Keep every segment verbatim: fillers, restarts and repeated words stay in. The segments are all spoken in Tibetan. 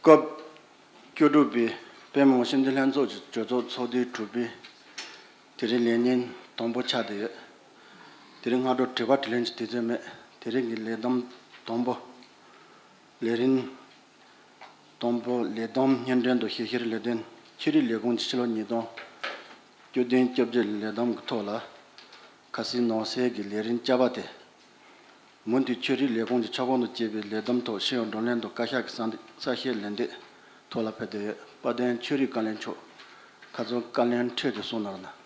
སྐབས་བཅུ་དྲུག་པའི་པད་མ་ངོ་ཤེས་འཛིན་ལྷན་ཚོགས་ཀྱི་གྲོས་ཚོགས་ཚོགས་དུས་དྲུག་པའི་དེ་རིང་ལས་ཉིན་དང་པོ་ཆགས་བསྡད་ཡོད། དེ་རིང་སྔ་དྲོ་དྲི་བ་དྲིས་ལན་གྱི་དུས་ཚོད་མེད། དེ་རིང་གི་ལས་བསྡོམས་དང་པོ། ལས་རིམ་དང་པོ་ལས་བསྡོམས་སྙན་སྒྲོན་དང་ཞིབ་བཤེར་ལས་དོན། ཆོས་རིག་ལས་ཁུངས་ཀྱི་ཕྱི་ལོ་ཉིས་སྟོང་བཅུ་བདུན་བཅོ་བརྒྱད་ལས་བསྡོམས་ཀྱི་ཐོག་ལ། ཁ་སང་ནང་གསེས་ཀྱི་ལས་རིམ་བཅའ་བ་དེ། མུ་མཐུད་ཆོས་རིག་ལས་ཁུངས་ཀྱི་ཁྱབ་ཁོངས་དང་བཅས་པའི་ལས་བསྡོམས་ཐོག་ཤེས་ཡོན་བགྲོ་གླེང་དང་བཀའ་ཤག་གི་གསར་གསར་བཤད་ལན་འདེབས་ཐོག་ལ་ཕེབས་བསྡད་ཡོད། དཔལ་ལྡན་ཆོས་རིག་བཀའ་བློན་མཆོག་ཁ་སང་བཀའ་ལན་འཕྲོས་ཏེ་གསུང་གནང་རོགས་གནང་།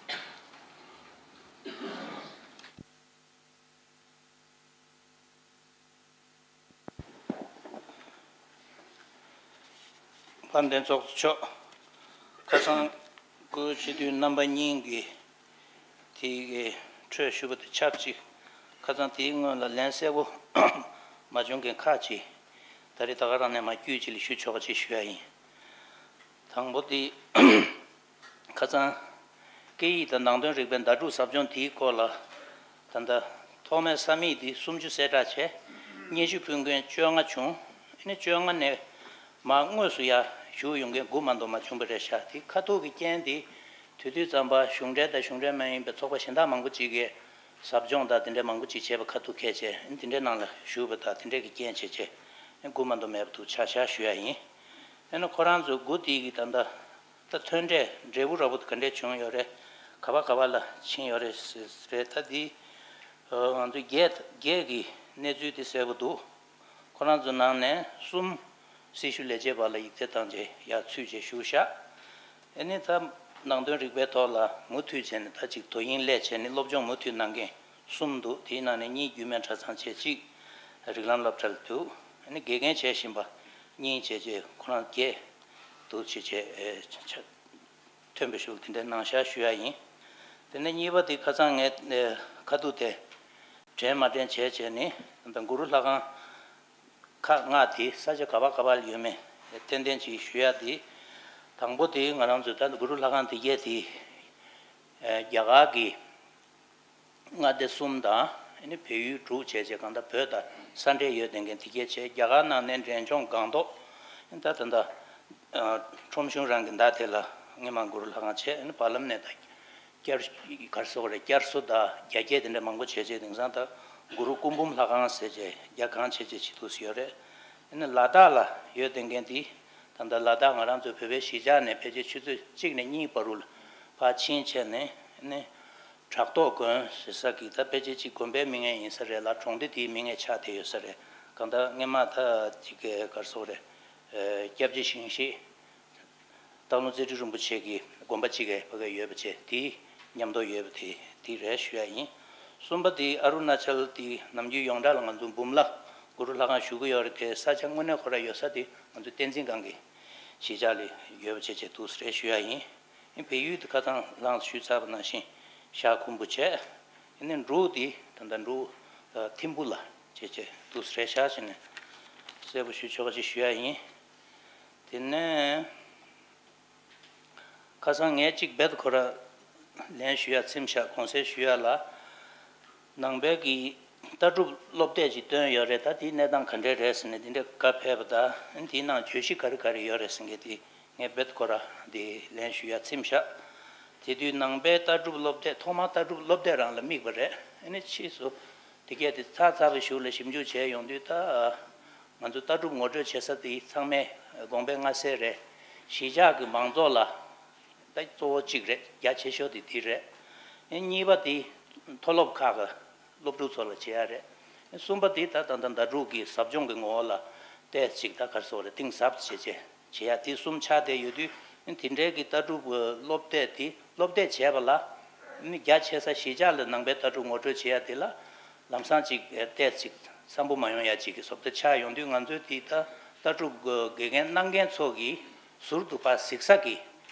དཔལ་ལྡན་ཚོགས་གཙོ་མཆོག་ཁ་སང་སྐུའི་སྤྱི་འཐུས་རྣམ་པ་གཉིས་ཀྱིས་དེའི་གི་འཕྲོས་ཞུས་པ་དང་ཆབས་ཅིག་ཁ་སང་དེའི་སྔོན་ལ་ལན་གསལ་པོ་མ་བྱུང་མཁན་ཁག་ཅིག་ད་རེས་ད་ག་རང་ནས་མ་བསྐྱུར་ཅིག་ལ་ཞུ་ཆོག་ཅིག་ཞུ་ཡ་ཡིན། དང་པོ་དེ། ཁ་སང་། སྐད་ཡིག་དང་ནང་དོན་རིག་པའི་ཟླ་དྲུག་ཟབ་སྦྱོང་དེའི་སྐོར་ལ། ད་ལྟ། ཐོག་མའི་ས་མིག་དེ་སུམ་ཅུ་གསལ་བསྒྲགས་བྱས། སྙན་ཞུ་ཕུལ་མཁན་བཅོ་ལྔ་བྱུང་། ཨ་ནི་བཅོ་ལྔ་ནས། མར་དངོས་སུ་ཡར་ཞུགས་ཡོང་མཁན་དགུ་མ་གཏོགས་མ་བྱུང་བ་རེད་ཤག་དེ་ཁ་ཐུག་གི་རྐྱེན་དེ། དུས་དུས་ཙམ་པ་གཞུང་འབྲེལ་དང་གཞུང་འབྲེལ་མ་ཡིན་པའི་ཚོགས་པ་གཞན་དག་མང་པོ་ཅིག་གིས། ཟབ་སྦྱོང་དང་དེ་འདྲའི་མང་པོ་ཅིག་བྱས་པ་ཁ་ཐུག་ཁེལ་བྱས། ཨ་ནི་དེ་འདྲའི་ནང་ལ་ཞུགས་པ་དང་དེ་འདྲའི་གི་རྐྱེན་བྱས་བྱས། ཨ་ནི་དགུ་མ་གཏོགས་མེད་པ་འདུག་ཆ་བཞག་ཞུ་ཡ་ཡིན། ཨ་ནི་ཁོ་རང་ཚོ་དགུ་དེ་གི་ད་ལྟ། ད་ཐོན་འབྲས་འབྲས་བུ་ར་བོ་ག་འདྲས་བྱུང་ཡོད་རེད། ག་པ་ག་པ་ལ་ཕྱིན་ཡོད་རེད་ཟེར་རེད། ད་འདི་ང་ཚོ་བརྒྱད་བརྒྱད་ཀྱི་གནས་ཚུལ་དེ་གསལ་པོ་འདུག་ཁོ་རང་ཚོ་ནང་ནས་གསུམ་སྲི་ཞུ་ལས་བྱེད་པ་ལ་ཡིག་ཚད་བཏང་རྗེས་ཡར་ཚུད་རྗེས་བཞུགས་ཤག་ཨ་ནི་ད་ནང་དོན་རིག་པའི་ཐོག་ལ་མུ་མཐུད་བྱས་ནས་ད་ཅིག་དོ་དབྱིངས་སླད་བྱས་ནས་སློབ་སྦྱོང་མུ་མཐུད་གནང་མཁན་གསུམ་འདུག་དེའི་ནང་ནས་གཉིས་རྒྱུད་སྨད་གྲྭ་ཚང་བྱས། གཅིག་རིགས་ལམ་སློབ་གྲྭ་ལ་འདུག་ཨ་ནི་དགེ་རྒན་བྱས་བཞིན་པ་གཉིས་བྱས་རྗེས་ཁོ་རང་བརྒྱད་འདུག་བྱས་བྱས། ཐོན་པའི་ཤུགས་དེ་འདྲའི་ནང་བཞག་ཞུ་ཡ་ཡིན། དེ་ནས་གཉིས་པ་དེ་ཁ་སང་ངས་ཁ་ཐུག་དེ་དྲན་མ་དྲན་བྱས་བྱས་ནས་ད་གུ་རུ་ལྷ་ཁང་ཁག་ལྔ་དེ་ས་ཆ་ག་པ་ག་པ་ལ་ཡོད་མེད་ཏན་ཏན་ཅིག་ཞུ་ཡ་དེ། དང་པོ་དེ་ང་རང་ཚོ་ད་གུ་རུ་ལྷ་ཁང་དེ་གས་དེ་རྒྱ་གར་གྱི་མངའ་སྡེ་གསུམ་དང་ཨ་ནི་བལ་ཡུལ་དྲུག་བྱས་བྱས་གང་ལྟར་བོད་དང་ས་འབྲེལ་ཡོད་བསྡད་མཁན་དེ་གས་བྱས། རྒྱ་གར་ནང་ནས་འབྲས་ལྗོངས་སྒང་ཏོག་ད་ད་ད་ཁྲོམ་གཞུང་རང་གི་མདའ་དེ་ལ་སྔས་མ་གུ་རུ་ལྷ་ཁང་བྱས། ཨ་ནི་བར་ལམ་ནས་ད་བསྐྱར་གར་སོགས་རེད། བསྐྱར་གསོ་དང་རྒྱ་སྐྱེད་དེ་འདྲ་མང་པོ་བྱས་བྱས་དེང་སང་ད་གུ་རུ་སྐུ་འབུམ་ལྷ་ཁང་ཟེར་བྱས་རྒྱ་གང་བྱས་བྱས་བྱེད་ཐུབ་སུ་ཡོད་རེད། ཨ་ནི་ལ་དྭགས་ལ་ཡོད་བསྡད་མཁན་དེ་ད་ལྟ་ལ་དྭགས་ང་རང་ཚོ་བོད་པའི་གཞིས་ཆགས་ནས་ཕལ་ཆེར་ཆུ་ཚོད་གཅིག་ནས་གཉིས་བར་དུ་ལ་ཕར་ཕྱིན་བྱས་ནས་ཨ་ནི། བྲག་ཐོག་དགོན་ཟེར་ས་གི་ད་ཕལ་ཆེར་གཅིག་དགོན་པའི་མིང་ཡང་ཡིན་ས་རེད་ལ། གྲོང་སྡེ་དེའི་མིང་ཡང་ཆགས་བསྡད་ཡོད་ས་རེད། གང་ལྟར་སྔས་མ་ད་གཅིག་གི་གར་སོགས་རེད། སྐྱབས་རྗེ་ཞིང་གཤེགས་སྟག་ལུང་རྩེ་ཁྲི་རིན་པོ་ཆེ་གི་དགོན་པ་གཅིག་གི་ཕ་གི་ཡོད་པ་བྱས་དེའི་མཉམ་དུ་ཡོད་པ་དེ་དེ་རེད་ཞུ་ཡ་ཡིན། གསུམ་པ་དེ་ཨ་རུ་ན་ཅལ་དེ་ནམ་རྒྱུན་ཡོངས་གྲགས་ལ་ང་ཚོ་འབུམ་ལ་གུ་རུ་ལྷ་ཁང་ཞུ་གི་ཡོད་རེད། དེ་ས་ཆ་དངོས་གནས་ཁོ་ར་ཡོད་ས་དེ་ང་ཚོ་བསྟན་འཛིན་སྒང་གི་གཞིས་ཆགས་ལ་ཡོད་པ་བྱས་བྱས་འདུག་ས་རེད་ཞུ་ཡ་ཡིན། ཨེ་བལ་ཡུལ་དུ་ཁ་སང་ལངས་ཞུས་ཚར་བ་ནང་བཞིན་ཤར་ཁུམ་བུ་བྱས། ཨེ་ནས་འབྲུག་འདི་ད་ལྟ་འབྲུག་ཐིམ་ཕུ་ལ་བྱས་བྱས་འདུག་སེ་རེད་ཤག་ཟེར་ནས་གསལ་པོ་ཞུ་ཆོག་ཅེས་ཞུ་ཡ་ཡིན། དེ་ནས་ཁ་སང་ངས་གཅིག་རྦད་ཁོ་ར་ལན་ཞུ་ཡ་ཚིམ་ཤག་དགོངས་སེལ་ཞུ་ཡ་ལ། ནང་པའི་གི་ལྟ་གྲུབ་སློབ་དེབ་ཅིག་བཏོན་ཡོད་རེད། ད་དེའི་གནས་སྟངས་ག་འདྲས་རེད་ཟེར་ནས་དེ་འདྲའི་བཀའ་ཕེབས་པ་དང་། དེའི་ནང་བརྗོད་གཞི་ག་རེ་ག་རེ་ཡོད་རེད་ཟེར་མཁན་དེ་ངས་རྦད་ཁོ་ར་དེ་ལན་ཞུ་ཡ་ཚིམ་ཤག་དེ་དུས་ནང་པའི་ལྟ་གྲུབ་སློབ་དེབ་ཐོག་མར་ལྟ་གྲུབ་སློབ་དེབ་རང་ལ་དམིགས་པ་རེད། ཨ་ནི་ཕྱིས་སུ་དེ་གས་དེ་ཚར་ཚར་བའི་གཞུག་ལ་ཞིབ་འཇུག་བྱས་ཡོང་དུས་ད། ང་ཚོ་ལྟ་གྲུབ་ངོ་སྤྲོད་བྱེད་ས་དེ་ཚང་མས་དགོངས་པ་མངའ་གསལ་རེད། གཞིས་ཆགས་ཀྱི་མང་ཚོགས་ལ་ད་གཙོ་བོ་གཅིག་རེད། རྒྱ་ཆེ་ཤོས་དེ་དེ་རེད། ཨེ་གཉིས་པ་དེ་མཐོ་སློབ་ཁག་གི་སློབ་ཕྲུག་ཚོ་ལ་བྱེད་ཡ་རེད། ཨེ་གསུམ་པ་དེ་ད་ད་ད་ལྟ་འབྲུག་གི་ཟབ་སྦྱོང་གི་ངོ་བོ་ལ་ཏོག་ཙམ་ད་ག་རེ་ཟེར་དགོས་རེད། གཏིང་ཟབ་བྱེད་བྱེད་བྱེད་ཡ་དེ་གསུམ་ཆགས་བསྡད་ཡོད་དུས། ཨེ་དེ་འདྲའི་གི་ལྟ་གྲུབ་སློབ་དེབ་དེ་སློབ་དེབ་བྱས་པ་ལ་ཨེ་རྒྱ་ཆེ་ས་གཞིས་ཆགས་ལ་ནང་པའི་ལྟ་གྲུབ་ངོ་སྤྲོད་བྱེད་ཡ་དེ་ལ། ལམ་སང་ཅིག་ཏོག་ཙམ་འཚམ་པོ་མ་ཡོང་ཡ་ཅིག་གི་བཟོ་ལྟ་ཆགས་ཡོང་དུས། ང་ཚོས་དེ་ལྟ་ལྟ་གྲུབ་དགེ་རྒན་གནང་མཁན་ཚོ་གིས་ཟུར་དུ་ཕར་གཟིགས་ས་གི་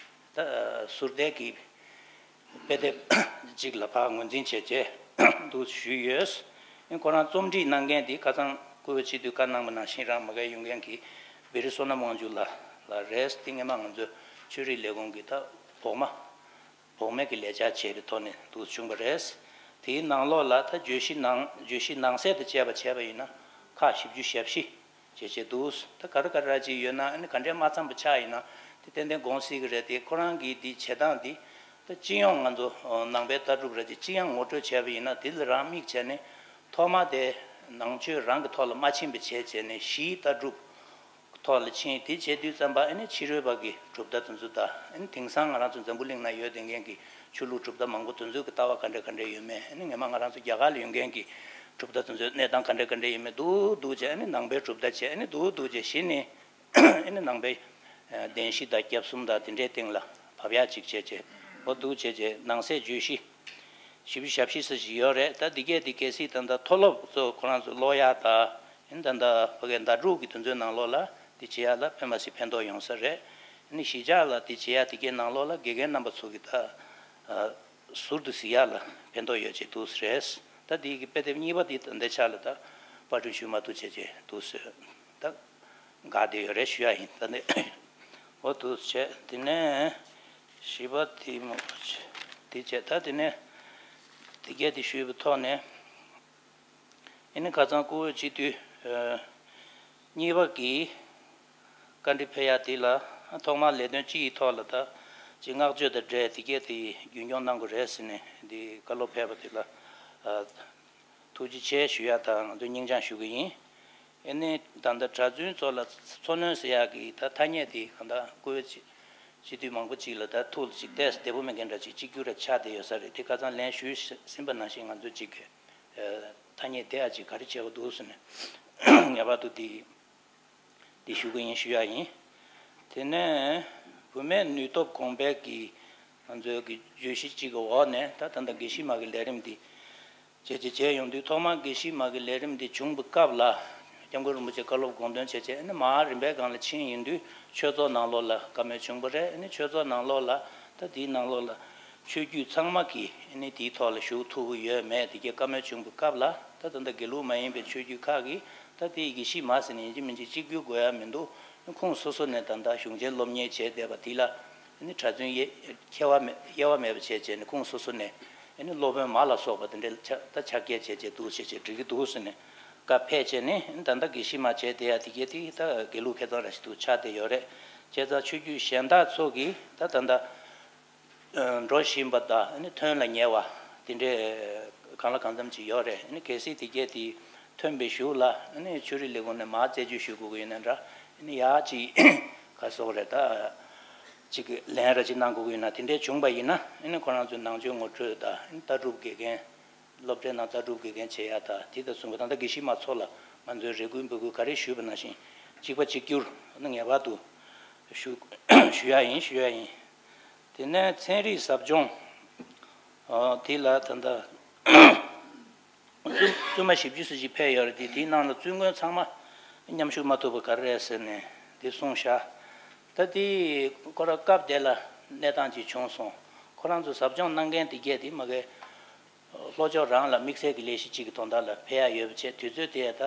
ད་ཟུར་བལྟས་ཀྱི་དཔེ་དེབ་ཅིག་ལ་ཕར་ངོས་འཛིན་བྱས་བྱས་འདུག་ཞུས་ཡོད། ཨེ་ཁོ་རང་རྩོམ་སྒྲིག་གནང་མཁན་དེ་ཁ་སང་སྐུ་ཚེ་སྤྱི་འཐུས་བཀའ་གནང་བ་ནང་བཞིན་རང་མ་གི་ཡོང་མཁན་གྱི་བེ་རི་བསོད་ནམས་དབང་ཕྱུག་ལགས་ལགས་རེད། དེ་སྔས་མ་ང་ཚོའི་ཆོས་རིག་ལས་ཁུངས་ཀྱི་ད་འོག་མ། འོག་མའི་གི་ལས་འཆར་བྱས་པའི་ཐོག་ནས་འདུག་བྱུང་བ་རེད། དེའི་ནང་ལོགས་ལ་ད་བརྗོད་གཞི་ནང་བརྗོད་གཞི་ནང་གསེས་དང་བཅས་པ་བྱས་པ་ཡིན་ན་ཁག་བཞི་བཅུ་ཞེ་བཞི་ བྱས་བྱས་འདུག་ད་ག་རེ་ག་རེ་ར་ཅིག་ཡོད་ན་ཨ་ནི་ག་འདྲའི་མ་འཚམས་པ་ཆགས་ཡིན་ན་དེ་ཏན་ཏན་དགོངས་སྲིད་ཀྱི་རེད། དེ་ཁོ་རང་གིས་འདི་བྱེད་སྟངས་འདི་ད་སྤྱི་ཡོངས་ང་ཚོ་ནང་པའི་ལྟ་གྲུབ་ར་ཅིག་སྤྱི་ཡོངས་ངོ་སྤྲོད་བྱས་པ་ཡིན་ན་དེ་ལ་རང་དམིགས་བྱས་ནས་ཐོག་མ་དེ་ནང་ཆོས་རང་གི་ཐོག་ལ་མ་ཕྱིན་པ་བྱས་བྱས་ནས་གཞིའི་ལྟ་གྲུབ་ཐོག་ལ་ཕྱིན། དེ་བྱེད་དུས་ཙམ་པ་ཨ་ནི་ཕྱི་རོལ་པ་གི་གྲུབ་མཐའ་དེ་ཚོ་དང་ཨ་ནི་དེང་སང་ང་རང་ཚོ་འཛམ་བུ་གླིང་ན་ཡོད་བསྡད་མཁན་གྱི་ཆོས་ལུགས་གྲུབ་མཐའ་མང་པོ་དེ་ཚོའི་གི་ལྟ་བ་ག་འདྲ་ག་འདྲ་ཡོད་མེད། ཨ་ནི་སྔོན་མ་ང་རང་ཚོ་རྒྱ་གར་ལ་ཡོད་མཁན་གྱི་གྲུབ་མཐའ་དེ་ཚོའི་གནས་སྟངས་ག་འདྲ་ག་འདྲ་ཡོད་མེད་འདུག་འདུག་བྱས། ཨ་ནི་ནང་པའི་གྲུབ་མཐའ་བྱས། ཨ་ནི་འདུག་འདུག་བྱས་གཞི་ནས་ཨ་ནི་ནང་པའི་ཨ་བདེན་བཞི་དང་སྐྱབས་གསུམ་དང་དེ་འདྲའི་སྟེང་ལ་བབས་ཡག་ཅིག་བྱས་བྱས་འོ་འདུག་བྱས་བྱས་ནང་གསེས་བརྗོད་གཞི་བཞི་བཅུ་ཞེ་བཞི་ཙམ་ཞིག་ཡོད་རེད། ད་འདི་གས་འདི་གལ་སྲིད་ད་ལྟ་མཐོ་སློབ་ཚོ་ཁོ་རང་ཚོ་ཀློག་ཡག་དང་ཨ་ནི་ད་ལྟ་ཕ་གའི་ཟླ་དྲུག་གི་དེ་ཚོའི་ནང་ལོགས་ལ་འདི་བྱེད་ཡག་ལ་ཕན་པ་སི་ཕན་ཐོགས་ཡོང་ས་རེད། ཨ་ནི་གཞིས་ཆགས་ལ་འདི་བྱེད་ཡག་འདི་གའི་ནང་ལོགས་ལ་དགེ་རྒན་རྣམ་པ་ཚོ་གི་ད་ཨ་ཟུར་དུ་གཟིགས་ཡག་ལ་ཕན་ཐོགས་ཡོད་ཅེས་འདུག་ཟེར། ད་འདི་གི་དཔེ་དེབ་གཉིས་པ་འདི་ད་ལྟའི་ཆ་ལ་ད་པར་སྐྲུན་ཞུ་མ་ཐུབ་བྱས་བྱས་འདུག་ཟེར། ད་འགག་བསྡད་ཡོད་རེད་ཞུ་ཡག་ཡིན། ད་ནི་འོ་འདུག་བྱས། དེ་ནས་བཞི་པ་དེ་མོ་དེ་བྱས། ད་དེ་ནས་དེ་གས་དེ་ཞུས་པའི་ཐོག་ནས། ཨ་ནི་ཁ་སང་བཀུར་འོས་སྤྱི་འཐུས་ཨ་གཉིས་པ་གི་བཀའ་འདྲི་ཕེབས་ཡག་དེ་ལ་ཐོག་མར་ལས་དོན་སྤྱི་ཡི་ཐོག་ལ་ད་ཅིག་བསྔགས་བརྗོད་དང་འབྲེལ་དེ་གས་དེ་རྒྱུན་སྐྱོང་གནང་དགོས་རེད་ཟེར་ནས་འདི་བཀའ་སློབ་ཕེབས་པ་དེ་ལ་ཨ་ཐུགས་རྗེ་ཆེ་ཞུ་ཡག་དང་ང་ཚོས་སྙིང་བཅངས་ཞུ་གི་ཡིན། ཨ་ནི་ད་ལྟ་གྲྭ་བཙུན་ཚོ་ལ་འཚོ་སྣོན་ཟེར་ཡག་གི་ད་ཐ་སྙད་དེ་གང་ལྟར་བཀུར་འོས་སྤྱི་འཐུས་མང་པོ་ཅིག་ལ་ད་ཐུགས་ལ་ཅིག་ཏོག་ཙམ་བདེ་པོ་མེད་མཁན་འདྲ་ཅིག་གཅིག་གྱུར་ར་ཆགས་བསྡད་ཡོད་ས་རེད། དེ་ཁ་སང་ལན་ཞུས་ཟིན་པ་ནང་བཞིན་ང་ཚོས་ཅིག་ཨ་ཐ་སྙད་དེ་ཨ་ཅིག་ག་རེ་བྱེད་དགོས་འདུག་ཟེར་ནས་ངེས་པར་དུ་འདི་འདི་ཞུ་གི་ཡིན་ཞུ་ཡག་ཡིན། དེ་ནས་བུད་མེད་ནུས་སྟོབས་གོང་འཕེལ་གྱི་ང་ཚོའི་གི་བརྗོད་གཞི་གཅིག་གི་འོག་ནས་ད་ད་ལྟ་དགེ་བཤེས་མ་གི་ལས་རིམ་འདི་བྱས་བྱས་བྱས་ཡོང་དུས་ཐོག་མར་དགེ་བཤེས་མ་གི་ལས་རིམ་འདི་བྱུང་བའི་སྐབས་ལ་སྐྱབས་མགོན་རིན་པོ་ཆེ་བཀའ་སློབ་དགོངས་དོན་བྱས་བྱས་ཨ་ནི་མར་རིམ་པའི་སྒང་ལ་ཕྱིན་ཡིན་དུས་ཆོས་ཚོགས་ནང་ལོགས་ལ་བཀའ་མོལ་བྱུང་བ་རེད། ཨ་ནི་ཆོས་ཚོགས་ནང་ལོགས་ལ་ད་དེའི་ནང་ལོགས་ལ་ཆོས་བརྒྱུད་ཚང་མ་གིས་ཨ་ནི་དེའི་ཐོག་ལ་ཞུགས་ཐུབ་ཀྱི་ཡོད་མེད་དེ་གའི་བཀའ་མོལ་བྱུང་བའི་སྐབས་ལ་ད་ད་ལྟ་དགེ་ལུགས་མ་ཡིན་པའི་ཆོས་བརྒྱུད་ཁག་གིས་ད་དེའི་དགེ་བཤེས་མ་ཟེར་ནས་ཡིན་གཅིག་མིན་གཅིག་གཅིག་གྱུར་དགོས་ཡ་མི་འདུག་ཁོང་སོ་སོ་ནས་ད་ལྟ་གཞུང་ཆེན་སློབ་གཉེར་བྱས་བསྡད་པ་དེ་ལ་ཨ་ནི་གྲྭ་བཙུན་དབྱེ་ཁྱད་པར་མེད་དབྱེ་བ་མེད་པ་བྱས་བྱས་ནས་ཁོང་སོ་སོ་ནས་ཨ་ནི་སློབ་དཔོན་མ་ལ་སོགས་པ་དེ་འདྲའི་ཆ་ད་ཕྱག་འཁྱེར་བྱས་བྱས་འདུག་བྱས་བྱས་འགྲིག་གི་འདུག་ཟེར་ནས་བཀའ་ཕེབས་བྱས་ནས་ཨ་ནི་ད་ལྟ་དགེ་བཤེས་མ་བྱས་བསྡད་ཡ་དེ་གས་དེ་ད་དགེ་ལུགས་ཁེ་གཙང་ར་ཞིག་ཏུ་ཆགས་བསྡད་ཡོད་རེད། བྱས་ཙང་ཆོས་བརྒྱུད་གཞན་དག་ཚོ་གིས་ད་ད་ལྟ་འགྲོ་བཞིན་པ་དང་ཨ་ནི་ཐོན་ལ་ཉེ་བ་དེ་འདྲའི་གང་ལ་གང་འཚམ་ཅིག་ཡོད་རེད། ཨ་ནི་གལ་སྲིད་དེ་གས་དེ་ཐོན་པའི་གཞུག་ལ་ཨ་ནི་ཆོས་རིག་ལས་ཁུངས་ནས་མར་རྩད་གཅོད་ཞུ་དགོས་ཀྱི་ཡོད་ན་འདྲ། ཨ་ནི་ཡག་ཅིག་ག་སོགས་རེད། ད་ཅིག་ལན་ར་ཅིག་གནང་དགོས་ཀྱི་ཡོད་ན་དེ་འདྲའི་བྱུང་པ་ཡིན་ན་ཨ་ནི་ཁོ་རང་ཚོའི་ནང་ཆོས་ངོ་སྤྲོད་དང་ཨ་ནི་ལྟ་གྲུབ་དགེ་རྒན་སློབ་གྲྭའི་ནང་ལྟ་གྲུབ་དགེ་རྒན་བྱེད་ཡ་དང་དེ་དང་མཚུངས་པ་ད་ལྟ་དགེ་བཤེས་མ་ཚོ་ལ་ང་ཚོས་རེ་སྐུལ་འབོད་སྐུལ་ག་རེ་ཞུས་པ་ནང་བཞིན་གཅིག་པ་གཅིག་གྱུར་ཨ་ནི་ངེས་པར་དུ་ཞུ་ཞུ་ཡ་ཡིན་ཞུ་ཡ་ཡིན། དེ་ནས་ཚན་རིག་ཟབ་སྦྱོང་ཨ་དེ་ལ་ད་ལྟ་བཙུན་བཙུན་མ་བཞི་བཅུ་ཙམ་ཞིག་ཕེབས་ཡོད་རེད། དེ་དེའི་ནང་ལ་བཙུན་དགོན་ཚང་མ་མཉམ་ཞུགས་མ་ཐུབ་པ་ག་རེ་རེད་ཟེར་ནས་དེ་གསུངས་བཞག་ད་དེ་ཁོ་ར་སྐབས་དེ་ལ་གནས་སྟངས་ཅིག་བྱུང་སོང་། ཁོ་རང་ཚོ་ཟབ་སྦྱོང་གནང་མཁན་དེ་གས་དེ་མ་གི་ལྷོ་ཕྱོགས་རང་ལ་དམིགས་བསལ་གྱི་ལས་གཞི་གཅིག་གི་དོན་དག་ལ་ཕེབས་ཡ་ཡོད་པ་བྱས། དུས་ཚོད་དེ་ད་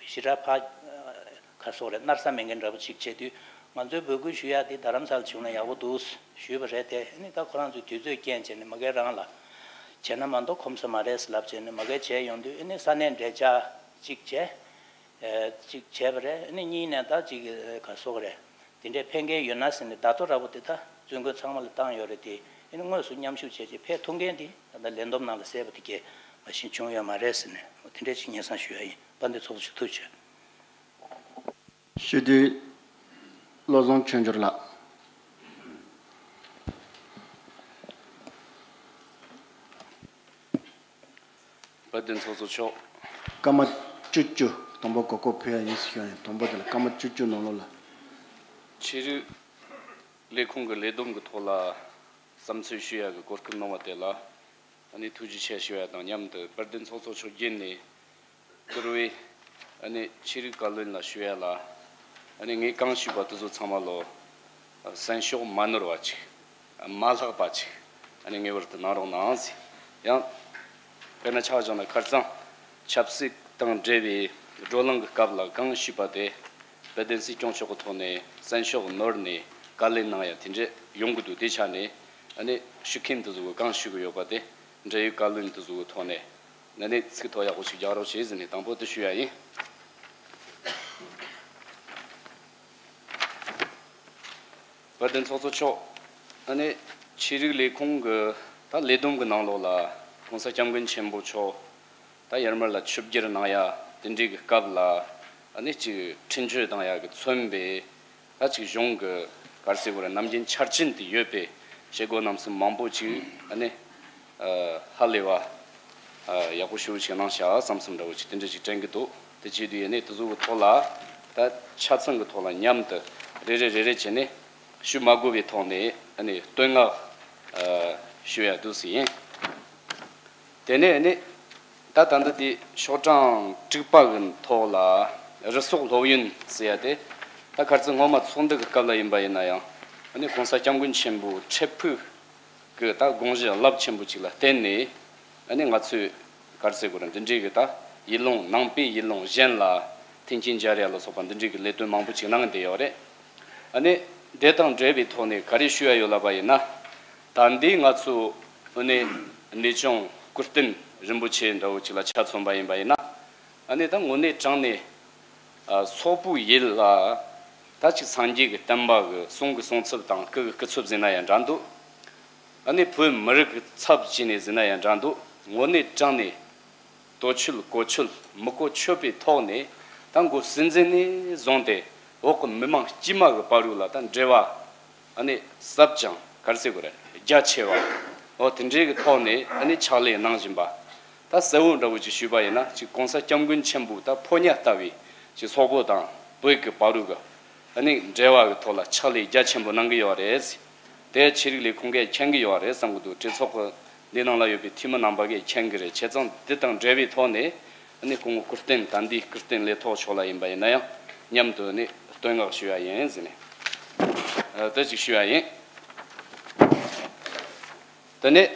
ཞེ་དྲག་ཕར་ག་སོགས་རེད་མནར་ས་མེད་མཁན་འདྲ་པོ་ཅིག་བྱས་དུས་ང་ཚོའི་འབོད་སྐུལ་ཞུ་ཡ་དེ་རྡ་རམ་ས་ལ་བྱུང་ན་ཡག་པོ་འདུག་ཞུས་པ་རེད་དེ། ཨ་ནི་ད་ཁོ་རང་ཚོའི་དུས་ཚོད་རྐྱེན་བྱས་ནས་མ་གི་རང་ལ་བྱས་ན་མ་གཏོགས་ཁོམ་ས་མ་རེད་ཟེར་ལབ་བྱས་ནས་མ་གི་བྱས་ཡོང་དུས་ཨ་ནི་ས་གནས་འབྲེལ་ཆགས་གཅིག་བྱས། ཨེ་གཅིག་བྱས་པ་རེད། ཨ་ནི་གཉིས་ནས་ད་ཅིག་ག་སོགས་རེད། དེ་འདྲའི་ཕན་ཁེ་ཡོད་ན་ཟེར་ནས་བརྡ་ཐོ་འདྲ་པོ་དེ་ད་བཙུན་དགོན་ཚང་མ་ལ་བཏང་ཡོད་རེད་དེ། ཨ་ནི་དངོས་སུ་མཉམ་ཞུགས་བྱས་རྗེས་ཕེབས་ཐུབ་མཁན་དེ་ད་ལྟ་ལས་བསྡོམས་ནང་ལ་གསལ་པོ་དེ་གས་མ་གཞི་བྱུང་ཡོད་མ་རེད་ཟེར་ནས་དེ་འདྲའི་ཅིག་སྙན་སེང་ཞུ་ཡ་ཡིན། དཔལ་ལྡན་ཚོགས་གཙོ་མཆོག་ཐུགས་རྗེ་ཆེ། སྤྱི་འཐུས་བློ་བཟང་ཆོས་འབྱོར་ལགས། དཔལ་ལྡན་ཚོགས་གཙོ་མཆོག་སྐར་མ་བཅུ་བཅུ་དང་པོ་གོ་སྐབས་ཕུལ་ཡ་ཡིན་ཟེར་ཞུ་ཡ་ཡིན། དང་པོ་དེ་ལ་སྐར་མ་བཅུ་བཅུ་ནང་ལོགས་ལ། ཆོས་རིག་ལས་ཁུངས་ཀྱི་ལས་བསྡོམས་ཀྱི་ཐོག་ལ་བསམ་ཚུལ་ཞུ་ཡ་གི་གོ་སྐབས་གནང་བ་དེ་ལ་ཨ་ནི་ཐུགས་རྗེ་ཆེ་ཞུ་ཡ་དང་མཉམ་དུ་དཔལ་ལྡན་ཚོགས་གཙོ་མཆོག་བརྒྱུད་ནས་བསྐུར་བའི་ཨ་ནི་ཆོས་རིག་བཀའ་བློན་ལ་ཞུ་ཡ་ལ་ཨ་ནི་ངས་གང་ཞུས་པ་དེ་ཚོ་ཚང་མ་ལོ། གསན་ཤོག་མ་ནོར་བ་ཅིག་མ་ལྷག་པ་ཅིག་ཨ་ནི་ངེས་པར་དུ་གནང་རོགས་གནང་ཟེར། ཡང་དཔེར་ན་ཆ་བཞག་ན་ཁ་རྩང་ཆབ་སྲིད་དང་འབྲེལ་བའི་བགྲོ་གླེང་གི་སྐབས་ལ་གང་ཞུས་པ་དེ་དཔལ་ལྡན་སྲིད་སྐྱོང་མཆོག་གི་ཐོག་ནས་གསན་ཤོག་ནོར་ནས་བཀའ་ལན་གནང་ཡ་དེ་འདྲས་ཡོང་གི་འདུག་དེ་ཆ་ནས་ཨ་ནི་ཞུ་མཁན་དེ་ཚོ་གིས་གང་ཞུ་གི་ཡོད་པ་དེ་འབྲེལ་ཡོད་བཀའ་བློན་དེ་ཚོ་གི་ཐོག་ནས་ཨ་ནི་ཚིག་ཐོ་ཡག་པོ་ཞིག་རྒྱག་རོགས་བྱེད་ཟེར་ནས་དང་པོ་དེ་ཞུ་ཡ་ཡིན། དཔལ་ལྡན་ཚོགས་གཙོ་མཆོག་ཨ་ནི་ཆོས་རིག་ལས་ཁུངས་ཀྱི་ད་ལས་བསྡོམས་ཀྱི་ནང་ལོགས་ལ་༸གོང་ས་༸སྐྱབས་མགོན་ཆེན་པོ་མཆོག་ད་ཡར་མར་ལ་ཆིབས་བསྒྱུར་གནང་ཡ་དེ་འདྲའི་གི་སྐབས་ལ་ཨ་ནི་ཅིག་འཕྲིན་བཅོལ་བཏང་ཡ་གི་མཚོན་པའི་ད་ཅིག་གཞུང་གི་ག་རེ་ཟེར་དགོས་རེད། ནམ་རྒྱུན་ཆ་རྐྱེན་དེ་ཡོད་པའི་བྱེད་སྒོ་རྣམ་གསུམ་མང་པོ་ཅིག་ཨ་ནི་ཧ་ལས་པ་ཡག་པོ་ཞེ་པོ་ཅིག་གནང་ཤག་བསམ་བསམ་འདྲ་བོ་ཅིག་དེ་འདྲ་ཅིག་དྲན་གྱི་འདུག་དེ་བྱས་དུས་ཨ་ནི་དེ་ཚོ་གི་ཐོག་ལ་ད་ཆ་ཚང་གི་ཐོག་ལ་མཉམ་དུ་རེ་རེ་རེ་རེ་བྱས་ནས་ཞུ་མ་དགོས་པའི་ཐོག་ནས་ཨ་ནི་བསྟོད་བསྔགས་ཞུ་ཡ་འདུག་སེ་ཡིན། དེ་ནས་ནི་ད་ད་ལྟ་དེ་ཤོག་གྲངས་དྲུག་པ་གི་ཐོག་ལ་རི་སོག་སློབ་ཡོན་ཟེར་ཡ་དེ་ད་ག་རེ་ཟེར། སྔོན་མ་ཚོགས་འདུ་གི་སྐབས་ལ་ཡིན་པ་ཡིན་ན་ཡང་ཨ་ནི་༸གོང་ས་༸སྐྱབས་མགོན་ཆེན་པོའི་འཕྲལ་ཕུགས་ཀྱི་ད་དགོངས་གཞི་རླབས་ཆེན་པོ་ཅིག་ལ་བརྟེན་ནས་ཨ་ནི་ང་ཚོས་ག་རེ་ཟེར་དགོས་རེད། འདི་འདྲའི་གི་ད་ཡུལ་ལུང་ནང་པའི་ཡུལ་ལུང་གཞན་ལ་མཐུན་རྐྱེན་སྦྱར་ཡ་ལ་སོགས་པ་འདི་འདྲའི་གི་ལས་དོན་མང་པོ་ཅིག་གནང་བསྡད་ཡོད་རེད། ཨ་ནི་དེ་དང་འབྲེལ་བའི་ཐོག་ནས་ག་རེ་ཞུ་ཡ་ཡོད་ལབ་པ་ཡིན་ན། ད་འདི་ང་ཚོ་ཨ་ནི་གནས་ཆུང་སྐུ་རྟེན་རིན་པོ་ཆེ་འདྲ་བོ་ཅིག་ལ་ཆ་མཚོན་པ་ཡིན་པ་ཡིན་ན། ཨ་ནི་ད་དངོས་གནས་དྲང་གནས་ཨ་སོག་པོའི་ཡུལ་ལ་ད་ཅིག་སངས་རྒྱས་ཀྱི་བསྟན་པ་གི་གསུང་གི་གསུང་ཚབ་དང་སྐུ་གི་སྐུ་ཚབ་ཟེར་ན་ཡང་འདྲ་འདུག་ཨ་ནི་བོད་མི་རིགས་ཀྱི་ཚབ་བྱས་ནས་ཟེར་ན་ཡང་འདྲ་འདུག་དངོས་གནས་དྲང་གནས་དོ་ཆོད་གོ་ཆོད་མི་གོ་ཆོད་པའི་ཐོག་ནས་ད་མགོ་སྲིད་འཛིན་ནས་བཟུང་སྟེ་འོག་གི་མི་མང་དཀྱུས་མ་གི་བར་དུ་ལ་ད་འབྲེལ་བ་ཨ་ནི་ཟབ་ཅིང་ག་རེ་ཟེར་དགོས་རེད། རྒྱ་ཆེ་བ་འོ་དེ་འདྲའི་གི་ཐོག་ནས་ཨ་ནི་ཕྱག་ལས་གནང་བཞིན་པ། ད་གསལ་བོ་འདྲ་བོ་ཅིག་ཞུས་པ་ཡིན་ན་ཅིག་༸གོང་ས་༸སྐྱབས་མགོན་ཆེན་པོའི་ད་ཕོ་ཉ་ལྟ་བུའི་ཅིག་སོག་པོ་དང་བོད་ཀྱི་བར་དུ་གི་ཨ་ནི་འབྲེལ་བ་གི་ཐོག་ལ་ཕྱག་ལས་རྒྱ་ཆེན་པོ་གནང་གི་ཡོད་རེད། དེ་ཆོས་རིག་ལས་ཁུངས་ཀས་མཁྱེན་གི་ཡོད་རེད་བསམ་གི་འདུག་གྲོས་ཚོགས་ཀྱི་འདི་ནང་ལ་ཡོད་པའི་འཐུས་མི་རྣམ་པ་གིས་མཁྱེན་གི་རེད། བྱས་ཙང་འདི་དང་འབྲེལ་བའི་ཐོག་ནས་ཨ་ནི་སྐུ་ངོ་སྐུ་རྟེན་ད་འདི་སྐུ་རྟེན་ལས་ཐོག་མཆོག་ལ་ཡིན་པ་ཡིན་ན་ཡང་མཉམ་དུ་ནི་བསྟོད་བསྔགས་ཞུ་ཡ་ཡིན་ཟེར་ནས་ཨ་དེ་ཅིག་ཞུ་ཡ་ཡིན། དེ་ནས་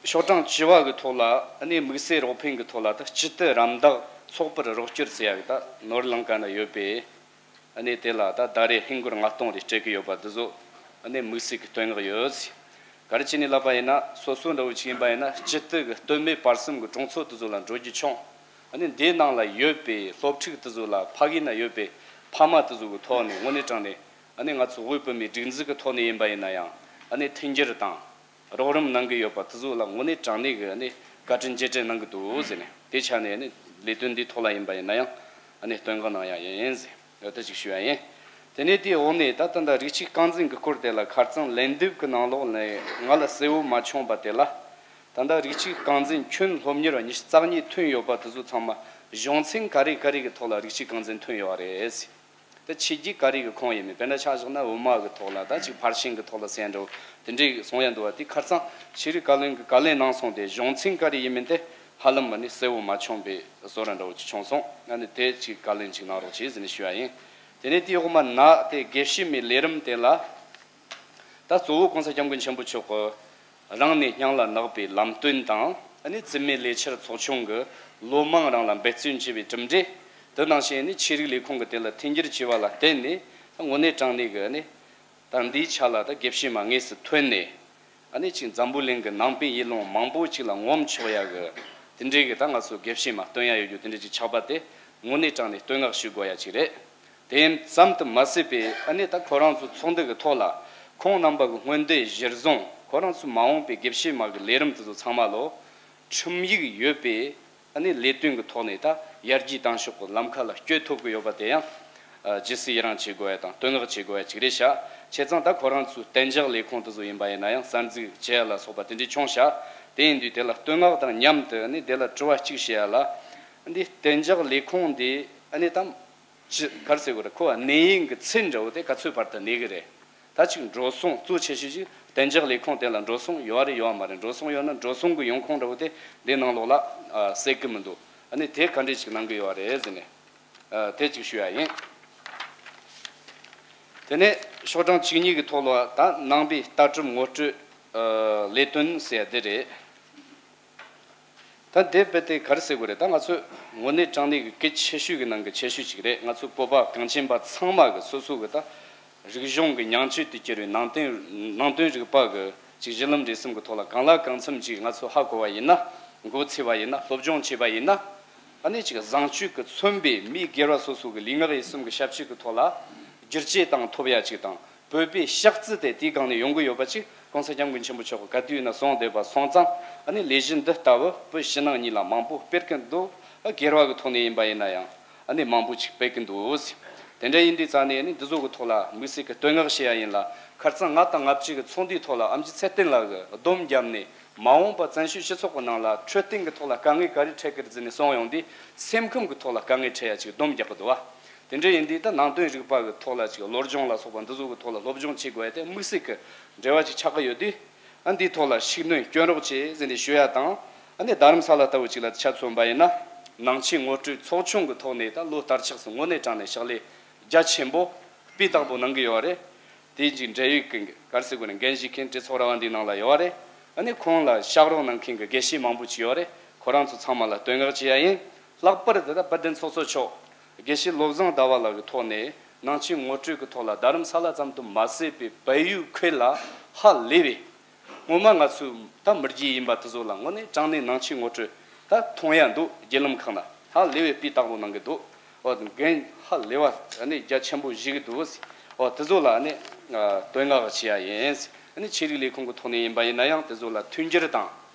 ཤོག་གྲངས་བཅུ་བ་གི་ཐོག་ལ་ཨ་ནི་དམིགས་བསལ་རོགས་ཕན་གི་ཐོག་ལ་ད་སྤྱི་བཏུད་རམ་འདེགས་ཚོགས་པར་རོགས་སྐྱོར་ཟེར་ཡ་གི་ད་ནོར་ལང་ཀ་ན་ཡོད་པའི། ཨ་ནི་དེ་ལ་ད་ཟླ་རེ་ཧིན་སྒོར་ལྔ་སྟོང་རེ་སྤྲད་ཀྱི་ཡོད་པ་འདི་ཚོ་ཨ་ནི་དམིགས་བསལ་གྱི་བསྟོད་བསྔགས་ཡོད། ག་རེ་བྱས་ནས་ལབ་པ་ཡིན་ན་སོ་སོ་འདྲ་བོ་ཅིག་ཡིན་པ་ཡིན་ན་སྤྱི་བཏུད་ཀྱི་སྟོད་སྨད་བར་གསུམ་གྱི་གྲོང་ཚོ་དེ་ཚོ་ལ་འགྲོ་རྒྱུ་བྱུང་། ཨ་ནི་འདིའི་ནང་ལ་ཡོད་པའི་སློབ་ཕྲུག་དེ་ཚོ་ལ་ཕ་གི་ན་ཡོད་པའི་ཕ་མ་དེ་ཚོ་གི་ཐོག་ནས་དངོས་གནས་དྲང་གནས་ཨ་ནི་ང་ཚོ་དབུས་བོད་མིའི་སྒྲིག་འཛུགས་ཀྱི་ཐོག་ནས་ཡིན་པ་ཡིན་ན་ཡང་ཨ་ནི་མཐུན་འགྱུར་དང་། རོགས་རམ་གནང་གི་ཡོད་པ་དེ་ཚོ་ལ་དངོས་གནས་དྲང་གནས་ཀྱི་ཨ་ནི་བཀའ་དྲིན་རྗེས་དྲན་གནང་གི་འདུག་ཟེར་ནས་དེ་ཆ་ནས་ཨ་ནི་ལས་དོན་འདིའི་ཐོག་ལ་ཡིན་པ་ཡིན་ན་ཡང་ཨ་ནི་བསྟོད་བསྔགས་གནང་ཡ་ཡིན་ཟེར་ད་ཅིག་ཞུ་ཡ་ཡིན། དེ་ནས་དེའི་འོག་ནས་ད་ལྟ་འདི་རིགས་གཅིག་རྐང་འཛིན་གྱི་སྐོར་དེ་ལ་ཁ་རྩང་ལན་འདེབས་ཀྱི་ནང་ལོགས་ནས་ང་ལ་གསལ་བོ་མ་བྱུང་བ་དེ་ལ། ད་ལྟ་རིགས་གཅིག་རྐང་འཛིན་ཁྱོན་སློབ་གཉེར་བ་ཉི་ཤུ་རྩ་གཉིས་ཐོན་ཡོད་པ་དེ་ཚོ་ཚང་མ་གཞུང་ཚན་ག་རེ་ག་རེ་གི་ཐོག་ལ་རིགས་གཅིག་རྐང་འཛིན་ཐོན་ཡོད་རེད། ད་ཆོས་བརྒྱུད་ག་རེ་གི་ཁོངས་ཡིན་མིན་དཔེར་ན་ཆ་བཞག་ན་དབུ་མ་གི་ཐོག་ལ་ད་ཅིག་ཕར་ཕྱིན་གི་ཐོག་ལ་ཟེར་འགྲོ་དེ་འདྲའི་གསུང་ཡ་འདུག་བ། དེ་ཁ་རྩང་ཆོས་རིག་བཀའ་བློན་གི་བཀའ་ལན་གནང་སོང་སྟེ་གཞུང་ཚན་ག་རེ་ཡིན་མིན་དེ་ཧ་ལམ་ཨ་ནི་གསལ་བོ་མ་བྱུང་བའི་བཟོ་འདྲ་འདྲ་བོ་ཅིག་བྱུང་སོང་། ཨ་ནི་དེ་ཅིག་བཀའ་ལན་ཅིག་གནང་རོགས་བྱེད་ཟེར་ནས་ཞུ་ཡ་ཡིན། དེ་ནས་དེའི་འོག་མ་ན་དེ་དགེ་བཤེས་མའི་ལས་རིམ་དེ་ལ། ད་གཙོ་བོ་༸གོང་ས་༸སྐྱབས་མགོན་ཆེན་པོ་མཆོག་གི་རང་ནས་སྙིང་ལ་བརྣག་པའི་ལམ་སྟོན་དང་ཨ་ནི་བཙུན་མའི་ལས་འཆར་ཚོགས་ཆུང་གི་ལོ་མང་རིང་ལ་འབད་བརྩོན་བྱས་པའི་གྲུབ་འབྲས། དེ་ནང་བཞིན་ཨ་ནི་ཆོས་རིག་ལས་ཁུངས་ཀྱི་དེ་ལ་མཐུན་འགྱུར་བྱས་པ་ལ་བརྟེན་ནས་དངོས་གནས་དྲང་གནས་ཀྱི་ཨ་ནི་ད་འདིའི་ཆ་ལ་ད་དགེ་བཤེས་མ་དངོས་སུ་ཐོན་ནས་ཨ་ནི་ཅིག་འཛམ་བུ་གླིང་གི་ནང་པའི་ཡུལ་ལུང་མང་པོ་ཅིག་ལ་ངོམ་ཆོག་ཡ་གི་དེ་འདྲའི་གི་ད་ང་ཚོ་དགེ་བཤེས་མ་སྟོན་ཡ་ཡོད་རྒྱུ་དེ་འདྲ་ཅིག་ཆགས་པ་དེ་དངོས་གནས་དྲང་གནས་བསྟོད་བསྔགས་ཞུ་དགོས་ཡ་ཅིག་རེད། དེ་ཙམ་དུ་མ་ཟད་པའི་ཨ་ནི་ད་ཁོ་རང་ཚོ་ཚོགས་འདུ་གི་ཐོག་ལ་ཁོང་རྣམ་པ་གི་སྔོན་བསྡད་གཞིར་བཟུང་ཁོ་རང་ཚོའི་མ་འོངས་པའི་དགེ་བཤེས་མ་གི་ལས་རིམ་དེ་ཚོ་ཚང་མ་ལོ་ཁྲིམས་ཡིག་ཡོད་པའི་ཨ་ནི་ལས་དོན་གི་ཐོག་ནས་ད་ཡར་རྒྱས་བཏང་ཕྱོགས་གི་ལམ་ཁ་ལ་བསྐྱོད་ཐུབ་གི་ཡོད་པ་དེ་ཡང་ཨ་རྗེས་སུ་ཡི་རང་བྱེད་དགོས་ཡ་དང་བསྟོད་བསྔགས་བྱེད་དགོས་ཡ་ཅིག་རེད་ཤག་བྱས་ཙང་ད་ཁོ་རང་ཚོའི་གཏན་འཇགས་ལས་ཁུངས་དེ་ཚོ་ཡིན་པ་ཡིན་ན་ཡང་གསར་འཛུགས་བྱེད་ཡ་ལ་སོགས་པ་དེ་འདྲ་བྱུང་ཤག་དེ་ཡིན་དུས་དེ་ལ་བསྟོད་བསྔགས་དང་མཉམ་དུ་ཨ་ནི་དེ་ལ་དྲི་བ་གཅིག་བྱེད་ཡ་ལ། འདི་གཏན་འཇགས་ལས་ཁུངས་འདི་ཨ་ནི་ད་ཅི་ག་རེ་ཟེར་དགོས་རེད། ཁོ་གནས་ཡུན་གྱི་ཚད་འདྲ་བོ་དེ་ག་ཚོད་བར་དུ་གནས་གི་རེད། ད་ཅིག་འགྲོ་སོང་གཙོ་ཆེ་ཤོས་ཅིག་གཏན་འཇགས་ལས་ཁུངས་དེ་ལ་འགྲོ་སོང་ཡོད་རེད་ཡོད་མ་རེད། འགྲོ་སོང་ཡོད་ན་འགྲོ་སོང་གི་ཡོང་ཁུངས་འདྲ་བོ་དེ་འདི་ནང་ལོགས་ལ་ཨ་གསལ་གི་མི་འདུག་ཨ་ནི་དེ་ག་འདྲས་ཅིག་གནང་གི་ཡོད་རེད་ཟེར་ནས་ཨ་དེ་ཅིག་ཞུ་ཡ་ཡིན། དེ་ནས་ཤོག་གྲངས་བཅུ་གཉིས་ཀྱི་ཐོག་ལ་ད་ནང་པའི་ལྟ་གྲུབ་ངོ་སྤྲོད་ཨ་ལས་དོན་ཟེར་ཡ་འདི་རེད། ད་དེ་རྦད་དེ་ག་རེ་ཟེར་དགོས་རེད། ད་ང་ཚོས་དངོས་གནས་དྲང་གནས་ཀྱི་གལ་ཆེ་ཤོས་ཀྱི་ནང་གི་ཆེ་ཤོས་ཅིག་རེད། ང་ཚོ་བོད་པ་གངས་ཅན་པ་ཚང་མ་གི་སོ་སོ་གི་ད་རིག་གཞུང་གི་ཉིང་བཅུད་དུ་གྱུར་བའི་ནང་བསྟན་ནང་དོན་རིག་པ་གི་ཅིག་གཞི་ལམ་འབྲས་གསུམ་གི་ཐོག་ལ་གང་ལ་གང་འཚམ་ཅིག་ང་ཚོ་ཧ་གོ་བ་ཡིན་ན། མགོ་ཚོས་པ་ཡིན་ན། སློབ་སྦྱོང་བྱས་པ་ཡིན་ན། ཨ་ནི་ཅིག་བཟང་སྤྱོད་ཀྱིས་མཚོན་པའི་མིའི་སྒེར་བ་སོ་སོ་གི་ལུས་ངག་ཡིད་གསུམ་གི་ཞབས་ཕྱི་གི་ཐོག་ལ་བསྒྱུར་བཅོས་བཏང་ཐུབ་ཡ་ཅིག་དང་། བོད་པའི་ཤག་རྩི་དེ་དེའི་སྒང་ནས་ཡོང་གི་ཡོད་པ་ཅིག་གོང་ས་སྐྱབས་མགོན་ཆེན་པོ་མཆོག་གིས་ག་དུས་ཡིན་ན་གསུངས་བསྡད་པ་སོང་ཙང་། ཨ་ནི་ལས་གཞི་འདི་ལྟ་བུ་བོད་ཕྱི་ནང་གཉིས་ལ་མང་པོ་སྤེལ་གི་འདུག་སྒེར་བ་གི་ཐོག་ནས་ཡིན་པ་ཡིན་ན་ཡང་ཨ་ནི་མང་པོ་ཅིག་སྤེལ་གི་འདུག་དེ་འདྲ་ཡིན་དུས་ཙང་ནས་ཨ་ནི་འདི་ཚོ་གི་ཐོག་ལ་དམིགས་བསལ་གྱི་བསྟོད་བསྔགས་བྱེད་ཡ་ཡིན་ལ། ཁ་རྩང་ལྔ་དང་ལྔ་བཅུ་གི་ཚོགས་འདུའི་ཐོག་ལ་ཨེམ་ཆི་ཚེ་བརྟན་ལགས་ཀྱིས་སྡོམ་བརྒྱབ་ནས། མ་འོངས་པ་བཙན་བྱོལ་སྤྱི་ཚོགས་ཀྱི་ནང་ལ་འཕྲོད་བསྟེན་གྱི་ཐོག་ལ་དཀའ་ངལ་ག་རེ་འཕྲད་ཀྱི་རེད་ཟེར་ནས་གསུངས་ཡོང་དུས། སེམས་ཁམས་ཀྱི་ཐོག་ལ་དཀའ་ངལ་འཕྲད་ཡ་ཅིག་སྡོམ་རྒྱག་གི་འདུག་བ། དེ་འདྲ་ཡིན་དུས་ད་ནང་དོན་རིག་པ་གི་ཐོག་ལ་ཅིག་བློ་སྦྱོང་ལ་སོགས་པ་འདི་ཚོ་གི་ཐོག་ལ་སློབ་སྦྱོང་བྱེད་དགོས་ཡ་དེ་དམིགས་བསལ་གྱི་འབྲེལ་བ་ཅིག་ཆགས་ཀྱི་ཡོད་དུས། ཨ། འདིའི་ཐོག་ལ་ཤུགས་སྣོན་སྐྱོན་རོགས་བྱེད་ཟེར་ནས་ཞུ་ཡ་དང་། ཨ་ནི་རྡ་རམ་ས་ལ་ལྟ་བུ་ཅིག་ལ་ཆ་མཚོན་པ་ཡིན་ན། ནང་ཆོས་ངོ་སྤྲོད་ཚོགས་ཆུང་གི་ཐོག་ནས་ད་ལོ་བསྟར་ཆགས་སུ་དངོས་གནས་དྲང་གནས་ཕྱག་ལས་རྒྱ་ཆེན་པོ་སྤུས་དག་པོ་གནང་གི་ཡོད་རེད། དེའི་འབྲེལ་ཡོད་ཀྱི་ག་རེ་ཟེར་དགོས་ན། འགན་བཞེས་མཁན་གྲོས་ཚོགས་ར་བ་འདིའི་ནང་ལ་ཡོད་རེད། ཨ་ནི་ཁོང་ལ་ཕྱག་རོགས་གནང་མཁན་གྱི་དགེ་བཤེས་མང་པོ་ཅིག་ཡོད་རེད། ཁོ་རང་ཚོ་ཚང་མ་ལ་བསྟོད་བསྔགས་བྱེད་ཡ་ཡིན། ལྷག་པར་དུ་ད་དཔལ་ལྡན་ཚོགས་གཙོ་མཆོག་དགེ་བཤེས་བློ་བཟང་ཟླ་བ་ལགས་ཀྱི་ཐོག་ནས་ནང་ཆོས་ངོ་སྤྲོད་ཀྱི་ཐོག་ལ་རྡ་རམ་ས་ལ་ཙམ་དུ་མ་ཟད་པའི་བལ་ཡུལ་ཁུལ་ལ་ཧ་ལས་པའི། ངོ་མ་ང་ཚོའི་ད་མི་རྒྱུད་ཡིན་པ་དེ་ཚོ་ལ་དངོས་གནས་དྲང་གནས་ནང་ཆོས་ངོ་སྤྲོད་ད་མཐོང་ཡ་འདུག་བརྒྱུད་ལམ་ཁག་ན་ཧ་ལས་པའི་སྤུས་དག་པོ་གནང་གི་འདུག་འོ། འགན་ཧ་ལས་པ་ཨ་ནི་རྒྱ་ཆེན་པོ་བཞེས་ཀྱི་འདུག་འོ། དེ་ཚོ་ལ་ཨ་ནི་བསྟོད་བསྔགས་བྱེད་ཡ་ཡིན། ཨ་ནི་ཆོས་རིག་ལས་ཁུངས་ཀྱི་ཐོག་ནས་ཡིན་པ་ཡིན་ན་ཡང་དེ་ཚོ་ལ་མཐུན་འགྱུར་དང་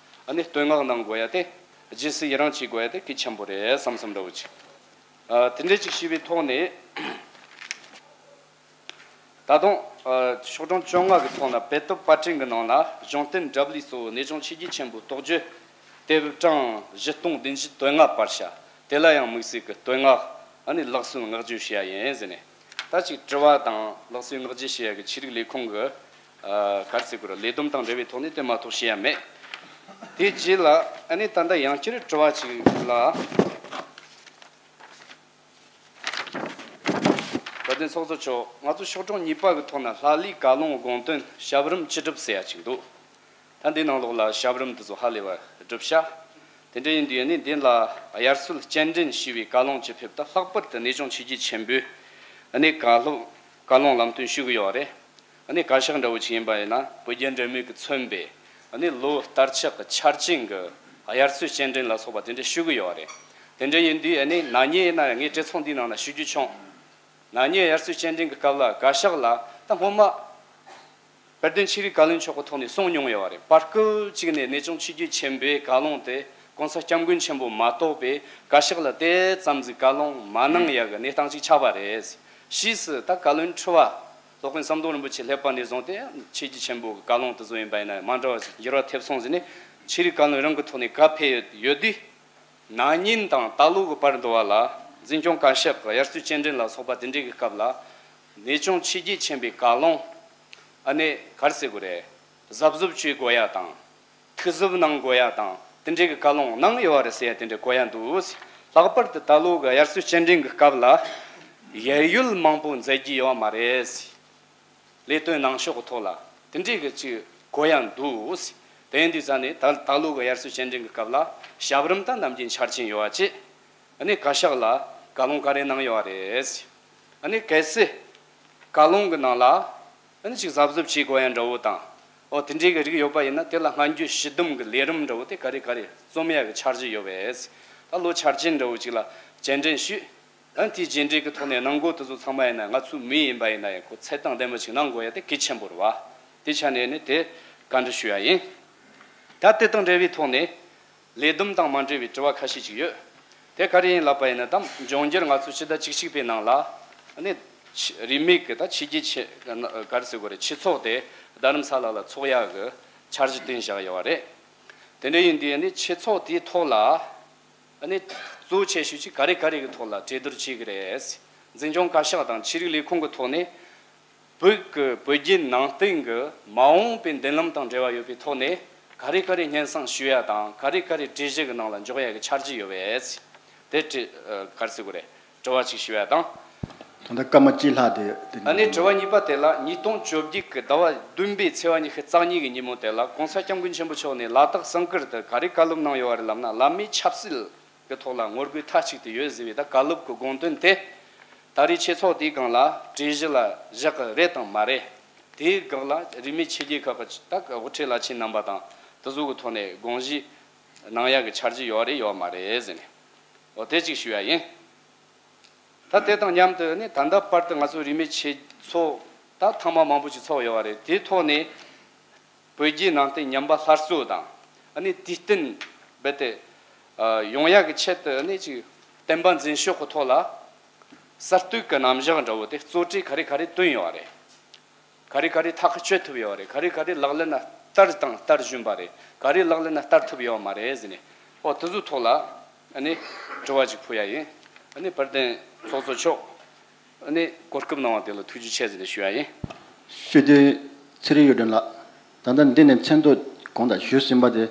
ཨ་ནི་བསྟོད་བསྔགས་གནང་དགོས་ཡ་དེ། རྗེས་སུ་ཡི་རང་བྱེད་དགོས་ཡ་དེ་གལ་ཆེན་པོ་རེད་བསམ་བསམ་འདྲ་བོ་ཅིག་དེ་འདྲ་ཅིག་ཞུས་པའི་ཐོག་ནས། ད་དུང་ཨ་ཤོག་གྲངས་བཅོ་ལྔ་གི་ཐོག་ན་བོད་ཐོག་པར་སྐྲུན་གྱི་ནང་ན་གཞུང་བསྟེན་འདྲ་བླུའི་གཙོ་བོ་གནས་ཆུང་ཆོས་བརྒྱུད་ཆེན་པོའི་རྟོགས་བརྗོད་དེབ་གྲངས་བཞི་སྟོང་བདུན་བརྒྱ་དོན་ལྔ་པར་བྱ། དེ་ལ་ཡང་དམིགས་བསལ་གྱི་བསྟོད་བསྔགས་ཨ་ནི་ལག་སོན་བསྔགས་བརྗོད་བྱེད་ཡ་ཡིན་ཟེར་ནས། ད་ཅིག་དྲི་བ་དང་ལག་སོན་བསྔགས་བརྗོད་བྱེད་ཡ་གི་ཆོས་རིག་ལས་ཁུངས་ཀྱི་ཨ་ག་རེ་ཟེར་དགོས་རེད། ལས་བསྡོམས་དང་འབྲེལ་བའི་ཐོག་ནས་དེ་མ་གཏོགས་བྱེད་ཡ་མེད། དེ་རྗེས་ལ་ཨ་ནི་ད་ལྟ་ཡང་བསྐྱར་དྲི་བ་ཅིག་ལ། དཔལ་ལྡན་ཚོགས་གཙོ་མཆོག་ང་ཚོ་ཤོག་གྲངས་གཉིས་པ་གི་ཐོག་ན་ལྷ་ལས་བཀའ་ལུང་དགོངས་དོན་ཞབས་རིམ་ཅི་སྒྲུབ་ཟེར་ཡ་ཅིག་འདུག་ད་འདིའི་ནང་ལོགས་ལ་ཞབས་རིམ་དེ་ཚོ་ཧ་ལས་པ་སྒྲུབ་བྱ། དེ་འདྲ་ཡིན་དུས་ཨ་ནི་འདི་ལ་དབྱར་གསོལ་སྤྱན་འདྲེན་ཞུས་པའི་བཀའ་ལུང་ཅི་ཕེབས་ད་ལྷག་པར་དུ་གནས་ཆུང་ཆོས་བརྒྱུད་ཆེན་པོས་ཨ་ནི་བཀའ་སློབ་བཀའ་ལུང་ལམ་སྟོན་ཞུ་གི་ཡོད་རེད། ཨ་ནི་བཀའ་ཤག་འདྲ་བོ་ཅིག་ཡིན་པ་ཡིན་ན་བོད་རྒྱ་འབྲེལ་མོལ་གྱིས་མཚོན་པའི་ཨ་ནི་ལོ་བསྟར་ཆགས་ཀྱི་འཆར་ཅན་གྱི་དབྱར་གསོལ་སྤྱན་འདྲེན་ལ་སོགས་པ་དེ་འདྲ་ཞུ་གི་ཡོད་རེད། དེ་འདྲ་ཡིན་དུས་ཨ་ནི་ན་ནིང་ཡིན་ན་ཡང་ངས་གྲོས་ཚོགས་འདིའི་ནང་ན་ཞུ་རྒྱུ་བྱུང་། ན་ནིང་དབྱར་གསོལ་སྤྱན་འདྲེན་གྱི་སྐབས་ལ་བཀའ་ཤག་ལ་ད་སྔོན་མ་དཔལ་ལྡན་ཆོས་རིག་བཀའ་བློན་མཆོག་གི་ཐོག་ནས་གསུངས་མྱོང་ཡོད་རེད། བར་སྐབས་ཅིག་ནས་གནས་ཆུང་ཆོས་བརྒྱུད་ཆེན་པོའི་བཀའ་ལུང་དེ་གོང་ས་སྐྱབས་མགོན་ཆེན་པོ་མ་གཏོགས་པའི་བཀའ་ཤག་ལ་དེ་ཙམ་ཟིག་བཀའ་ལུང་མ་གནང་ཡག་གི་གནས་སྟངས་ཅིག་ཆགས་པ་རེད། ཕྱིས་སུ་ད་བཀའ་བློན་ཁྲི་པ་སློབ་དཔོན་ཟམ་གདོང་རིན་པོ་ཆེ་སླེབས་པ་ནས་བཟུང་སྟེ་ཆོས་བརྒྱུད་ཆེན་པོ་གི་བཀའ་ལུང་དེ་ཚོ་ཡིན་པ་ཡིན་ན་མ་འདྲ་བ་ཞིག་འགྱུར་བ་ཐེབས་སོང་ཟེར་ནས། ཆོས་རིག་བཀའ་བློན་རང་གི་ཐོག་ནས་བཀའ་ཕེབས་ཡོད་ཡོད་དུས། ན་ནིང་དང་ད་ལོ་གི་བར་འདི་བ་ལ་འཛིན་སྐྱོང་བཀའ་ཤག་གི་དབྱར་གསོལ་སྤྱན་འདྲེན་ལ་སོགས་པ་དེ་འདྲའི་གི་སྐབས་ལ། གནས་ཆུང་ཆོས་བརྒྱུད་ཆེན་པོའི་བཀའ་ལུང་ཨ་ནི་ག་རེ་ཟེར་དགོས་རེད། གཟབ་གཟབ་བྱེད་དགོས་ཡ་དང་། ཐུགས་གཟབ་གནང་དགོས་ཡ་དང་དེ་འདྲའི་གི་བཀའ་ལུང་གནང་ཡོད་རེད་ཟེར་ཡ་དེ་འདྲ་གོ་ཡ་འདུག་ལྷག་པར་དུ་ད་ལོ་གི་དབྱར་གསོལ་སྤྱན་འདྲེན་གི་སྐབས་ལ་ཡར་ཡུལ་མང་པོ་མཛད་རྒྱུ་ཡོད་མ་རེད། ལས་དོན་གནང་ཕྱོགས་ཀྱི་ཐོག་ལ་དེ་འདྲའི་གི་ཅིག་གོ་ཡ་འདུག་དེ་ཡིན་དུས་ཙང་ནས་ད་ད་ལོ་གི་དབྱར་གསོལ་སྤྱན་འདྲེན་གྱི་སྐབས་ལ་ཞབས་རིམ་དང་ནམ་རྒྱུན་འཆར་ཅན་ཡོད་པ་བཅས། ཨ་ནི་བཀའ་ཤག་ལ་བཀའ་ལུང་ག་རེ་གནང་ཡོད་རེད། ཨ་ནི་གལ་སྲིད་བཀའ་ལུང་གི་ནང་ལ་ཨ་ནི་ཅིག་གཟབ་གཟབ་བྱེད་དགོས་ཡ་འདྲ་བོ་དང་། ཨོ་དེ་འདྲའི་གི་རིགས་ཡོད་པ་ཡིན་ན་དེ་ལ་སྔ་འགྱུར་ཞི་འདུམ་གྱི་ལས་རིམ་འདྲ་བོ་དེ་ག་རེ་ག་རེ་རྩོམ་ཡ་གི་འཆར་གཞི་ཡོད་པས། ད་ལོ་འཆར་ཅན་འདྲ་བོ་ཅིག་ལ་སྤྱན་འདྲེན་ཞུས། ཨ་ནི་དེའི་རྗེས་འབྲེལ་གྱི་ཐོག་ནས་གནང་སྒོ་དེ་ཚོ་ཚང་མ་ཡིན་ན་ང་ཚོའི་མི་ཡིན་པ་ཡིན་ན་ཡང་ཁོ་ཚད་དང་ལྡན་པ་ཞིག་གནང་དགོས་ཡ་དེ་གལ་ཆེན་པོ་རེད་བ། དེ་ཆ་ནས་ནི་དེ་བཀའ་འདྲི་ཞུ་ཡ་ཡིན། ད་དེ་དང་འབྲེལ་བའི་ཐོག་ནས་ལས་བསྡོམས་དང་མ་འབྲེལ་བའི་དྲི་བ་ཁ་ཤས་ཅིག་ཡོད། དེ་ག་རེ་ཡིན་ལབ་པ་ཡིན་ན་ད་འབྱུང་འགྱུར་ང་ཚོ་ཕྱི་ཟླ་བཅུ་གཅིག་པའི་ནང་ལ་ཨ་ནི་རིས་མེད་ཀྱི་ད་ཆོས་བརྒྱུད་ཆེ་ག་རེ་ཟེར་དགོས་རེད། ཆོས་ཚོགས་དེ་རྡ་རམ་ས་ལ་ལ་ཚོགས་ཡ་གི་འཆར་གཞི་བཏིང་བཞག་ཡོད་པ་རེད། དེ་འདྲ་ཡིན་དུས་ཨ་ནི་ཆོས་ཚོགས་དེའི་ཐོག་ལ། ཨ་ནི་གཙོ་ཆེ་ཤོས་ཅིག་ག་རེ་ག་རེ་གི་ཐོག་ལ་གྲོས་བསྡུར་བྱེད་ཀྱི་རེད། འཛིན་སྐྱོང་བཀའ་ཤག་དང་ཆོས་རིག་ལས་ཁུངས་ཀྱི་ཐོག་ནས་བོད་ཀྱི་བོད་བརྒྱུད་ནང་བསྟན་གྱི་མ་འོངས་པའི་མདུན་ལམ་དང་འབྲེལ་བ་ཡོད་པའི་ཐོག་ནས་ག་རེ་ག་རེ་སྙན་སེང་ཞུ་ཡ་དང་ག་རེ་ག་རེ་གྲོས་གཞི་གི་ནང་ལ་འཇོག་ཡ་གི་འཆར་གཞི་ཡོད་པས། དེ་དྲི་ཨ་ག་རེ་ཟེར་དགོས་རེད། དྲི་བ་ཅིག་ཞུ་ཡ་དང་། ད་ལྟ་སྐར་མ་གཅིག་ལྷག་དེ་དེ་ཨ་ནི་ནས་དྲི་བ་གཉིས་པ་དེ་ལ་ཉིས་སྟོང་བཅོ་བརྒྱད་ཀྱི་ཟླ་བ་བདུན་པའི་ཚེས་པ་ཉི་ཤུ་རྩ་གཉིས་ཀྱི་ཉིན་མོ་དེ་ལ་གོང་ས་སྐྱབས་མགོན་ཆེན་པོ་མཆོག་ནས་ལ་དྭགས་བསམ་དཀར་དུ་ག་རེ་བཀའ་སློབ་གནང་ཡོད་པ་རེད་ལབ་ན། བླ་མའི་ཆབ་སྲིད་གི་ཐོག་ལ་ངོ་རྒོལ་མཐའ་གཅིག་ཏུ་ཡོད་ཟེར་བའི་ད་བཀའ་སློབ་ཀྱི་དགོངས་དོན་དེ་ད་རེས་ཆོས་ཚོགས་དེའི་སྒང་ལ་གྲོས་གཞི་ལ་བཞག་གི་རེད་དང་མ་རེད། དེའི་སྒང་ལ་རིས་མེད་ཆོས་བརྒྱུད་ཁག་གི་ད་དབུ་ཁྲིད་བླ་ཆེན་རྣམ་པ་དང་དེ་ཚོ་གི་ཐོག་ནས་དགོངས་གཞི་གནང་ཡག་གི་འཆར་གཞི་ཡོད་རེད་ཡོད་མ་རེད་ཟེར་ནས། འོ་དེ་གཅིག་ཞུ་ཡ་ཡིན། ད་དེ་དང་མཉམ་དུ་ནི་ད་ལྟ་བར་དུ་ང་ཚོ་རིས་མེད་ཆོས་ཚོགས་ ད་ཐེངས་མ་མང་པོ་ཞིག་ཚོགས་ཡོད་པ་རེད། དེའི་ཐོག་ནས་བོད་བརྒྱུད་ནང་བསྟན་ཉམས་པ་སླར་གསོ་དང་། ཨ་ནི་དུས་བསྟུན་རྦད་དེ་ཡོང་ཡག་གི་ཆེད་དུ་ཨ་ནི་ཅིག་བསྟན་པ་འཛིན་ཕྱོགས་ཀྱི་ཐོག་ལ་གསར་གཏོད་ཀྱི་རྣམ་གཞག་འདྲ་བོ་དེ་གཙོ་གྲས་ག་རེ་ག་རེ་བཏོན་ཡོད་པ་རེད། ག་རེ་ག་རེ་ཐག་གཅོད་ཐུབ་ཡོད་རེད། ག་རེ་ག་རེ་ལག་ལེན་ལ་བསྟར་དང་བསྟར་བཞིན་པ་རེད། ག་རེ་ལག་ལེན་ལ་བསྟར་ཐུབ་ཡོད་མ་རེད་ཟེར་ནས། ཨོ་དེ་ཚོའི་ཐོག་ལ་ཨ་ནི་དྲི་བ་ཅིག་ཕུལ་ཡ་ཡིན། ཨ་ནི་དཔལ་ལྡན་ཚོགས་གཙོ་མཆོག་ཨ་ནི་གོ་སྐབས་གནང་བ་དེ་ལ་ཐུགས་རྗེ་ཆེ་ཟེར་ནས་ཞུ་ཡ་ཡིན། སྤྱི་འཐུས་ཚེ་རིང་གཡུ་སྒྲོན་ལགས། ད་ལྟ་འདི་ནས་མཚན་ཐོ་གོང་དུ་ཞུས་ཟིན་པ་དེ།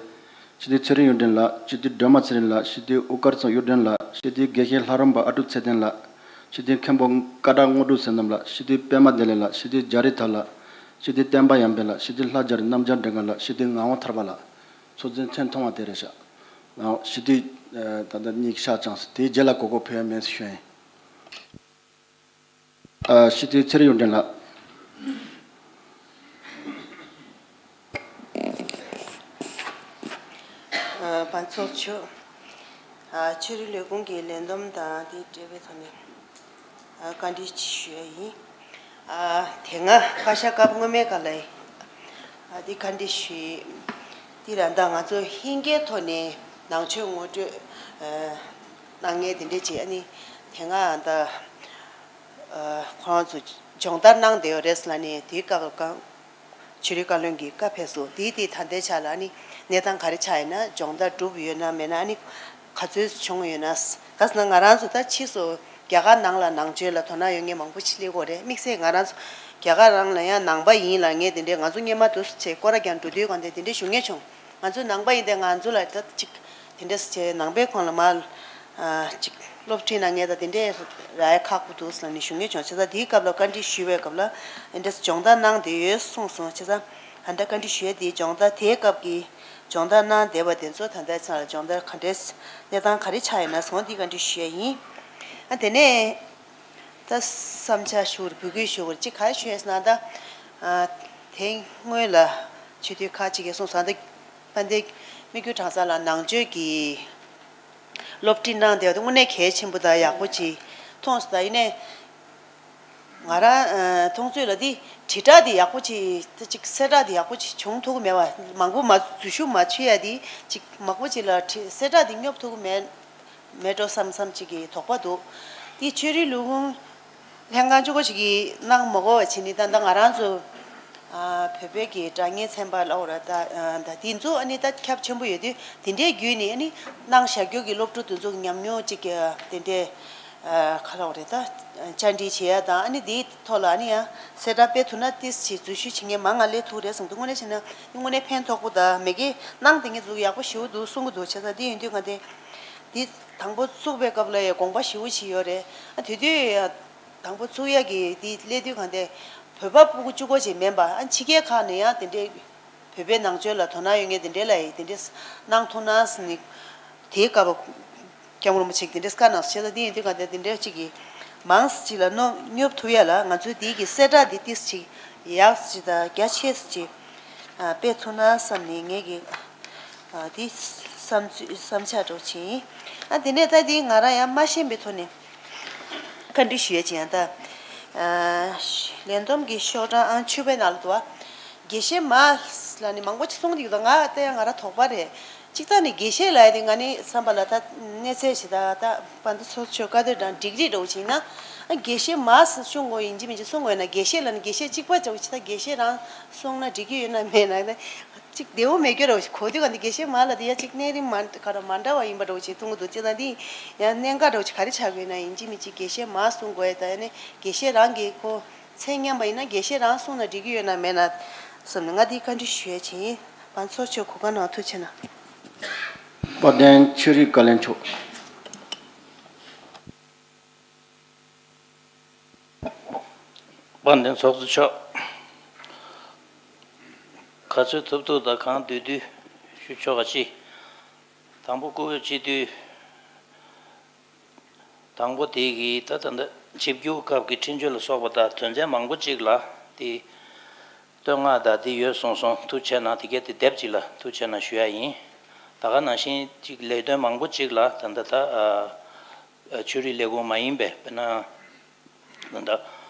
སྤྱི་འཐུས་ཚེ་རིང་གཡུ་སྒྲོན་ལགས། སྤྱི་འཐུས་སྒྲོལ་མ་ཚེ་རིང་ལགས། སྤྱི་འཐུས་དབུ་དཀར་ཚང་གཡུ་སྒྲོན་ལགས། སྤྱི་འཐུས་དགེ་བཤེས་ལྷ་རམས་པ་ཨ་ཀྲུག་ཚེ་བརྟན་ལགས། སྤྱི་འཐུས་མཁན་པོ་སྐ་བྲག་དངོས་གྲུབ་བསོད་ནམས་ལགས། སྤྱི་འཐུས་པད་མ་བདེ་ལེགས་ལགས། སྤྱི་འཐུས་རྒྱ་རི་ཐར་ལགས། སྤྱི་འཐུས་བསྟན་པ་ཡར་འཕེལ་ལགས། སྤྱི་འཐུས་ལྷ་རྒྱལ་རྣམ་རྒྱལ་སྒྲོལ་དཀར་ལགས། སྤྱི་འཐུས་ངག་དབང་ཐར་པ་ལགས། ཚོགས་གཙོས་མཚན་མཐོང་བ་དེ་རེད་ཤག། ཨ་སྤྱི་འཐུས་ཨ་ད་ལྟ་གཉིས་ཤག་ཅང་སོང་། དེའི་རྗེས་ལ་གོ་སྐབས་ཕུལ་ཡ་མེད་ཟེར་ཞུ་ཡ་ཡིན། ཨ་སྤྱི་འཐུས་ཚེ་རིང་གཡུ་སྒྲོན་ལགས། ཨ་བ་ཚོགས་ཆུ། ཨ་ཆོས་རིག་ལས་ཁུངས་ཀྱི་ལས་བསྡོམས་དང་དེ་འབྲེལ་བའི་ཐོག་ནས་ཨ་བཀའ་འདྲི་ཞུ་ཡ་ཡིན། ཨ་དེ་སྔ་བཀའ་ཤག་སྐབས་སྔོན་མའི་སྐབས་ལ་ཨ་དེ་བཀའ་འདྲི་ཞུས། དེ་ལ་ད་ང་ཚོ་ཧིན་སྐད་ཐོག་ནས་ནང་ཆོས་ངོ་སྤྲོད་ཨ་གནང་མཁན་དེ་འདྲས་བྱས། ཨ་ནི་དེ་སྔ་ད་ཨ་ཁོ་རང་ཚོ་སྦྱོང་བརྡར་གནང་བསྡད་ཡོད་རེད་ཟེར་ལབ་ནས། དེའི་སྐབས་ལ་ཀ་ཆོས་རིག་བཀའ་བློན་གྱི་བཀའ་ཕེབས་སོང་། དེའི་དེའི་ད་ལྟའི་ཆ་ལ་ཨ་ནི་གནས་སྟངས་ག་རེ་ཆགས་ཡོད་ན། སྦྱོང་བརྡར་གྲུབ་ཡོད་ན་མེད་ན། ཨ་ནི་ག་ཚོད་བྱུང་ཡོད་ན། ག་ཟེར་ན་ང་རང་ཚོ་ད་ཕྱིས་སུ་རྒྱ་གར་ནང་ལ་ནང་ཆོས་ལ་དོ་སྣང་ཡོད་མཁན་མང་པོ་ཞིག་སླེབས་ཀྱི་ཡོད་རེད། དམིགས་བསལ་ང་རང་ཚོ་རྒྱ་གར་ནང་ལ་ཡང་ནང་པ་ཡིན་ལབ་མཁན་དེ་འདྲས། ང་ཚོ་སྔོན་མ་དུས་སུ་བྱས་སྐོར་ར་རྒྱག་འགྲོ་དུས་གང་དེ་དེ་འདྲས་ཞུ་མཁན་བྱུང་། ང་ཚོ་ནང་པ་ཡིན་དེ་ང་ཚོ་ལ་ད་ཅིག་དེ་འདྲས་བྱས་ནང་པའི་ཁོངས་ལ་མར་ཨ་ཅིག་སློབ་ཁྲིད་གནང་མཁན་ད་དེ་འདྲས་རག་ཡ་ཁག་པོ་འདུག་ཟེར་ནས་ཞུ་མཁན་བྱུང་། བྱས་ཙང་དེའི་སྐབས་ལ་བཀའ་འདྲི་ཞུས་པའི་སྐབས་ལ་དེ་འདྲས་སྦྱོང་བརྡར་གནང་བསྡད་ཡོད་གསུངས་སོང་། བྱས་ཙང་ད་ལྟ་བཀའ་འདྲི་ཞུ་ཡ་དེའི་སྦྱོང་བརྡར་དེའི་སྐབས་ཀྱི་སྦྱོང་བརྡར་གནང་བསྡད་པ་དེ་ཚོ་ད་ལྟའི་ཆ་ལ་སྦྱོང་བརྡར་ག་འདྲས་གནས་སྟངས་ག་རེ་ཆགས་ཡོད་ན་སོང་། དེ་བཀའ་འདྲི་ཞུ་ཡ་ཡིན། ཨ་དེ་ནས་ད་བསམ་འཆར་ཞུ་བར་འབོད་སྐུལ་ཞུ་བར་ཅིག་ག་རེ་ཞུ་ཡ་ཟེར་ན། ད་ཨ་དེ་སྔོན་ལ་ཆེས་མཐོའི་ཁག་ཅིག་གིས་གསུངས་སོང་། ད་དཔལ་ལྡན་སྨིག་རྒྱུ་གྲང་ཚ་ལགས་ནང་ཆོས་ཀྱི་སློབ་ཁྲིད་གནང་བསྡད་པ་དེ་དངོས་གནས་གལ་ཆེན་པོ་དང་ཡག་པོ་ཅིག་མཐོང་སོང་། ད་ཡིན་ནའི་ང་རང་ཨ་མཐོང་ཚོད་ལ་དེ་དྲིལ་བསྒྲགས་དེ་ཡག་པོ་ཅིག་ད་ཅིག་གསལ་བསྒྲགས་དེ་ཡག་པོ་ཅིག་བྱུང་ཐུབ་ཀྱི་མེད་པ། མང་པོ་མ་འཛུལ་ཞུགས་མ་བྱེད་ཡ་དེ་ཅིག་མང་པོ་ཅིག་ལ་དྲི་གསལ་བསྒྲགས་དེ་སྙོབ་ཐུབ་ཀྱི་མེད་མེད་འགྲོ་བསམ་བསམ་ཅིག་གི་དོགས་པ་འདུག། དེ་ཆོས་རིག་ལས་ཁུངས་ལྷན་ཁང་གཅིག་པོ་ཞིག་གིས་གནང་མ་དགོས་པ་བྱས་ནས། ད་ལྟ་ང་རང་ཚོ་ཨ་བོད་པའི་གི་དྲ་བརྙན་ཚན་པ་ལབ་དགོས་རེད། ད་ཨ་ད་དེ་ཚོ་ཨ་ནི་ད་ཁྱབ་ཆེན་པོ་ཡོད་དུས། དེ་འདྲའི་བརྒྱུད་ནས་ཨ་ནི་གནང་བཞག་རྒྱུ་གི་སློབ་ཕྲུག་དེ་ཚོ་གི་ཉམས་མྱོང་ཅིག་གི་དེ་འདྲའི་ཨ་ག་ལབ་དགོས་རེད། ད་བཅར་འདྲི་བྱེད་ཡ་དང་། ཨ་ནི་དེའི་ཐོག་ལ་ཨ་ནི་ཡང་གསལ་བསྒྲགས་སྤེལ་ཐུབ་ན་ཏོག་ཙམ་འཛུལ་ཞུགས་བྱེད་མཁན་མང་ང་སླེབས་ཐུབ་རེད་བསམ་འདུག། དངོས་གནས་བྱས་ན་དངོས་གནས་ཕན་ཐོགས་པོ་དང་། མ་གི་གནང་བསྡད་མཁན་ཚོ་ཡག་པོ་ཞེ་པོ་འདུག་གསུང་གི་འདུག། བྱས་ཙང་དེ་ཡིན་དུས་ང་དེ་དེ་དང་པོ་བཙུགས་པའི་སྐབས་ལ་ཡང་དགོངས་པ་ཞེ་པོ་ཅིག་ཡོད་རེད། ཨ་དེ་དུས་དང་པོ་བཙུགས་ཡག་གི་དེ་སླེབས་དུས་གང་དེ་བོད་པ་ཕྲུ་གུ་གཅིག་པོ་ཅིག་མིན་པ། ཨ་ཕྱི་རྒྱལ་ཁག་ནས་ཡང་དེ་འདྲའི་བོད་པའི་ནང་ཆོས་ལ་དོ་སྣང་ཡོད་མཁན་དེ་འདྲའི་ལ་ཡང་དེ་འདྲས་གནང་ཐུབ་ན་ཟེར་ནས། དེའི་སྐབས་སྐྱབས་མགོན་རིན་པོ་ཆེས་དེ་འདྲས་བཀའ་གནང་སོང་། བྱས་ཙང་དེ་ཡིན་དུས་གང་དེ་དེ་འདྲས་ཅིག་གི་མང་ཙམ་ཅིག་ལ་སྙོབ་སྙོབ་ཐུབ་ཡ་ལ་ང་ཚོས་དེའི་གི་གསལ་བསྒྲགས་དེ་ཏོག་ཙམ་ཅིག་ཡག་ཙམ་ཅིག་དང་རྒྱ་ཆེ་ཙམ་ཅིག་ཨ་སྤེལ་ཐུབ་ན་བསམ་ནས་ངས་ཀྱི་ཨ་དེ་བསམ་ཚུལ་བསམ་འཆར་འདྲ་བོ་ཅིག་ཡིན། ཨ་དེ་ནས་ད་དེ་ང་རང་ཡང་མ་ཤེས་པའི་ཐོག་ནས་བཀའ་འདྲི་ཞུ་ཡ་ཅིག་ཡང་ད། ཨ་ལས་བསྡོམས་ཀྱི་ཤོག་གྲངས་ཨང་བཅུ་པའི་ནང་ལ་འདུག་བ། དགེ་བཤེས་མ་ལ་ནི་མང་པོ་ཅིག་གསུངས་ཀྱི་འདུག། ད་ང་ལྟ་ཡང་ང་རང་དོགས་པ་རེད། གཅིག་ད་ནི་དགེ་བཤེས་ལབ་ཡ་དེ་ང་ནི་བསམ་པ་ལ་ད་གནས་ཚད་ཞིག་ད་ད་བན་དེ་ཚོ་ཆོས་བཀའ་དེ་དང་སྒྲིག་རིས་འདྲ་བོ་ཅིག་ཡིན་ན། ཨ་དགེ་བཤེས་མ་ཟེར་གསུང་དགོས་ཡིན་གཅིག་མིན་གཅིག་གསུང་དགོས་ཡིན་ན། དགེ་བཤེས་ལབ་ན་དགེ་བཤེས་གཅིག་པ་འདྲ་བོ་ཅིག། ད་དགེ་བཤེས་རང་གསུངས་ན་འགྲིག་གི་ཡོད་ན་མེད་ན། ད་ཅིག་བདེ་བོ་མེད་རྒྱུ་འདྲ་བོ་ཅིག་གོ་དུས་ག་འདི་དགེ་བཤེས་མ་ལབ་དེ་ཡ་ཅིག་གནས་རིམ་མ་ག་རེ་མ་འདྲ་བ་ཡིན་པ་འདྲ་བོ་ཅིག་མཐོང་གི་འདུག། ཅི་ད་འདི་ཡང་གནད་འགག་འདྲ་བོ་ཅིག་ག་རེ་ཆགས་ཀྱི་ཡོད་ན། ཡིན་གཅིག་མིན་གཅིག་དགེ་བཤེས་མ་གསུང་དགོས་ཡ། ད་ཡ་ནི་དགེ་བཤེས་རང་གིས་ཁོ་མཚན་མཉམ་པ་ཡིན་ན་དགེ་བཤེས་རང་གསུངས་ན་འགྲིག་གི་ཡོད་ན་མེད་ན་བསམ་ནས་ང་འདི་བཀའ་འདྲི་ཞུ་ཡ་ཅིག་ཡིན། བན་ཚོགས་ཆོས་གོ་སྐབས་གནང་ཐུགས་རྗེ་གནང་། དཔལ་ལྡན་ཆོས་རིག་བཀའ་བློན་མཆོག། དཔལ་ལྡན་ཚོགས་གཙོ་མཆོག། ག་ཚོད་ཐུབ་ཐུབ་དང་གང་བསྡུས་བསྡུས་ཞུ་ཆོག་ག་ཅི། དང་པོ་སྐུ་འོས་སྤྱི་འཐུས། དང་པོ་དེ་གི་ད་ད་ལྟ་ཆིབས་བསྒྱུར་སྐབས་ཀྱི་འཕྲིན་བཅོལ་ལ་སོགས་པ་དང་དོན་ཚན་མང་པོ་གཅིག་ལ་དེ་བསྟོད་བསྔགས་དང་དེ་ཡོད་གསུངས་སོང་། ཐུགས་རྗེ་གནང་། དེ་གའི་དེ་དེབ་གཅིག་ལ་ཐུགས་རྗེ་གནང་ཞུ་ཡ་ཡིན། ད་ག་ནང་བཞིན་གཅིག་ལས་དོན་མང་པོ་གཅིག་ལ་ད་ལྟ་ད་ཨ་ཨ་ཆོས་རིག་ལས་ཁུངས་མ་ཡིན་པའི་དཔེར་ན་ད་ལྟ་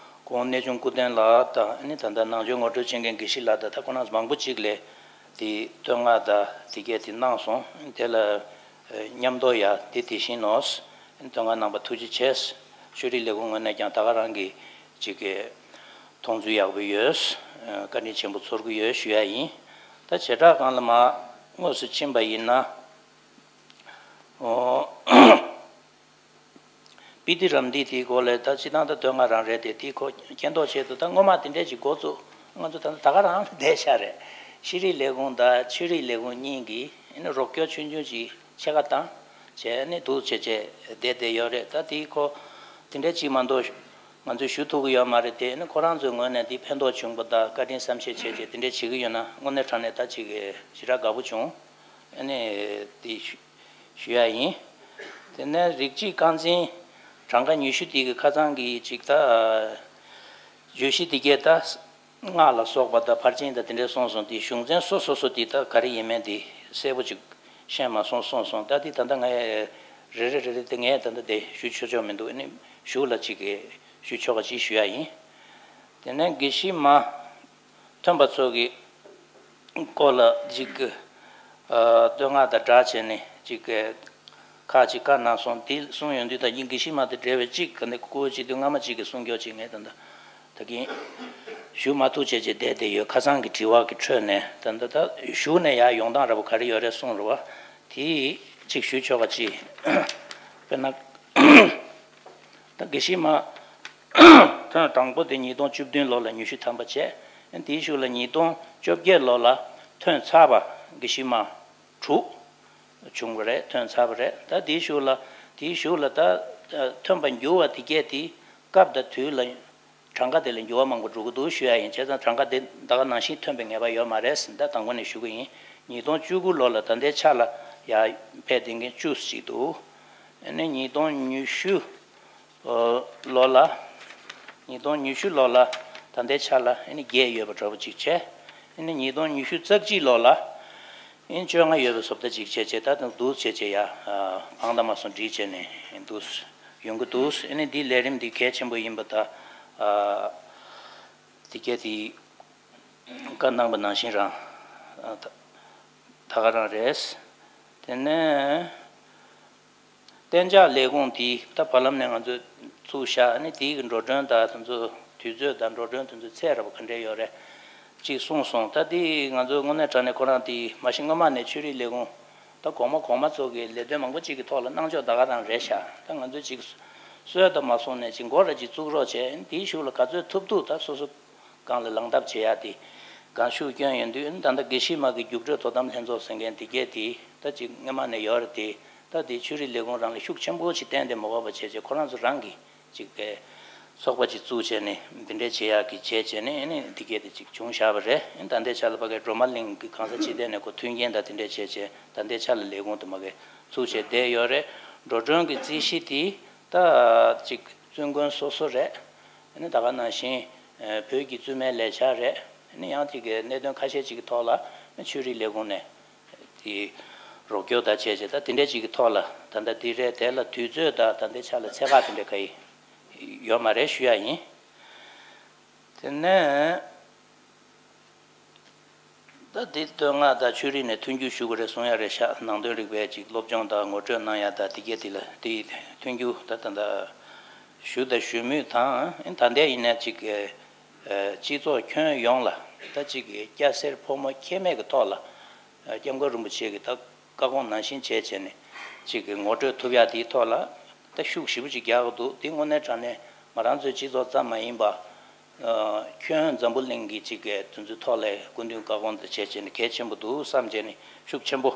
ཁོང་གནས་ཆུང་སྐུ་བསྟན་ལགས་དང་ཨ་ནི་ད་ལྟ་ནང་ཆོས་ངོ་སྤྲོད་བྱེད་མཁན་དགེ་བཤེས་ལགས་དང་ད་ཁོང་རྣམ་མང་པོ་ཅིག་ལས་དེ་བསྟོད་བསྔགས་དང་དེ་གས་དེ་གནང་སོང་། དེ་ལ་ཨ་མཉམ་དུ་ཡ་དེ་དེ་བཞིན་ནོ། བསྟོད་བསྔགས་གནང་བ་ཐུགས་རྗེ་ཆེ། ཆོས་རིག་ལས་ཁུངས་ངོས་ནས་ཀྱང་ད་ག་རང་གི་ཅིག་གི་མཐོང་ཚུལ་ཡག་པོ་ཡོད། ཨ་བཀའ་དྲིན་ཆེན་པོ་ཚོར་གི་ཡོད་ཞུ་ཡ་ཡིན། ད་བྱེ་བྲག་སྒང་ལ་མར་དངོས་སུ་ཕྱིན་པ་ཡིན་ན། ཨོ། པི་ཏི་རམ་འདི་དེའི་སྐོར་ལ་ད་སྤྱི་བཏང་ད་བསྟོད་བསྔགས་རང་རེད་དེ། དེའི་ཁོ་མཁྱེན་རྟོགས་ཆེད་དུ་ད་སྔོན་མ་དེ་འདྲས་ཅིག་འགོ་བཙུགས། ང་ཚོ་ད་ད་ག་རང་བསྡད་ཤག་རེད། ཤེས་རིག་ལས་ཁུངས་དང་ཆོས་རིག་ལས་ཁུངས་གཉིས་ཀྱིས་ཨ་ནི་རོགས་སྐྱོར་ཆུང་ཆུང་ཅིག་ཕྱེད་ཀ་བཏང་བྱས་ཨ་ནི་འདུག་བྱས་བྱས་བསྡད་བསྡད་ཡོད་རེད། ད་དེའི་ཁོ་དེ་འདྲས་ཅིག་མ་གཏོགས་ང་ཚོས་ཞུ་ཐུབ་ཀྱི་ཡོད་མ་རེད་དེ། ཨ་ནི་ཁོ་རང་ཚོའི་ངོས་ནས་དེ་ཕན་ཐོགས་བྱུང་པ་དང་བཀའ་དྲིན་བསམ་ཤེས་བྱས་བྱས་དེ་འདྲས་བྱེད་ཀྱི་ཡོད་ན་དངོས་གནས་དྲང་གནས་ད་ཅིག་ཞེ་དྲག་དགའ་པོ་བྱུང་། ཨ་ནི་དེ་ཞུ་ཞུ་ཡ་ཡིན། དེ་ནས་རིགས་གཅིག་རྐང་འཛིན་གྲངས་ཀ་ཉི་ཤུ་དེ་གི་ཁ་ཚང་གི་ཅིག་ད་བརྗོད་གཞི་དེ་གས་ད་སྔགས་ལ་སོགས་པ་དང་ཕར་ཕྱིན་དང་དེ་འདྲས་གསུངས་སོང་། དེ་གཞུང་ཚན་སོ་སོ་སོ་དེ་ད་ག་རེ་ཡིན་མིན་དེ་གསལ་པོ་ཅིག་ཤེས་མ་སོང་གསུངས་སོང་། ད་དེ་ད་ལྟ་ངས་རེ་རེ་རེ་རེ་དེ་ངས་ད་ལྟ་དེ་ཞུ་ཆོག་ཆོག་མི་འདུག་ཨ་ནི་གཞུག་ལ་ཅིག་གི་ཞུ་ཆོག་ག་ཅིག་ཞུ་ཡ་ཡིན། དེ་ནས་དགེ་བཤེས་མ། ཐོན་པ་ཚོ་གི་སྐོར་ལ་ཅིག་གི་ཨ་བསྟོད་བསྔགས་དང་སྦྲགས་བྱས་ནས་ཅིག་གི་ཁག་ཅིག་བཀའ་གནང་སོང་། དེ་གསུངས་ཡོང་དུས་ད་ཡིན་དགེ་བཤེས་མ་དེ་འབྲེལ་བའི་ཅིག་གི་ནས་སྐུ་ཅིག་དུས་སྔ་མ་ཅིག་གི་གསུང་སྐྱོར་ཅིག་ངས་ད་ལྟ་ད་གིན་ཞུ་མ་ཐུབ་བྱས་བྱས་བསྡད་བསྡད་ཡོད། ཁ་སང་གི་དྲི་བ་གི་ཁྲོད་ནས་ད་ལྟ་ད་གཞུག་ནས་ཡར་ཡོང་སྟངས་འདྲ་པོ་ག་རེ་ཡོད་རེད་གསུངས་རེད་བ། དེ་ཅིག་ཞུ་ཆོག་ག་ཅིག་དཔེར་ན། ད་དགེ་བཤེས་མ་ཐོན་དང་པོ་དེ་ཉིས་སྟོང་བཅུ་བདུན་ལོ་ལ་ཉི་ཤུ་ཐམ་པ་བྱས། དེའི་གཞུག་ལ་ཉིས་སྟོང་བཅོ་བརྒྱད་ལོ་ལ་ཐོན་ཚར་བ་དགེ་བཤེས་མ་དྲུག་བྱུང་བ་རེད། ཐོན་ཚར་བ་རེད། ད་དེའི་གཞུག་ལ་དེའི་གཞུག་ལ་ད་ཐོན་པ་འགྱུར་བ་དེ་གས་དེ་སྐབས་དང་དུས་ལ་གྲངས་ཀ་དེ་ལ་འགྱུར་བ་མང་པོ་འགྲོ་གི་འདུག་ཞུ་ཡ་ཡིན། བྱས་ཙང་གྲངས་ཀ་དེ་ད་ག་ནང་བཞིན་ཐོན་པའི་ངེས་པ་ཡོད་མ་རེད། ད་དང་པོ་ནས་ཞུ་གི་ཡིན། ཉིས་སྟོང་བཅུ་དགུ་ལོ་ལ་ད་ལྟའི་ཆ་ལ་ཡར་ཕེབས་བསྡད་མཁན་བཅུ་ཅིག་འདུག་ཨ་ནི་ཉིས་སྟོང་ཉི་ཤུ་ལོ་ལ། ཉིས་སྟོང་ཉི་ཤུ་ལོ་ལ་ད་ལྟའི་ཆ་ལ་ཨ་ནི་བརྒྱད་ཡོད་པ་འདྲ་པོ་ཅིག་བྱས། ཨ་ནི་ཉིས་སྟོང་ཉི་ཤུ་རྩ་གཅིག་ལོ་ལ་ཨ་ནི་བཅོ་ལྔ་ཡོད་པའི་བཟོ་ལྟ་ཅིག་བྱས་བྱས། ད་དུང་འདུག་བྱས་བྱས་ཡ་བང་ད་མ་སོང་བསྒྲིགས་བྱས་ནས་འདུག་ཡོང་གི་འདུག་ཨ་ནི་འདི་ལས་རིམ་འདི་གལ་ཆེན་པོ་ཡིན་པ་ད་དེ་གས་དེ་བཀའ་གནང་པ་ནང་བཞིན་རང་ད་ག་རང་རེད། དེ་ནས། གཏན་འཇགས་ལས་ཁུངས་དེ་ད་བར་ལམ་ནས་ང་ཚོས་བཙུགས་བཞག་ཨ་ནི་དེའི་གི་འགྲོ་གྲོན་དང་དེ་ཚོ་དུས་ཚོད་དང་འགྲོ་གྲོན་དེ་ཚོ་ཚད་ར་བ་ག་འདྲས་ཡོད་རེད་ཅིག་གསུངས་སོང་། ད་དེ་ང་ཚོ་དངོས་གནས་དྲང་གནས་ཁོ་རང་དེ་མ་གཞི་སྔོན་མ་ནས་ཆོས་རིག་ལས་ཁུངས་ད་གོང་མ་གོང་མ་ཚོ་གི་ལས་དོན་མང་པོ་ཅིག་གི་ཐོག་ལ་གནང་ཕྱོགས་ད་ག་རང་རེད་ཤག་ད་ང་ཚོས་ཅིག་སྲོལ་དང་མ་སོང་ནས་ཅིག་འགོ་ར་ཅིག་བཙུགས་རོགས་བྱས། ཨ་ནི་དེའི་གཞུག་ལ་ག་ཚོད་ཐུབ་ཐུབ་ད་སོ་སོ། སྒང་ལ་ལངས་ཐབས་བྱེད་ཡ་དེ་སྒང་ཤུགས་སྐྱོན་ཡོང་དུས། ད་ལྟ་དགེ་བཤེས་མ་གི་རྒྱུགས་སྤྲོད་དོ་དམ་ལྷན་ཚོགས་ཟེར་མཁན་དེ་གས་དེ་ད་ཅིག་སྔོན་མ་ནས་ཡོད་རེད་དེ། ད་དེ་ཆོས་རིག་ལས་ཁུངས་རང་ལ་ཤུགས་ཆེན་པོ་ཞིག་བསྟན་ཏེ་མ་དགོས་པ་བྱས་བྱས་ཁོ་རང་ཚོ་རང་གིས་ཅིག་གི་ཚོགས་པ་ཅིག་བཙུགས་བྱས་ནས་འདི་འདྲས་བྱེད་ཡག་གི་བྱས་བྱས་ནས་ཨ་ནི་དེ་གས་དེ་ཅིག་བྱུང་བཞག་པ་རེད། ད་ལྟའི་ཆ་ལ་ཕ་གིའི་སྒྲོལ་མ་གླིང་གི་གང་ས་ཅི་ཐད་ནས་ཁོ་མཐུན་རྐྱེན་དང་དེ་འདྲས་བྱས་བྱས་ད་ལྟའི་ཆ་ལ་ལས་ཁུངས་དེ་མ་གི་བཙུགས་བྱས་བསྡད་ཡོད་རེད། འགྲོ་གྲོན་གྱི་རྩིས་གཞི་དེ་ད་ཅིག་བཙུན་དགོན་སོ་སོ་རེད། ཨ་ནི་ད་ག་ནང་བཞིན་ཨ་བོད་ཀྱི་བཙུན་མའི་ལས་འཆར་རེད། ཨ་ནི་ཡང་དེ་གའི་གནད་དོན་ཁ་ཤས་ཅིག་གི་ཐོག་ལ་ཨ་ཆོས་རིག་ལས་ཁུངས་ནས་དེ་རོགས་སྐྱོར་དང་བྱས་བྱས་ད་དེ་འདྲས་ཅིག་གི་ཐོག་ལ་ད་ལྟ་འདི་རེད། དེ་ལ་དུས་ཚོད་དང་ད་ལྟའི་ཆ་ལ་ཚད་བཀག་དེ་འདྲས་ག་ཡི་ཡོད་མ་རེད་ཞུ་ཡ་ཡིན། དེ་ནས། ད་འདི་བསྟོད་བསྔགས་དང་ཆོས་རིག་ནས་མཐུན་འགྱུར་ཞུ་དགོས་རེད་གསུང་ཡ་རེད་ཤག་ནང་དོན་རིག་པའི་ཅིག་སློབ་སྦྱོང་དང་ངོ་སྤྲོད་གནང་ཡ་དང་དེ་གས་དེ་ལ་དེ་མཐུན་འགྱུར་ད་ད་ད་ཞུ་དང་ཞུ་མུས་དང་། ད་ལྟའི་ཡིན་ན་ཅིག་གི་སྤྱི་ཚོགས་ཁྱོན་ཡོངས་ལ་ད་ཅིག་གི་སྐྱ་སེར་ཕོ་མོ་ཁྱད་མེད་ཀྱི་ཐོག་ལ་སྐྱབས་མགོན་རིན་པོ་ཆེ་གི་ད་བཀའ་དགོངས་ནང་བཞིན་བྱས་བྱས་ནས་ཅིག་གི་ངོ་སྤྲོད་ཐུབ་ཡ་དེའི་ཐོག་ལ་ད་ཤུགས་ཞེ་པོ་ཅིག་རྒྱག་གི་འདུག་དེ་དངོས་གནས་དྲང་གནས་ང་རང་ཚོའི་སྤྱི་ཚོགས་ཙམ་མ་ཡིན་པ། ཁྱོན་འཛམ་བུ་གླིང་གི་ཅིག་གི་དེ་ཚོའི་ཐོག་ལ་སྐུ་མདུན་བཀའ་དགོངས་དང་བྱས་བྱས་ནས་གལ་ཆེན་པོ་འདུག་བསམ་བྱས་ནས་ཤུགས་ཆེན་པོ་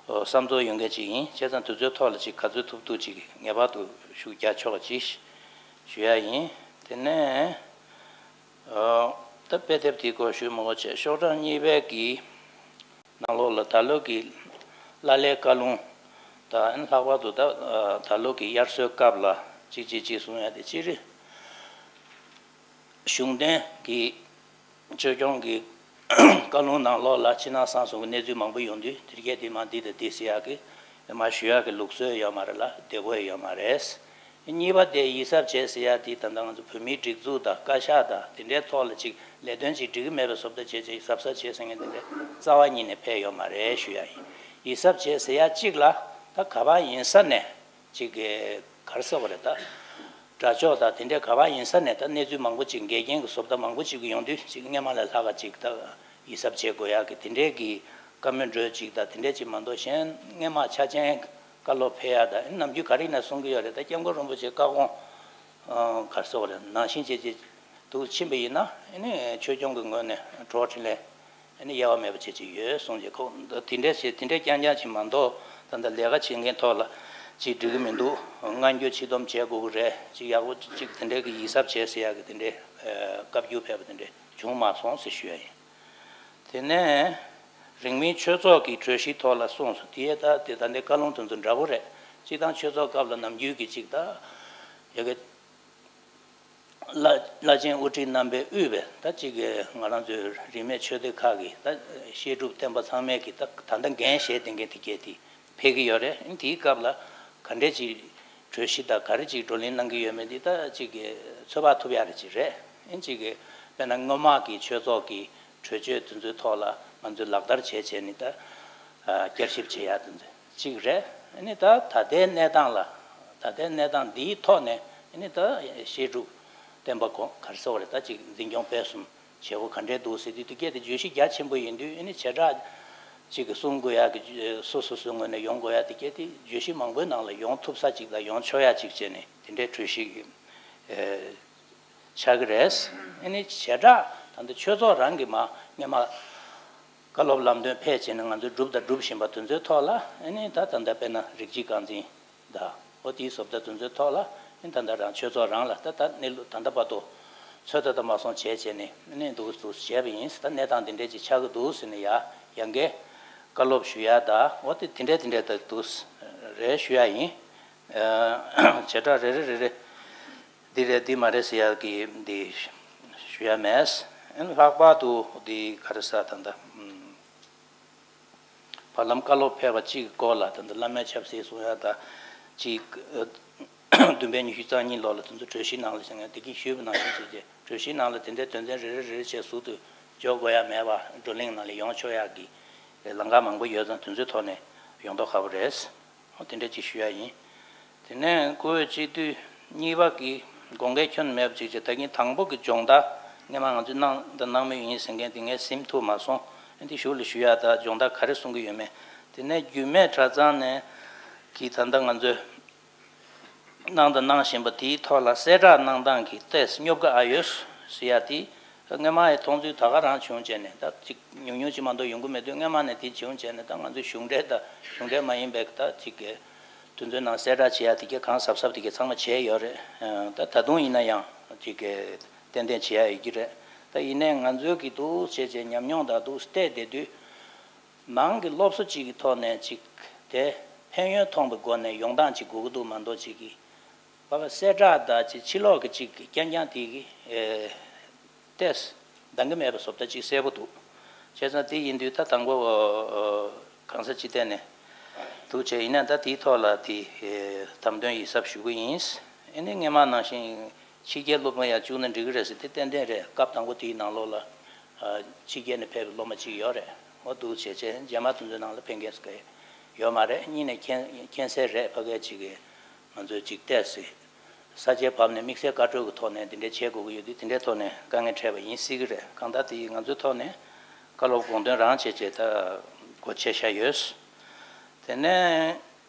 བསམ་ཚོར་ཡོང་མཁན་ཅིག་ཡིན། བྱས་ཙང་དེ་ཚོའི་ཐོག་ལ་ཅིག་ག་ཚོད་ཐུབ་ཐུབ་ཅིག་ངེས་པར་དུ་ཤུགས་རྒྱག་ཆོག་ཅིག་ཞུ་ཡ་ཡིན། དེ་ནས་ད་དཔེ་དེབ་དེའི་སྐོར་ཞུ་མི་དགོས་བྱས། ཤོག་གྲངས་གཉིས་པའི་གི་ནང་ལོགས་ལ་ད་ལོ་གི་བླ་གླའི་བཀའ་ལུང་དང་ལྷག་པར་དུ་ད་ད་ལོ་གི་དབྱར་གསོལ་སྐབས་ལ་གཅིག་གཅིག་གཅིག་གསུང་ཡ་དེ་གཅིག་རེད། གཞུང་དོན་གྱི་ཆོས་སྐྱོང་གི་བཀའ་ལུང་ནང་ལོགས་ལ་ཕྱི་ནང་གསང་གསུམ་གྱི་གནས་ཚུལ་མང་པོ་ཡོང་དུས་དེ་གས་དེ་མ་འདི་དང་འདི་ཟེར་ཡག་གི་མ་ཞུ་ཡག་གི་ལུགས་སྲོལ་ཡོད་མ་རེད་ལ་བདེ་པོ་ཡོད་མ་རེད། གཉིས་པ་དེ་ཡིད་གཟབ་བྱེད་ཟེར་ཡ་དེ་ད་ལྟ་ང་ཚོ་བོད་མིའི་སྒྲིག་འཛུགས་དང་བཀའ་ཤག་དང་དེ་འདྲའི་ཐོག་ལ་ཅིག་ལས་དོན་ཅིག་འགྲིག་གི་མེད་པའི་བཟོ་ལྟ་བྱས་བྱས་གཟབ་གཟབ་བྱེད་ཟེར་མཁན་དེ་འདྲ་རྩ་བ་ཉིད་ནས་ཕེབས་ཡོད་མ་རེད་ཞུ་ཡ་ཡིན། ཡིད་གཟབ་བྱེད་ཟེར་ཡ་གཅིག་ལ་ད་ག་པར་ཡིན་ས་ནས་ཅིག་གི་ག་རེ་ཟེར་བ་རེད། ད་དགྲ་ཕྱོགས་དང་དེ་འདྲའི་ག་པར་ཡིན་ས་ནས་ད་གནས་ཚུལ་མང་པོ་ཅིག་འགལ་རྐྱེན་གྱི་བཟོ་ལྟ་མང་པོ་ཅིག་ཡོང་དུས་ཅིག་སྔོན་མ་ལས་ལྷག་ག་ཅིག་ད་ཡིད་གཟབ་བྱེད་དགོས་ཡ་གི་དེ་འདྲའི་གི་བཀའ་མོལ་འགྲོས་ཅིག་དང་དེ་འདྲའི་ཅིག་མ་གཏོགས་གཞན་སྔོན་མ་ཆ་ཅན་བཀའ་སློབ་ཕེབས་ཡ་དང་ནམ་རྒྱུན་ག་རེ་ཡིན་ན་གསུང་གི་ཡོད་རེད། ད་སྐྱབས་མགོན་རིན་པོ་ཆེ་བཀའ་དགོངས་ག་རེ་ཟེར་བ་རེད། ནང་བཞིན་བྱས་བྱས་འདུག་ཕྱིན་པ་ཡིན་ན་ཨ་ནི་ཆོས་སྐྱོང་གི་ངོས་ནས་གྲོགས་འཕྲིན་ལས་ཨ་ནི་དབྱེ་བ་མེད་པ་བྱེད་ཀྱི་ཡོད་གསུངས་རྗེས་ཁོ་འདི་དེ་འདྲས་བྱེད་དེ་འདྲས་རྐྱང་རྐྱང་བྱེད་མ་གཏོགས་ད་ལྟ་ལས་ཀ་བྱེད་མཁན་ཐོག་ལ་ཅིག་འགྲིག་གི་མི་འདུག་སྔ་འགྱུར་ཕྱི་སྡོམ་བྱེད་དགོས་ཀྱི་རེད། ཅིག་ཡག་པོ་ཅིག་དེ་འདྲས་ཀྱི་ཡིད་གཟབ་བྱེད་ཟེར་ཡག་གི་དེ་འདྲས་བཀའ་བརྒྱུད་ཕེབས་པ་དེ་འདྲས་བྱུང་མ་སོང་ཟེར་ཞུ་ཡ་ཡིན། དེ་ནས་རིང་མིན་ཆོས་ཚོགས་ཀྱི་གྲོས་གཞིའི་ཐོག་ལ་གསུངས་སོང་། དེ་ཡས་ད་དེ་ད་ལྟའི་བཀའ་ལུང་དེ་ཚོ་འདྲ་པོ་རེད། སྤྱི་བཏང་ཆོས་ཚོགས་སྐབས་ལ་ནམ་རྒྱུན་གྱི་ཅིག་ད་ཡ་གི་བླ་བླ་ཆེན་དབུ་ཁྲིད་རྣམ་པས་དབུས་པའི་ད་ཅིག་གི་ང་རང་ཚོའི་རིས་མེད་ཆོས་སྡེ་ཁག་གི་ད་བཤད་སྒྲུབ་བསྟན་པ་ཚང་མས་ཀྱི་ད་ད་ལྟ་འགན་བཞེས་བསྡད་མཁན་དེ་གས་དེ་ཕེབས་ཀྱི་ཡོད་རེད། དེའི་སྐབས་ལ་ག་འདྲས་ཅིག་གྲོས་གཞི་དང་ག་རེ་ཅིག་བགྲོ་གླེང་གནང་གི་ཡོད་མེད་འདི་ད་ཅིག་གི་ཚོད་དཔག་ཐུབ་ཡ་རེ་ཅིག་རེད། ཅིག་གི་དཔེར་ན་སྔོན་མ་གི་ཆོས་ཚོགས་ཀྱི་གྲོས་ཆོད་དེ་ཚོའི་ཐོག་ལ་ང་ཚོས་ལག་བསྟར་བྱས་བྱས་ནས་ད་བསྐྱར་ཞིབ་བྱེད་ཡ་དེ་ཚོ་གཅིག་རེད། ཨ་ནི་ད་ད་ལྟའི་གནས་སྟངས་ལ་ད་ལྟའི་གནས་སྟངས་འདིའི་ཐོག་ནས་ཨ་ནི་ད་བཤད་སྒྲུབ་བསྟན་པ་གོ་ག་རེ་ཟེར་བ་རེད། ད་ཅིག་འཛིན་སྐྱོང་སྤེལ་གསུམ་བྱེད་སྒོ་ག་འདྲས་འདུག་ཟེར་དུས་དེ་གས་དེ་བརྗོད་གཞི་རྒྱ་ཆེན་པོ་ཡིན་དུས་ཨ་ནི་བྱེ་བྲག་ཅིག་གི་གསུང་དགོས་ཡ་གི་སོ་སོ་སོའི་ངོས་ནས་ཡོང་དགོས་ཡ་དེ་གས་དེ་བརྗོད་གཞི་མང་པོའི་ནང་ལ་ཡོང་ཐུབ་ས་ཅིག་དང་ཡོང་ཆོག་ཡ་ཅིག་བྱས་ནས་དེ་འདྲའི་གྲོས་གཞི་གི་ཆགས་ཀྱི་རེད། ཨ་ནི་བྱེ་བྲག་ད་ལྟ་ཆོས་ཚོགས་རང་གི་མ་སྔོན་མ་བཀའ་སློབ་ལམ་སྟོན་ཕེབས་བྱས་ནས་ང་ཚོས་བསྒྲུབས་དང་སྒྲུབ་བཞིན་པ་དེ་ཚོའི་ཐོག་ལ་ཨ་ནི་ད་ད་ལྟ་དཔེར་ན་རིགས་གཅིག་རྐང་འཛིན་དང་ཨོ་དེའི་བཟོ་ལྟ་དེ་ཚོའི་ཐོག་ལ་ཨ་ནི་ད་ལྟ་རང་ཆོས་ཚོགས་རང་ལ་ད་ད་གནས་ལུགས་ད་ལྟ་བར་དུ་ཚོད་ལྟ་ད་མ་སོང་བྱས་བྱས་ནས་ཨ་ནི་འདུག་འདུག་བྱས་པ་ཡིན། ད་གནས་སྟངས་འདི་འདྲས་ཅིག་ཆགས་ཀྱི་འདུག་ཟེར་ནས་ཡ་ཡང་བསྐྱར་བཀའ་སློབ་ཞུ་ཡ་དང་ཨོ་དེ་དེ་འདྲས་དེ་འདྲས་ད་འདུག་རེད་ཞུ་ཡ་ཡིན། བྱེ་བྲག་རེ་རེ་རེ་རེ། འདི་རེད་འདི་མ་རེད་ཟེར་ཡག་གི་འདི་ཞུ་ཡ་མེད། ལྷག་པར་དུ་འདི་ག་རེ་ཟེར་ད་ལྟ་བར་ལམ་བཀའ་སློབ་ཕེབས་པ་གཅིག་གི་སྐོར་ལ་ད་ལྟ་བླ་མའི་ཆབ་སྲིད་གསུང་ཡ་ད་གཅིག་བདུན་པའི་ཉི་ཤུ་རྩ་གཉིས་ལོ་ལ་དེ་ཚོ་གྲོས་གཞི་ནང་ལ་ཟེར་ཡ་དེ་གིན་ཞུས་པ་ནང་བཞིན་བྱས་རྗེས་གྲོས་གཞི་ནང་ལ་དེ་འདྲའི་དོན་ཚན་རེ་རེ་རེ་རེ་བྱས་ཟུར་དུ་འཇོག་དགོས་ཡ་མེད་པ་བགྲོ་གླེང་ནང་ལ་ཡོང་ཆོག་ཡག་གི་ལམ་ཁ་མང་པོ་ཡོད་ཙང་དེ་ཚོའི་ཐོག་ནས་ཡོང་མདོག་ཁ་པོ་རེད། དེ་འདྲ་ཅིག་ཞུ་ཡ་ཡིན། དེ་ནས་བཀུར་འོས་སྤྱི་འཐུས་གཉིས་པ་གི་དགོངས་འགལ་ཁྱོན་མེད་པ་ཅིག་བྱས་ད་གིན་དང་པོ་གི་སྦྱོང་བརྡར་སྔས་མ་ང་ཚོས་གནང་དང་གནང་མུས་ཡིན་ཟེར་མཁན་དེ་ངས་ཟིན་ཐུབ་མ་སོང་། འདི་གཞུག་ལ་ཞུ་ཡ་ད་སྦྱོང་བརྡར་ག་རེ་གསུང་གི་ཡོད་མེད། དེ་ནས་རྒྱུད་སྨད་གྲྭ་ཚང་ནས་གི་ད་ལྟ་ང་ཚོས་གནང་དང་གནང་བཞིན་པ་དེའི་ཐོག་ལ་གསལ་བསྒྲགས་གནང་སྟངས་ཀྱི་ཏེས་སྙོབ་ག་ཨ་ཡོད་ཟེར་ཡ་དེ། སྔོན་མ་ཡི་མཐོང་ཚུལ་ད་ག་རང་བྱུང་བྱས་ནས་ད་ཅིག་ཉུང་ཉུང་ཅིག་མ་གཏོགས་ཡོང་གི་མེད་དུས་སྔོན་མ་ནས་དེ་བྱུང་བྱས་ནས་ད་ང་ཚོའི་གཞུང་འབྲེལ་དང་གཞུང་འབྲེལ་མ་ཡིན་པའི་ད་ཅིག་གི་དུས་ཚོད་ནང་གསལ་བསྒྲགས་བྱེད་ཡ་དེ་གས་གང་གཟབ་གཟབ་དེ་གས་ཚང་མ་བྱས་ཡོད་རེད། ད་ད་དུང་ཡིན་ན་ཡང་ཅིག་གི་ཏན་ཏན་བྱེད་ཡ་ཡོད་ཀྱི་རེད། ད་ཡིན་ནའི་ང་ཚོའི་གི་འདུག་བྱས་བྱས་ཉམས་མྱོང་དང་འདུག་བལྟས་བསྡད་དུས་ནང་གི་སློབ་གསོ་ཅིག་གི་ཐོག་ནས་ཅིག་དེ་ཕན་ཡོན་མཐོང་བའི་སྒོ་ནས་ཡོང་སྟངས་ཅིག་དགོས་ཀྱི་འདུག་མ་གཏོགས་ཅིག་གི་ཕ་ག་གསལ་བསྒྲགས་དང་ཅིག་ཕྱི་ལོགས་ཀྱི་ཅིག་རྐྱང་རྐྱང་དེ་གི་ཨེ་ཏེས་འདང་གི་མེད་པའི་བཟོ་ལྟ་ཅིག་གསལ་པོ་འདུག་བྱས་ཙང་དེ་ཡིན་དུས་ད་དང་པོ་ཨོ་གང་ས་ཅི་བལྟས་ནས་འདུག་བྱས་ཡིན་ན་ད་དེའི་ཐོག་ལ་དེ་ཨེ་དམ་དོན་ཡིད་གཟབ་ཞུ་གི་ཡིན། ཨེ་ནི་སྔས་མ་ནང་བཞིན་ཕྱི་རྒྱལ་སློབ་མ་ཡར་བཅུག་ན་འགྲིག་གི་རེད་ཟེར་དེ་ཏན་ཏན་རེད། སྐབས་དང་པོ་དེའི་ནང་ལོགས་ལ་ཨ་ཕྱི་རྒྱལ་ནས་ཕེབས་པའི་སློབ་མ་ཅིག་ཡོད་རེད། འོ་འདུག་བྱས་བྱས་རྗེས་མ་དེ་ཚོའི་ནང་ལ་ཕན་མཁན་ཟེར་གི་ཡོད་མ་རེད། གཉིས་ནས་མཁྱེན་མཁྱེན་གསལ་རེད། ཕ་གི་ཅིག་གི་ང་ཚོས་ཅིག་བལྟས་སྲིད། ས་ཆའི་བབ་ནས་དམིགས་བསལ་བཀའ་འཁྲོལ་གྱི་ཐོག་ནས་འདི་འདྲ་བྱེད་དགོས་ཀྱི་ཡོད་དུས་དེ་འདྲའི་ཐོག་ནས་དཀའ་ངལ་འཕྲད་པ་ཡིན་སྲིད་ཀྱི་རེད། གང་ལྟར་དེ་ཡིས་ང་ཚོའི་ཐོག་ནས་བཀའ་སློབ་དགོངས་དོན་རང་བྱས་བྱས་ད་སྒོ་ཕྱེ་བཞག་ཡོད། དེ་ནས་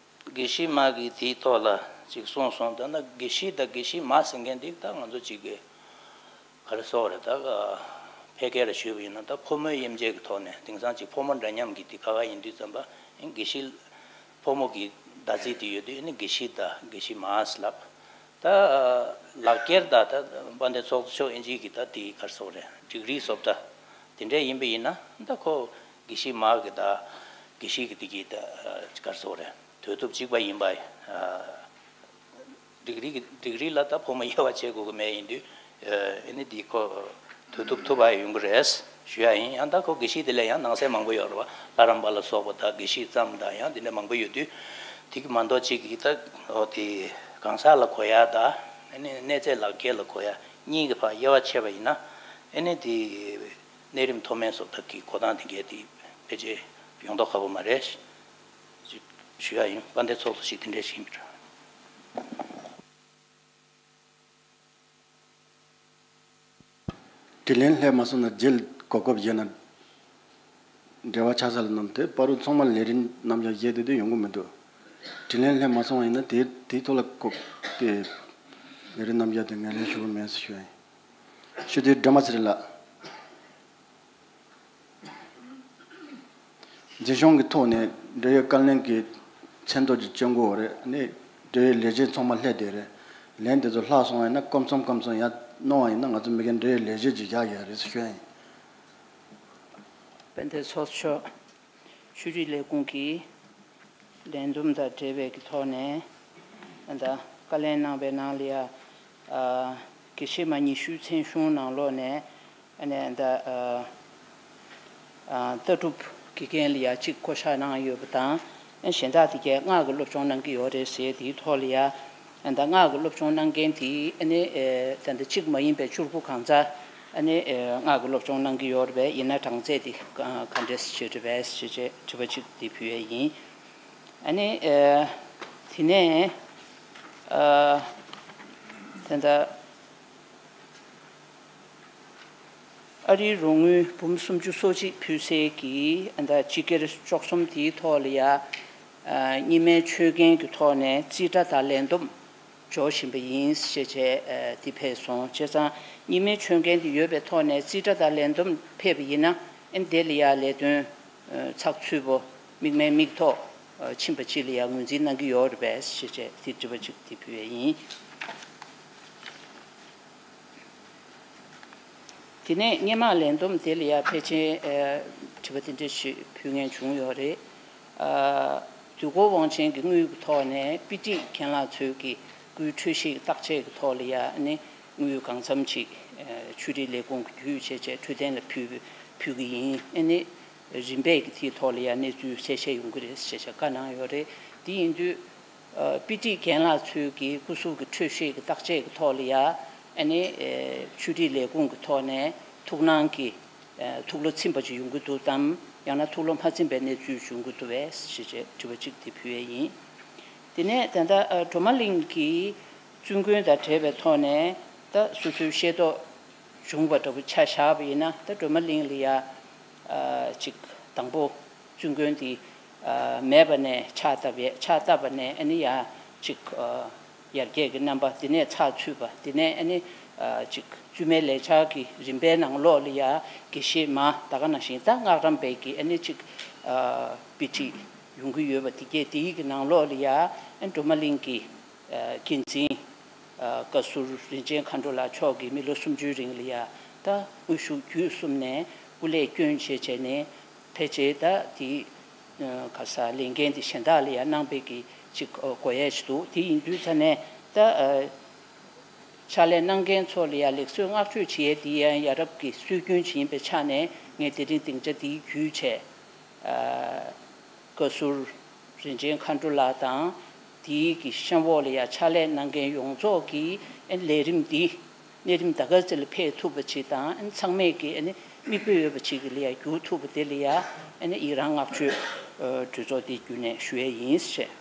དགེ་བཤེས་མ་གིས་དེའི་ཐོག་ལ་ཅིག་གསུངས་སོང་། ད་ནི་དགེ་བཤེས་དང་དགེ་བཤེས་མ་ཟེར་མཁན་འདི་ད་ང་ཚོ་ཅིག་གི་ག་རེ་ཟེར་དགོས་རེད། ད་ཕལ་སྐད་ལ་ཞུས་པ་ཡིན་ན་ད་ཕོ་མོའི་དབྱེ་འབྱེད་ཀྱི་ཐོག་ནས་དེང་སང་ཅིག་ཕོ་མོ་འདྲ་མཉམ་གྱི་དེ་ག་བ་ཡིན་དུས་ཙམ་པ་དགེ་བཤེས་ཕོ་མོ་གི་བརྡ་ཚིག་དེ་ཡོད་དུས་ཨ་ནི་དགེ་བཤེས་དང་དགེ་བཤེས་མ་ཟེར་ལབ། ད་ལག་འཁྱེར་དང་ད་དཔལ་ལྡན་ཚོགས་གཙོ་མཆོག་དབྱིན་ཇིའི་གི་ད་དེ་ག་རེ་ཟེར་དགོས་རེད། ཌིག་རིའི་བཟོ་ལྟ་དེ་འདྲ་ཡིན་པ་ཡིན་ན་ད་ཁོ་དགེ་བཤེས་མ་གི་ད་དགེ་བཤེས་གི་དེ་གི་ད་ག་རེ་ཟེར་དགོས་རེད། དོད་ཐུབ་གཅིག་པ་ཡིན་པ། ཌིག་རི་གི་ཌིག་རི་ལ་ད་ཕོ་མོ་དབྱེ་བ་བྱེད་དགོས་ཀྱི་མེད། ཡིན་དུས་ཨ་ནི་འདི་ཁོ་དོད་ཐུབ་ཐུབ་པ་ཡོང་གི་རེད་ཞུ་ཡ་ཡིན། ཡང་ད་ཁོ་དགེ་བཤེས་དེ་ལས་ཡང་ནང་གསེས་མང་པོ་ཡོད་རེད་བ། ལྷ་རམས་པ་ལ་སོགས་པ་ད་དགེ་བཤེས་ཙམ་དང་ཡང་དེ་འདྲ་མང་པོ་ཡོད་དུས་དེ་གི་མ་གཏོགས་གཅིག་གིས་ད་ཨོ་དེ་ གང་ཟག་ལ་གོ་ཡ་དང་ཨ་ནི་གནས་ཚད་ལག་འཁྱེར་ལ་གོ་ཡ་གཉིས་ཀྱི་བར་དབྱེ་བ་ཕྱེ་བ་ཡིན་ན་ཨ་ནི་དེ་གནས་རིམ་མཐོ་དམན་བཟོ་ལྟ་གི་གོ་སྟངས་དེ་འགའ་དེ་ཕལ་ཆེར་ཡོང་མདོག་ཁ་པོ་མ་རེད་ཞུ་ཡ་ཡིན། དཔལ་ལྡན་ཚོགས་གཙོ་ཞིག་དེ་འདྲས་ཞིག་ཡིན་པ་འདྲ། དྲིས་ལན་སླེབས་མ་སོང་ན་རྗེས་གོ་སྐབས་བརྗེས་ན་འབྲེལ་བ་ཆགས་ས་ལ་ནམ་དེ་བར་རུ་ཚང་མ་ལས་རིམ་རྣམ་གཞག་བཞེས་བསྡད་དུས་ཡོང་གི་མི་འདུག་དྲིས་ལན་སླེབས་མ་སོང་བ་ཡིན་ན་དེ་དེའི་ཐོག་ལ་གོ་དེ་ལས་རིམ་རྣམ་གཞག་དེ་ངོས་ལེན་ཞུ་གི་མེད་ཟེར་ཞུ་ཡ་ཡིན། ཞུ་དེ་སྒྲོལ་མ་ཚེ་རིང་ལགས། འཛིན་སྐྱོང་གི་ཐོག་ནས་འབྲེལ་ཡོད་བཀའ་བློན་གྱི་མཚན་ཐོ་ཅིག་སྤྱོད་དགོས་པ་རེད། ཨ་ནི་འབྲེལ་ཡོད་ལས་བྱེད་ཚང་མ་སླེབས་བསྡད་རེད། ལན་དེ་ཚོ་ལྷག་སོང་བ་ཡིན་ན་སྐབས་མཚམས་སྐབས་མཚམས་ཡར་གནང་བ་ཡིན་ན་ང་ཚོ་མི་སྒེར་འབྲེལ་ཡོད་ལས་བྱེད་ཅིག་བཞག་ཡོད་རེད་ཟེར་ཞུ་ཡ་ཡིན། དཔལ་ལྡན་ཚོགས་གཙོ་མཆོག་ཆོས་རིག་ལས་ཁུངས་ཀྱི་ལས་བསྡོམས་དང་འབྲེལ་བའི་གི་ཐོག་ནས་ད་བཀའ་ལན་གནང་བའི་ནང་ལ་ཡ་ཨ་དགེ་བཤེས་མ་ཉི་ཤུའི་མཚན་གཞུང་ནང་ལོགས་ནས་ཨ་ནི་ད་ཨ་ཨ་ལྟ་གྲུབ་དགེ་རྒན་ལ་ཡ་གཅིག་བསྐོ་བཞག་གནང་ཡོད་པ་དང་། གཞན་དག་དེ་གས་སྔགས་ཀྱི་སློབ་སྦྱོང་གནང་གི་ཡོད་རེད་ཟེར། དེའི་ཐོག་ལ་ཡ་ད་སྔགས་ཀྱི་སློབ་སྦྱོང་གནང་མཁན་དེ་ཨ་ནི་ཨེ་ད་ལྟ་གཅིག་མ་ཡིན་པའི་བཅུ་དགུ་གང་ཙམ་ཨ་ནི་ཨེ་སྔགས་ཀྱི་སློབ་སྦྱོང་གནང་གི་ཡོད་རེད་པས། ཡིན་ན་གྲངས་ཚད་དེ་ག་ག་འདྲས་ཞིག་རེད་པས་ཞེས་བྱས་དྲི་བ་གཅིག་དེ་ཕུལ་ཡས་ཡིན། ཨ་ནི་ཨེ་དེ་ནས་ཨ་ད་ལྟ་ཨ་རིའི་རོགས་དངུལ་འབུམ་སུམ་ཅུ་སོ་གཅིག་ཕུལ་སའི་གི་ཨ་ད་སྤྱི་སྒེར་བཅུ་གསུམ་དེའི་ཐོག་ལ་ཡ་ཨ་རྙིང་མའི་ཆོས་རྒྱན་གྱི་ཐོག་ནས་རྩིས་ཁྲ་དང་ལས་བསྡོམས་འབྱོར་བཞིན་པ་ཡིན་ཞེས་བྱས་ཨ་དེ་ཕེབས་སོང་། བྱས་ཙང་རྙིང་མའི་ཆོས་རྒྱན་དེ་ཡོད་པའི་ཐོག་ནས་རྩིས་ཁྲ་དང་ལས་བསྡོམས་ཕེབས་པ་ཡིན་ན་ཨ་དེ་ལ་ཡ་ལས་དོན་ཨ་ཚགས་ཚུད་པོ་མིག་སྨན་མིག་ཐོག་ཨ་ཕྱིན་པ་ཅིག་ལ་ཡ་ངོས་འཛིན་གནང་གི་ཡོད་རེད་པས་ཞེས་བྱས་དེ་དྲི་བ་གཅིག་དེ་ཕུལ་བ་ཡིན། དེ་ནས་སྔོན་མ་ལས་བསྡོམས་དེ་ལ་ཡ་ཕལ་ཆེར་ཨ་དྲི་བ་དེ་འདྲ་ཞིག་ཕུལ་མཁན་བྱུང་ཡོད་རེད། ཨ་དུས་འཁོར་དབང་ཆེན་གྱི་དངུལ་གྱི་ཐོག་ནས་དཔེ་ཁྲིད་རྒན་ལགས་ཚོས་ཀྱི་སྐུའི་འཕྲོད་བཞེས་ཀྱི་བརྟག་དཔྱད་ཀྱི་ཐོག་ལ་ཡ་ཨ་ནི་དངུལ་གང་འཚམ་ཅིག་ཨ་ཆོས་རིག་ལས་ཁུངས་ཀྱི་བརྒྱུད་བྱས་བྱས་འཕྲོད་བསྟེན་ལ་ཕུལ་ཕུལ་གྱི་ཡིན། ཨ་ནི་རིམ་པས་ཀྱི་དེའི་ཐོག་ལ་ཡ་གནས་ཚུལ་གསལ་བཤད་ཡོང་གི་རེད་ཞེས་བྱས་བཀའ་གནང་ཡོད་རེད། དེ་ཡིན་དུས། ཨ་དཔེ་ཁྲིད་རྒན་ལགས་ཚོའི་གི་སྐུ་གཟུགས་ཀྱི་འཕྲོད་བཞེས་ཀྱི་བརྟག་དཔྱད་ཀྱི་ཐོག་ལ་ཡ་ཨ་ནི་ཨེ་ཆོས་རིག་ལས་ཁུངས་ཀྱི་ཐོག་ནས་ཐུགས་སྣང་གི་ཨེ་ཐུགས་བློ་ཚིམ་པ་ཅིག་ཡོང་གི་འདུག་དམ། ཡང་ན་ཐུགས་བློ་མ་ཚིམ་པའི་གནས་ཚུལ་ཞིག་ཡོང་གི་འདུག་བས་ཞེས་བྱས་དྲི་བ་གཅིག་དེ་ཕུལ་ཡས་ཡིན། དེ་ནས་ད་ལྟ་ཨ་སྒྲོལ་མ་གླིང་གི་བཙུན་དགོན་དང་འབྲེལ་བའི་ཐོག་ནས་ད་སོ་སོའི་ཤེས་རྟོགས་བྱུང་བ་འདྲ་པོ་ཆ་བཞག་པ་ཡིན་ན་ད་སྒྲོལ་མ་གླིང་ལ་ཡ་ཨ་ཅིག་དང་པོ་བཙུན་དགོན་འདི་ཨ་མེད་པ་ནས་ཕྱག་བཏབ་ཡས། ཕྱག་བཏབ་པ་ནས་ཨ་ནི་ཡ་ཅིག་ཨ་ཡར་རྒྱས་ཀྱི་རྣམ་པ་འདི་ནས་ཚགས་ཚུད་པ་འདི་ནས་ཨ་ནི་ཨ་ཅིག་བཙུན་མའི་ལས་འཆར་གྱི་རིམ་པའི་ནང་ལོགས་ལ་ཡ་དགེ་བཤེས་མ་ད་ག་ནང་བཞིན་ད་སྔགས་རམས་པའི་གི་ཨ་ནི་ཅིག་ཨ་དཔེ་ཁྲིད་ཡོང་གི་ཡོད་པ་འདི་གས་འདིའི་གི་ནང་ལོགས་ལ་ཡ་ཨ་སྒྲོལ་མ་གླིང་གི་ཨ་འགན་འཛིན་ཨ་བཀའ་ཟུར་རིན་ཆེན་མཁའ་འགྲོ་ལགས་མཆོག་གིས་མི་ལོ་སུམ་ཅུའི་རིང་ལ་ཡ་ད་དངོས་ཤུགས་བརྒྱུད་གསུམ་ནས་སྐུ་ལས་བསྐྱོན་བྱས་བྱས་ནས་ཕལ་ཆེར་ད་དེ་ཨ་ག་ས་ལས་འགན་དེ་གཞན་དག་ལ་ཡ་གནང་པའི་གི་ཅིག་ཨ་དགོས་ཡས་ཅིག་འདུག་དེ་ཡིན་དུས་ཙ་ནས་ད་ཨ་ཕྱག་ལས་གནང་མཁན་ཚོ་ལ་ཡ་ལེགས་གསོལ་བསྔགས་བརྗོད་བྱེད་ཡས་དེ་ཡང་ཡ་རབས་ཀྱི་སྲོལ་རྒྱུན་ཅིག་ཡིན་པའི་ཆ་ནས་ངས་དེ་རིང་སྡིངས་ཆ་དེའི་བརྒྱུད་བྱས། ཨ་བཀའ་ཟུར་རིན་ཆེན་མཁའ་འགྲོ་ལགས་དང་དེའི་གི་གཤམ་འོག་ལ་ཡ་ཕྱག་ལས་གནང་མཁན་ཡོངས་རྫོགས་ཀྱིས་ཨ་ལས་རིམ་འདི་གནས་རིམ་ད་ག་ཙམ་ལ་ཕེབས་ཐུབ་པ་ཅིག་དང་ཨ་ཚང་མས་ཀྱི་ཨ་ནི་མིག་དཔེ་ཡོད་པ་ཅིག་གི་ལ་ཡ་འགྱུར་ཐུབ་པ་དེ་ལ་ཡ་ཨ་ནི་ཡི་རང་བསྔགས་བརྗོད་ཨ་གྲོས་ཚོགས་འདི་བརྒྱུད་ནས་ཞུ་ཡས་ཡིན་ཞེས།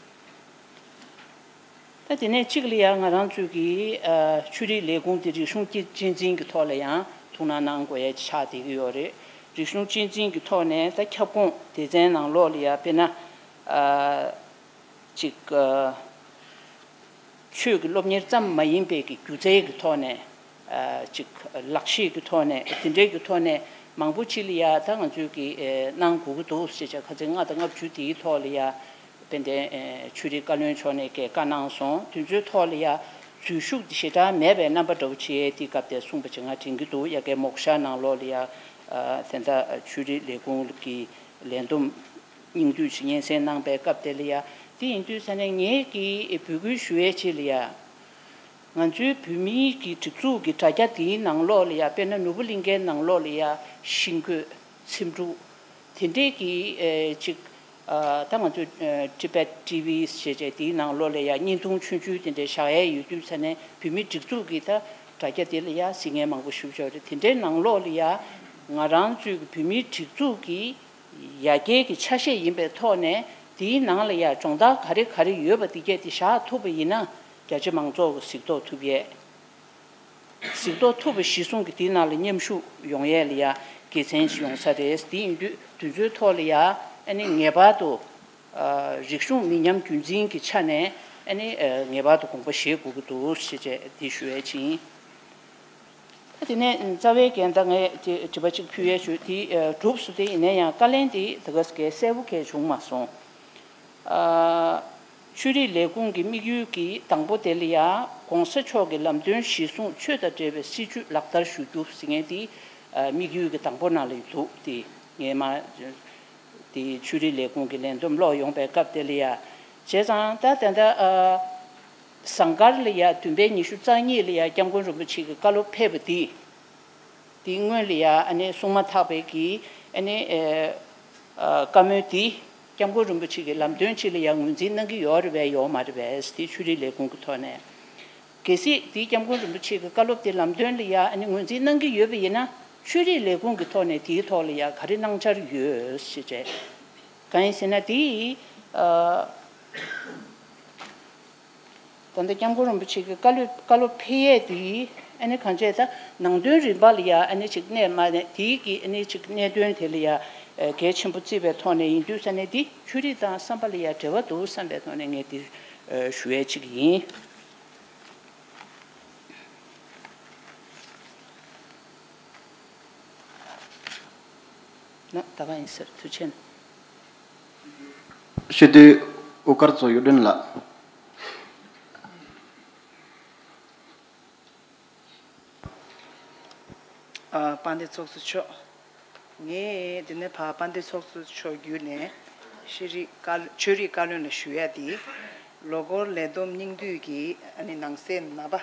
ད་དེ་ནས་གཅིག་ལ་ཡང་ང་རང་ཚོའི་གི་ཨ་ཆོས་རིག་ལས་ཁུངས་དེ་རིག་གཞུང་གཅེས་འཛིན་གྱི་ཐོག་ལ་ཡང་ཐུགས་སྣང་གནང་དགོས་ཡ་ཆགས་བསྡད་ཀྱི་ཡོད་རེད། རིག་གཞུང་གཅེས་འཛིན་གྱི་ཐོག་ནས་ད་ཁྱབ་ཁོངས་སྡེ་ཚན་ནང་ལོགས་ལ་ཡ་དཔེར་ན་ཨ་ཅིག་ཨ་ཆོས་ཀྱི་སློབ་གཉེར་ཙམ་མ་ཡིན་པའི་གི་སྒྱུ་རྩལ་གྱི་ཐོག་ནས། ཨ་ཅིག་ལག་ཤེས་ཀྱི་ཐོག་ནས་དེ་འདྲའི་གི་ཐོག་ནས་མང་པོ་ཅིག་ལ་ཡ་ད་ང་ཚོས་ཀྱི་ཨེ་གནང་དགོས་ཀྱི་འདུག་ཞེས་བྱ་ཁ་ཚིག་ལྔ་དང་ལྔ་བཅུ་དེའི་ཐོག་ལ་ཡ་དཔལ་ལྡན་ཨེ་ཆོས་རིག་བཀའ་བློན་མཆོག་ནས་ཀྱི་བཀའ་གནང་སོང་། དེ་ཚོའི་ཐོག་ལ་ཡ་འཛུལ་ཞུགས་དེ་ཞེ་དྲག་མེད་པའི་རྣམ་པ་འདྲ་བོ་ཅིག་དེའི་སྐབས་དེར་གསུངས་པ་ཅིག་ང་དྲན་གྱི་འདུག་ཡ་གའི་མོག་ཤ་ནང་ལོགས་ལ་ཡ་ཨ་དེ་འདྲ་ཆོས་རིག་ལས་ཁུངས་ཀྱི་ལས་བསྡོམས་སྙིང་བསྡུས་ཤིག་སྙན་སེང་གནང་པའི་སྐབས་དེ་ལ་ཡ་དེ་ཡིན་དུས་ས་ནས་ངས་ཀྱི་འབོད་སྐུལ་ཞུ་ཡས་ཅིག་ལ་ཡ། ང་ཚོའི་བོད་མིའི་གི་སྒྲིག་འཛུགས་ཀྱི་དྲ་རྒྱ་དེའི་ནང་ལོགས་ལ་ཡ་དཔེར་ན་ནོར་བུ་གླིང་ཁའི་ནང་ལོགས་ལ་ཡ་ཤིང་བརྐོས་འཚེམ་དྲུབ་དེ་འདྲའི་གི་ཨེ་ཅིག་ ད་ང་ཚོས་Tibet T V ཞེས་བྱས་དེའི་ནང་ལོགས་ལ་ཡ་བརྙན་ཐུང་ཆུང་ཆུང་དེ་འདྲའི་བཞག་ཡས་ཡོད་དུས་ཙ་ནས་བོད་མིའི་སྒྲིག་འཛུགས་ཀྱི་ད་དྲ་རྒྱ་དེ་ལ་ཡ་གཟིགས་མཁན་མང་པོ་ཞེ་པོ་ཅིག་ཡོད་རེད། དེ་འདྲའི་ནང་ལོགས་ལ་ཡ་ང་རང་ཚོའི་བོད་མིའི་སྒྲིག་འཛུགས་ཀྱི་ཡར་རྒྱས་ཀྱི་ཆ་ཤས་ཡིན་པའི་ཐོག་ནས་དེའི་ནང་ལ་ཡ་སྦྱོང་བརྡར་ག་རེ་ག་རེ་ཡོད་པ་དེ་གས་དེ་བཞག་ཐུབ་པ་ཡིན་ན་རྒྱ་ཆེ་མང་ཚོགས་ཀྱིས་གཟིགས་རྟོགས་ཐུབ་ཡས། གཟིགས་རྟོག་ཐུབ་པ་གཞིར་བཟུང་གིས་དེའི་ནང་ལ་མཉམ་ཞུགས་ཡོང་ཡས་ལ་ཡ་དགེ་མཚན་ཞིག་ཡོང་ས་རེད། དེ་ཡིན་དུས་དེ་ཚོའི་ཐོག་ལ་ཡ་ཨ་ནི་ངེས་པར་དུ་ཨ་རིག་གཞུང་མི་ཉམས་རྒྱུན་འཛིན་གྱི་ཆ་ནས་ཨ་ནི་ཨ་ངེས་པར་དུ་དགོངས་པ་བཞེས་དགོས་ཀྱི་འདུག་ཞེས་བྱས་འདི་ཞུ་ཡས་ཡིན། ཨ་དེ་ནས་རྩ་བའི་འགན་ད་ངས་དེ་དྲི་བ་གཅིག་ཕུལ་ཡས་ཞུ་དེ་ཨ་གྲུབ་སོང་། དེ་ཡིན་ན་ཡང་བཀའ་ལན་དེ་ད་ག་ཟེ་གས་གསལ་པོ་གས་བྱུང་མ་སོང་། ཨ་ཆོས་རིག་ལས་ཁུངས་ཀྱི་དམིགས་ཡུལ་གྱི་དང་པོ་དེ་ལ་ཡང་གོང་ས་མཆོག་གི་ལམ་སྟོན་གཞིར་བཟུང་ཆོས་དང་འབྲེལ་བའི་སྲིད་བྱུས་ལག་བསྟར་ཞུ་རྒྱུ་ཟེར་མཁན་དེ་ཨ་དམིགས་ཡུལ་གྱི་དང་པོ་ནང་ལ་འདུག་དེ་ངས་མ་དེ་ཆོས་རིག་ལས་ཁུངས་ཀྱི་ལས་བསྡོམས་ཀློག་ཡོང་པའི་སྐབས་དེ་ལ་ཡང་བྱས་ཙང་ད་ད་ལྟ་ཨ་ཟངས་དཀར་ལ་ཡང་བདུན་པའི་ཉི་ཤུ་རྩ་གཉིས་ལ་ཡང་སྐྱབས་མགོན་རིན་པོ་ཆེ་གི་བཀའ་སློབ་ཕེབས་པ་དེ། དེའི་སྔོན་ལ་ཡ་ཨ་ནི་གསུང་མ་ཐག་པའི་གི་ཨ་ནི་ཨེ་ཨ་བཀའ་མོལ་དེ་སྐྱབས་མགོན་རིན་པོ་ཆེ་གི་ལམ་སྟོན་ཅིག་ལ་ཡ་ངོས་འཛིན་གནང་གི་ཡོད་རེད་པས་ཡོད་མ་རེད་པས་དེ་ཆོས་རིག་ལས་ཁུངས་ཀྱི་ཐོག་ནས། གལ་སྲིད་དེ་སྐྱབས་མགོན་རིན་པོ་ཆེ་གི་བཀའ་སློབ་དེ་ལམ་སྟོན་ལ་ཡ་ཨ་ནི་ངོས་འཛིན་གནང་གི་ཡོད་པ་ཡིན་ན་ཆོས་རིག་ལས་ཁུངས་ཀྱི་ཐོག་ནས་དེའི་ཐོག་ལ་ཡ་ག་རེ་གནང་འཆར་ཡོད་ཞེས་བྱས། གང་ཡིན་ཟེར་ན་དེ་ཨ། ད་ལྟ་སྐྱབས་མགོན་རིན་པོ་ཆེ་གི་བཀའ་སློབ་བཀའ་སློབ་ཕེབས་ཡས་དེ་ཨ་ནི་གང་བྱས་ད་ནང་དོན་རིམ་པ་ལ་ཡ་ཨ་ནི་ཅིག་གནས་མ་གནས་དེའི་གི་ཨ་ནི་ཅིག་གནད་དོན་དེ་ལ་ཡ་གལ་ཆེན་པོ་བརྩིས་པའི་ཐོག་ནས་ཡིན་དུས་ས་ནས་དེ་ཆོས་རིག་དང་བསམ་པ་ལ་ཡ་འབྲེལ་བ་འདུག་བསམ་པའི་ཐོག་ནས་ངས་དེ་ཞུ་ཡས་ཅིག་ཡིན། ན་ད་ག་ཡིན་ཟེར་ཐུགས་ཆེན། སྤྱི་འཐུས་དབུ་དཀར་ཚོ་གཡུ་སྒྲོན་ལགས། ཨ་དཔལ་ལྡན་ཚོགས་གཙོ་མཆོག་ངས་འདི་ནས་ཕར་དཔལ་ལྡན་ཚོགས་གཙོ་མཆོག་བརྒྱུད་ནས་ཤེས་རིག་བཀའ་ཆོས་རིག་བཀའ་བློན་ལ་ཞུ་ཡ་དེ། ལོ་འཁོར་ལས་བསྡོམས་སྙིང་བསྡུས་ཀྱི་ཨ་ནི་ནང་གསེས་ནང་པ་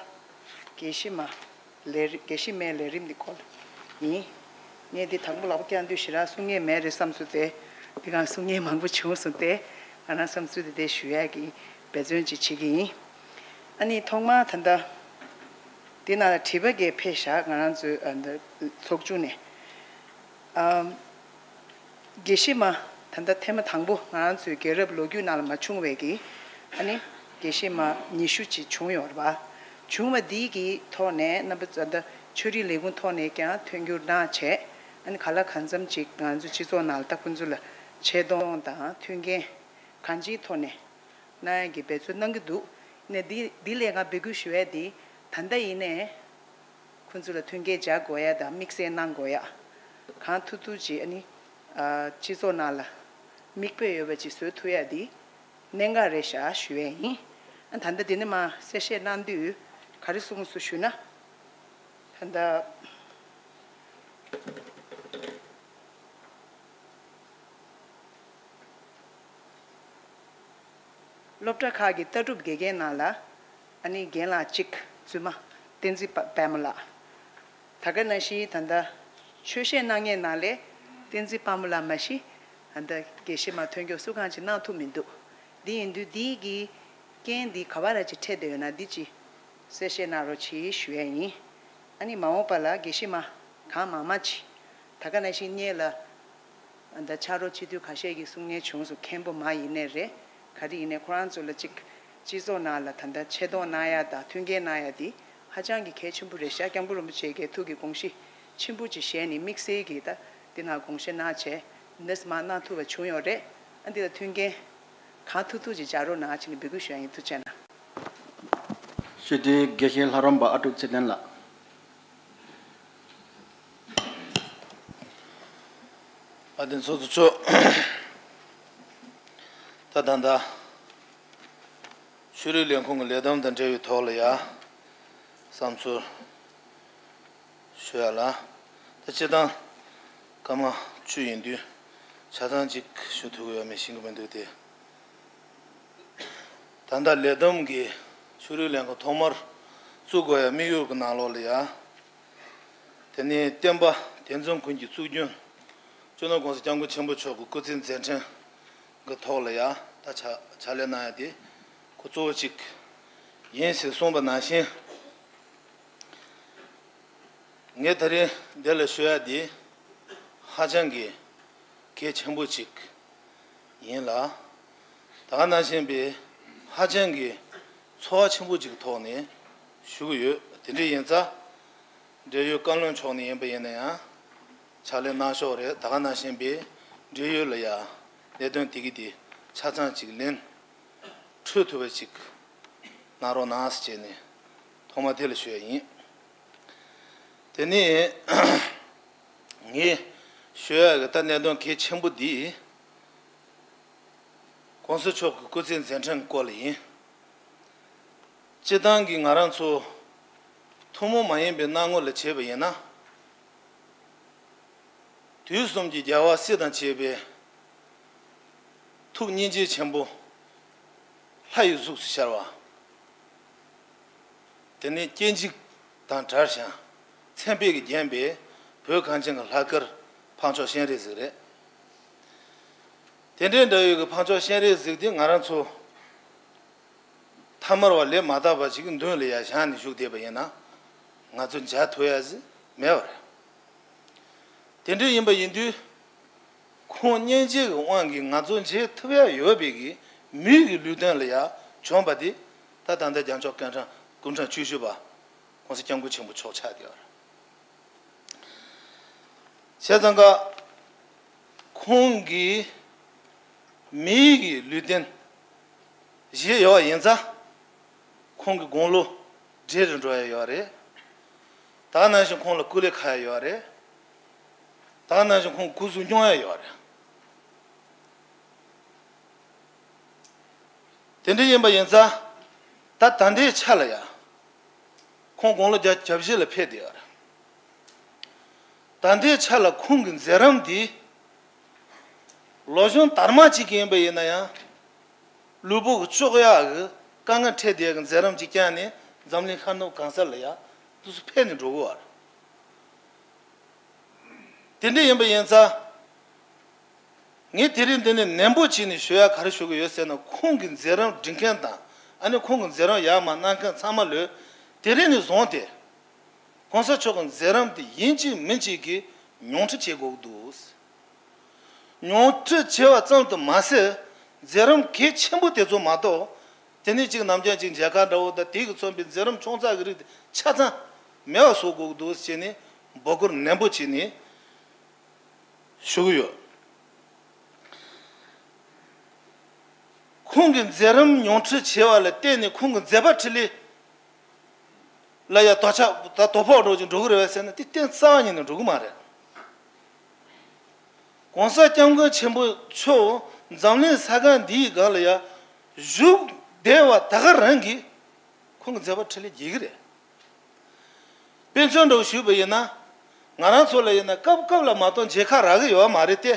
དགེ་བཤེས་མ་ལས་རིམ་དགེ་བཤེས་མའི་ལས་རིམ་འདི་སྐོར་ཡིན། ངས་འདི་དང་པོ་ལག་པ་བརྐྱངས་དུས་ཞེ་དྲག་གསུང་མཁན་མེད་རེད་བསམ་སོང་སྟེ། འདི་ག་གསུང་མཁན་མང་པོ་བྱུང་སོང་སྟེ། ང་རང་བསམ་ཚུལ་འདི་འདྲ་ཞུ་ཡ་གི་འབད་བརྩོན་ཅིག་བྱེད་ཀྱི་ཡིན། ཨ་ནི་ཐོག་མར་ད་ལྟ་འདི་ནང་ལ་དྲི་བ་འགའ་ཕེབས་ཤག་ང་རང་ཚོའི་ཨ་འདི་ཚོགས་ཆུང་ནས། ཨམ། དགེ་བཤེས་མ་ད་ལྟ་ཐེངས་མ་དང་པོ་ང་རང་ཚོའི་རྒྱལ་རབས་ལོ་རྒྱུས་ནང་ལ་མ་བྱུང་བའི་གི་ཨ་ནི་དགེ་བཤེས་མ་ཉི་ཤུ་ཅིག་བྱུང་ཡོད་རེད་པ། བྱུང་བ་འདི་གི་ཐོག་ནས་རྣམ་པ་ཚོ་ད་ཆོས་རིག་ལས་ཁུངས་ཐོག་ནས་ཀྱང་མཐུན་འགྱུར་གནང་བྱས། ཨ་ནི་ག་ལ་གང་འཚམ་ཅིག་ང་ཚོའི་སྤྱི་ཚོགས་ནང་ལ་ད་ཁོང་ཚོ་ལ་ཆེ་མཐོང་དང་མཐུན་རྐྱེན་གང་ཅིའི་ཐོག་ནས་གནང་ཡ་གི་འབད་རྩོལ་གནང་གི་འདུག་ནས་འདི་འདི་ལས་ང་འབོད་སྐུལ་ཞུ་ཡ་འདི་ད་ལྟ་ཡིན་ནའི། ཁོང་ཚོ་ལ་མཐུན་རྐྱེན་སྦྱར་དགོས་ཡ་དང་དམིགས་བསལ་གནང་དགོས་ཡ། གང་ཐུབ་ཐུབ་ཅིག་ཨ་ནི། ཨ་སྤྱི་ཚོགས་ནང་ལ་མིག་དཔེ་ཡོད་པ་ཅིག་བཟོ་ཐུབ་ཡ་འདི་གནད་འགག་རེད་ཤག་ཞུ་ཡས་ཡིན། ཨ་ད་ལྟ་འདི་ནས་མར་གསལ་བཤད་གནང་དུས་ག་རེ་གསུངས་སོང་ཞུ་ན། ད་ལྟ། སློབ་གྲྭ་ཁག་གི་ལྟ་གྲུབ་དགེ་རྒན་ནང་ལ་ཨ་ནི་རྒན་ལགས་གཅིག་བཙུན་མ་བསྟན་འཛིན་པ་པདྨ་ལགས། ད་ག་ནང་བཞིན་ད་ལྟ་ཆོས་བཤད་གནང་མཁན་ནང་ལས་བསྟན་འཛིན་པདྨ་ལགས་མ་གཞི་ད་ལྟ་དགེ་བཤེས་མ་ཐོན་སྐྱོད་སུ་གང་ཅིག་གནང་ཐུབ་མི་འདུག་འདི་ཡིན་དུས་འདི་གི་རྐྱེན་འདི་ག་བ་ར་ཅིག་འཕྲད་བསྡད་ཡོད་ན་འདི་ཅིག་གསལ་བཤད་གནང་རོགས་གྱིས་ཞུ་ཡས་ཡིན། ཨ་ནི་མ་འོངས་པ་ལ་དགེ་བཤེས་མ་གང་མང་མང་ཅིག་ད་ག་ནང་བཞིན་སྔོན་ལ། ད་ཕྱག་རོགས་སྤྱི་འཐུས་ཁ་ཤས་ཀྱིས་གསུང་མཁན་བྱུང་སོང་། མཁན་པོ་མ་ཡིན་ནའི་རེད། ག་རེ་ཡིན་ནའི་ཁོ་རང་ཚོ་ལ་ཅིག་སྤྱི་ཚོགས་ནང་ལ་ད་ལྟ་ཆེ་མཐོང་གནང་ཡ་དང་མཐུན་རྐྱེན་གནང་ཡ་དེ་ཧ་ཅང་གི་གལ་ཆེན་པོ་རེད་ཤག་སྐྱབས་མགོན་རིན་པོ་ཆེ་གིས་ཐུགས་ཀྱི་དགོངས་གཞི་ཆེན་པོ་ཅིག་བཞེས་ནས་དམིགས་བསལ་གྱིས་ད་འདི་ནང་དགོངས་བཞེས་གནང་བྱས་འདི་ནས་མར་གནང་ཐུབ་པ་བྱུང་ཡོད་རེད། ཨ་འདི་ལ་མཐུན་རྐྱེན་གང་ཐུབ་ཐུབ་ཅིག་སྦྱར་རོགས་གནང་བྱས་ནས་འབོད་སྐུལ་ཞུ་ཡ་ཡིན། ཐུགས་རྗེ་གནང་། སྤྱི་འཐུས་དགེ་བཤེས་ལྷ་རམས་པ་ཨ་ཀྲུག་ཚེ་བརྟན་ལགས། ཨ་དེ་ཚོ་ཚོ་ཆོག་ད་ད་ད་ཆོས་རིག་ལས་ཁུངས་ཀྱི་ལས་བསྡོམས་དང་འབྲེལ་བའི་ཐོག་ལ་ཡ་བསམ་ཚུལ་ཞུ་ཡ་ལ། ད་སྤྱིར་བཏང་སྐར་མ་བཅུ་ཡིན་དུས་ཆ་ཚང་གཅིག་ཞུ་ཐུབ་ཀྱི་ཡོད་མེད་ཤེས་ཀྱི་མི་འདུག་སྟེ། ད་ལྟ་ལས་བསྡོམས་ཀྱི་ཆོས་རིག་ལས་ཁུངས་ཐོག་མར་བཙུགས་དགོས་ཡ་དམིགས་ཡུལ་གྱི་ནང་ལོགས་ལ་ཡ། དེ་ནས་བསྟན་པ་དེ་མཚོན་ཀུན་གྱི་གཙུག་རྒྱན་སྤྱི་ནོར་༸གོང་ས་༸སྐྱབས་མགོན་ཆེན་པོ་མཆོག་གི་སྐུ་ཚེའི་མཛད་འཕྲིན་ གི་ཐོག་ལ་ཡ་ད་ཕྱག་ཕྱག་ལས་གནང་ཡ་དེ་ཁོ་གཙོ་བོ་གཅིག་ཡིན་ཟེར་གསུངས་པ་ནང་བཞིན། ངས་ད་རིང་འདི་ལ་ཞུ་ཡ་དེ་ཧ་ཅང་གི་གལ་ཆེན་པོ་གཅིག་ཡིན་ལ། ད་ག་ནང་བཞིན་པའི་ཧ་ཅང་གི་ཚོར་བ་ཆེན་པོ་གཅིག་གི་ཐོག་ནས་ཞུ་གི་ཡོད། དེ་འདྲ་ཡིན་ཙང་། འབྲེལ་ཡོད་བཀའ་བློན་མཆོག་ནས་ཡིན་པ་ཡིན་ན་ཡང་ཕྱག་ལས་གནང་ཕྱོགས་རེད། ད་ག་ནང་བཞིན་པའི་འབྲེལ་ཡོད་ལ་ཡང་གནད་དོན་དེ་གི་དེ་ཆ་ཚང་གཅིག་ལན་འཕྲོད་ཐུབ་པ་ཅིག་གནང་རོགས་གནང་ཟེར་བྱས་ནས་ཐོག་མ་དེ་ལ་ཞུ་ཡ་ཡིན། དེ་ནས་ངས་ཞུ་ཡ་གི་ད་གནད་དོན་གལ་ཆེན་པོ་འདི་༸གོང་ས་མཆོག་གི་སྐུ་ཚེ་མཛད་འཕྲིན་སྐོར་ལ་ཡིན། སྤྱིར་བཏང་གི་ང་རང་ཚོ་ཐུན་མོང་མ་ཡིན་པའི་སྣང་ངོ་ལ་བྱས་པ་ཡིན་ན། དུས་གསུམ་གྱི་རྒྱལ་བ་སྲས་དང་བཅས་པའི་ཐུགས་སྙིང་རྗེ་ཆེན་པོ་ལྷ་ཡི་གཟུགས་སུ་ཤར་བ། དེ་ནས་སྐྱེ་འཇིག་དང་བྲལ་ཞིང་མཚན་དཔེ་གིས་བརྒྱན་པའི་བོད་གངས་ཅན་གྱི་ལྷ་སྐལ་འཕགས་མཆོག་སྤྱན་རས་གཟིགས་རེད། དེ་འདྲའི་འདྲ་ཡོད་ཀྱི་འཕགས་མཆོག་སྤྱན་རས་གཟིགས་དེ་ང་རང་ཚོ་ཐ་མལ་བ་ལས་མ་དག་པ་ཅིག་གི་མདུན་ལ་ཡ་བཞེངས་ནས་བཞུགས་བསྡད་པ་ཡིན་ན་ང་ཚོ་མཇལ་ཐུབ་ཡ་ཟིག་མེད་པ་རེད། དེ་འདྲ་ཡིན་པ་ཡིན་དུས། ཁོང་སྙིང་རྗེ་གི་དབང་གིས་ང་ཚོ་མཇལ་ཐུབ་ཡ་ཡོད་པའི་གི་མིའི་གི་ལུས་རྟེན་ལ་ཡ་བྱོན་པ་དེ་ད་ད་ལྟ་རྒྱལ་མཆོག་སྐུ་ཕྲེང་སྐུ་ཕྲེང་བཅུ་བཞི་པ་༸གོང་ས་༸སྐྱབས་མགོན་ཆེན་པོ་མཆོག་ཆགས་བསྡད་པ་རེད། བྱས་ཙང་ཀ་ཁོང་གིས་མིའི་གི་ལུས་རྟེན་བཞེས་ཡོད་པ་ཡིན་ཙང་། ཁོང་གི་དགུང་ལོ་བགྲེས་རུ་འགྲོ་ཡ་ཡོད་རེད། ད་ག་ནང་བཞིན་ཁོང་ལ་སྐུ་ལས་ཁག་ཡ་ཡོད་རེད། ད་ག་ནང་བཞིན་ཁོང་སྐུ་གཟུགས་རྙོག་ཡ་ཡོད་རེད། དེ་འདྲ་ཡིན་པ་ཡིན་ཙང་། ད་ད་ལྟའི་ཆ་ལ་ཡ། ཁོང་དགུང་ལོ་བརྒྱ་བཞི་ལ་ཕེབས་བསྡད་ཡོད་རེད། ད་ལྟའི་ཆ་ལ་ཁོང་གི་མཛད་རིམ་འདི། ལོ་གཞོན་དར་མ་གཅིག་ཡིན་པ་ཡིན་ན་ཡང་། ལུས་པོ་གི་གཅོག་ཡག་གི་དཀའ་ངལ་འཕྲད་བསྡད་ཀྱི་མཛད་རིམ་གཅིག་བསྐྱངས་ནས་འཛམ་གླིང་ཤར་ནུབ་གང་ས་ལ་ཡ་འདུག་སེ་ཕེབས་ནས་འགྲོ་གི་ཡོད་རེད། དེ་འདྲ་ཡིན་པ་ཡིན་ཙང་། ངས་དེ་རིང་འདི་ནས་ནན་པོ་བྱས་ནས་ཞུ་ཡ་ག་རེ་ཞུ་གི་ཡོད་ཟེར་ན། ཁོང་གི་མཛད་རིམ་སྒྲིག་མཁན་དང་ཨ་ནི་ཁོང་གི་མཛད་རིམ་ཡར་མར་གནང་མཁན་ཚང་མ་ལོས་དེ་རིང་ནས་བཟུང་སྟེ། ༸གོང་ས་མཆོག་གི་མཛད་རིམ་དེ་ཡིན་གཅིག་མིན་གཅིག་གིས་མྱོང་ཁྲིད་བྱེད་དགོས་ཀྱི་འདུག་མྱོང་ཁྲིད་བྱེད་པ་ཙམ་དུ་མ་ཟད། མཛད་རིམ་གལ་ཆེན་པོ་དེ་ཚོ་མ་གཏོགས། དེ་ནས་གཅིག་ནམ་རྒྱུན་གཅིག་མཇལ་ཁ་འདྲ་བོ་དང་དེ་གིས་མཚོན་པའི་མཛད་རིམ་ཆུང་ཙག་གི་རིགས་དེ་ཆ་ཚང་མེད་པ་བཟོ་དགོས་ཀྱི་འདུག་ཟེར་ནས་འབོད་སྐུལ་ནན་པོ་བྱས་ནས་ཞུ་གི་ཡོད། ཁོང་གི་མཛད་རིམ་མྱོང་ཁྲིད་བྱས་པ་ལ་བརྟེན་ནས་ཁོང་གི་མཛད་པ་འཕྲིན་ལས་ལ་ཡ་དོ་ཆ་ད་དོ་ཕོག་འགྲོ་ཅིག་འགྲོ་གི་རེད་པས་ཟེར་ན། དེ་གཏན་རྩ་བ་ཉིད་ནས་འགྲོ་གི་མ་རེད། ༸གོང་ས་༸སྐྱབས་མགོན་ཆེན་པོ་མཆོག་འཛམ་གླིང་ས་ག་འདིའི་སྒང་ལ་ཡ་བཞུགས་བསྡད་པ་ད་ག་རང་གིས་ཁོང་གི་མཛད་པ་འཕྲིན་ལས་རྒྱས་ཀྱི་རེད། དཔེ་མཚོན་འདྲ་བོ་ཞུས་པ་ཡིན་ན། ང་རང་ཚོ་ལ་ཡིན་ན་སྐབས་སྐབས་ལ་མ་གཏོགས་མཇལ་ཁ་རག་གི་ཡོད་མ་རེད་དེ།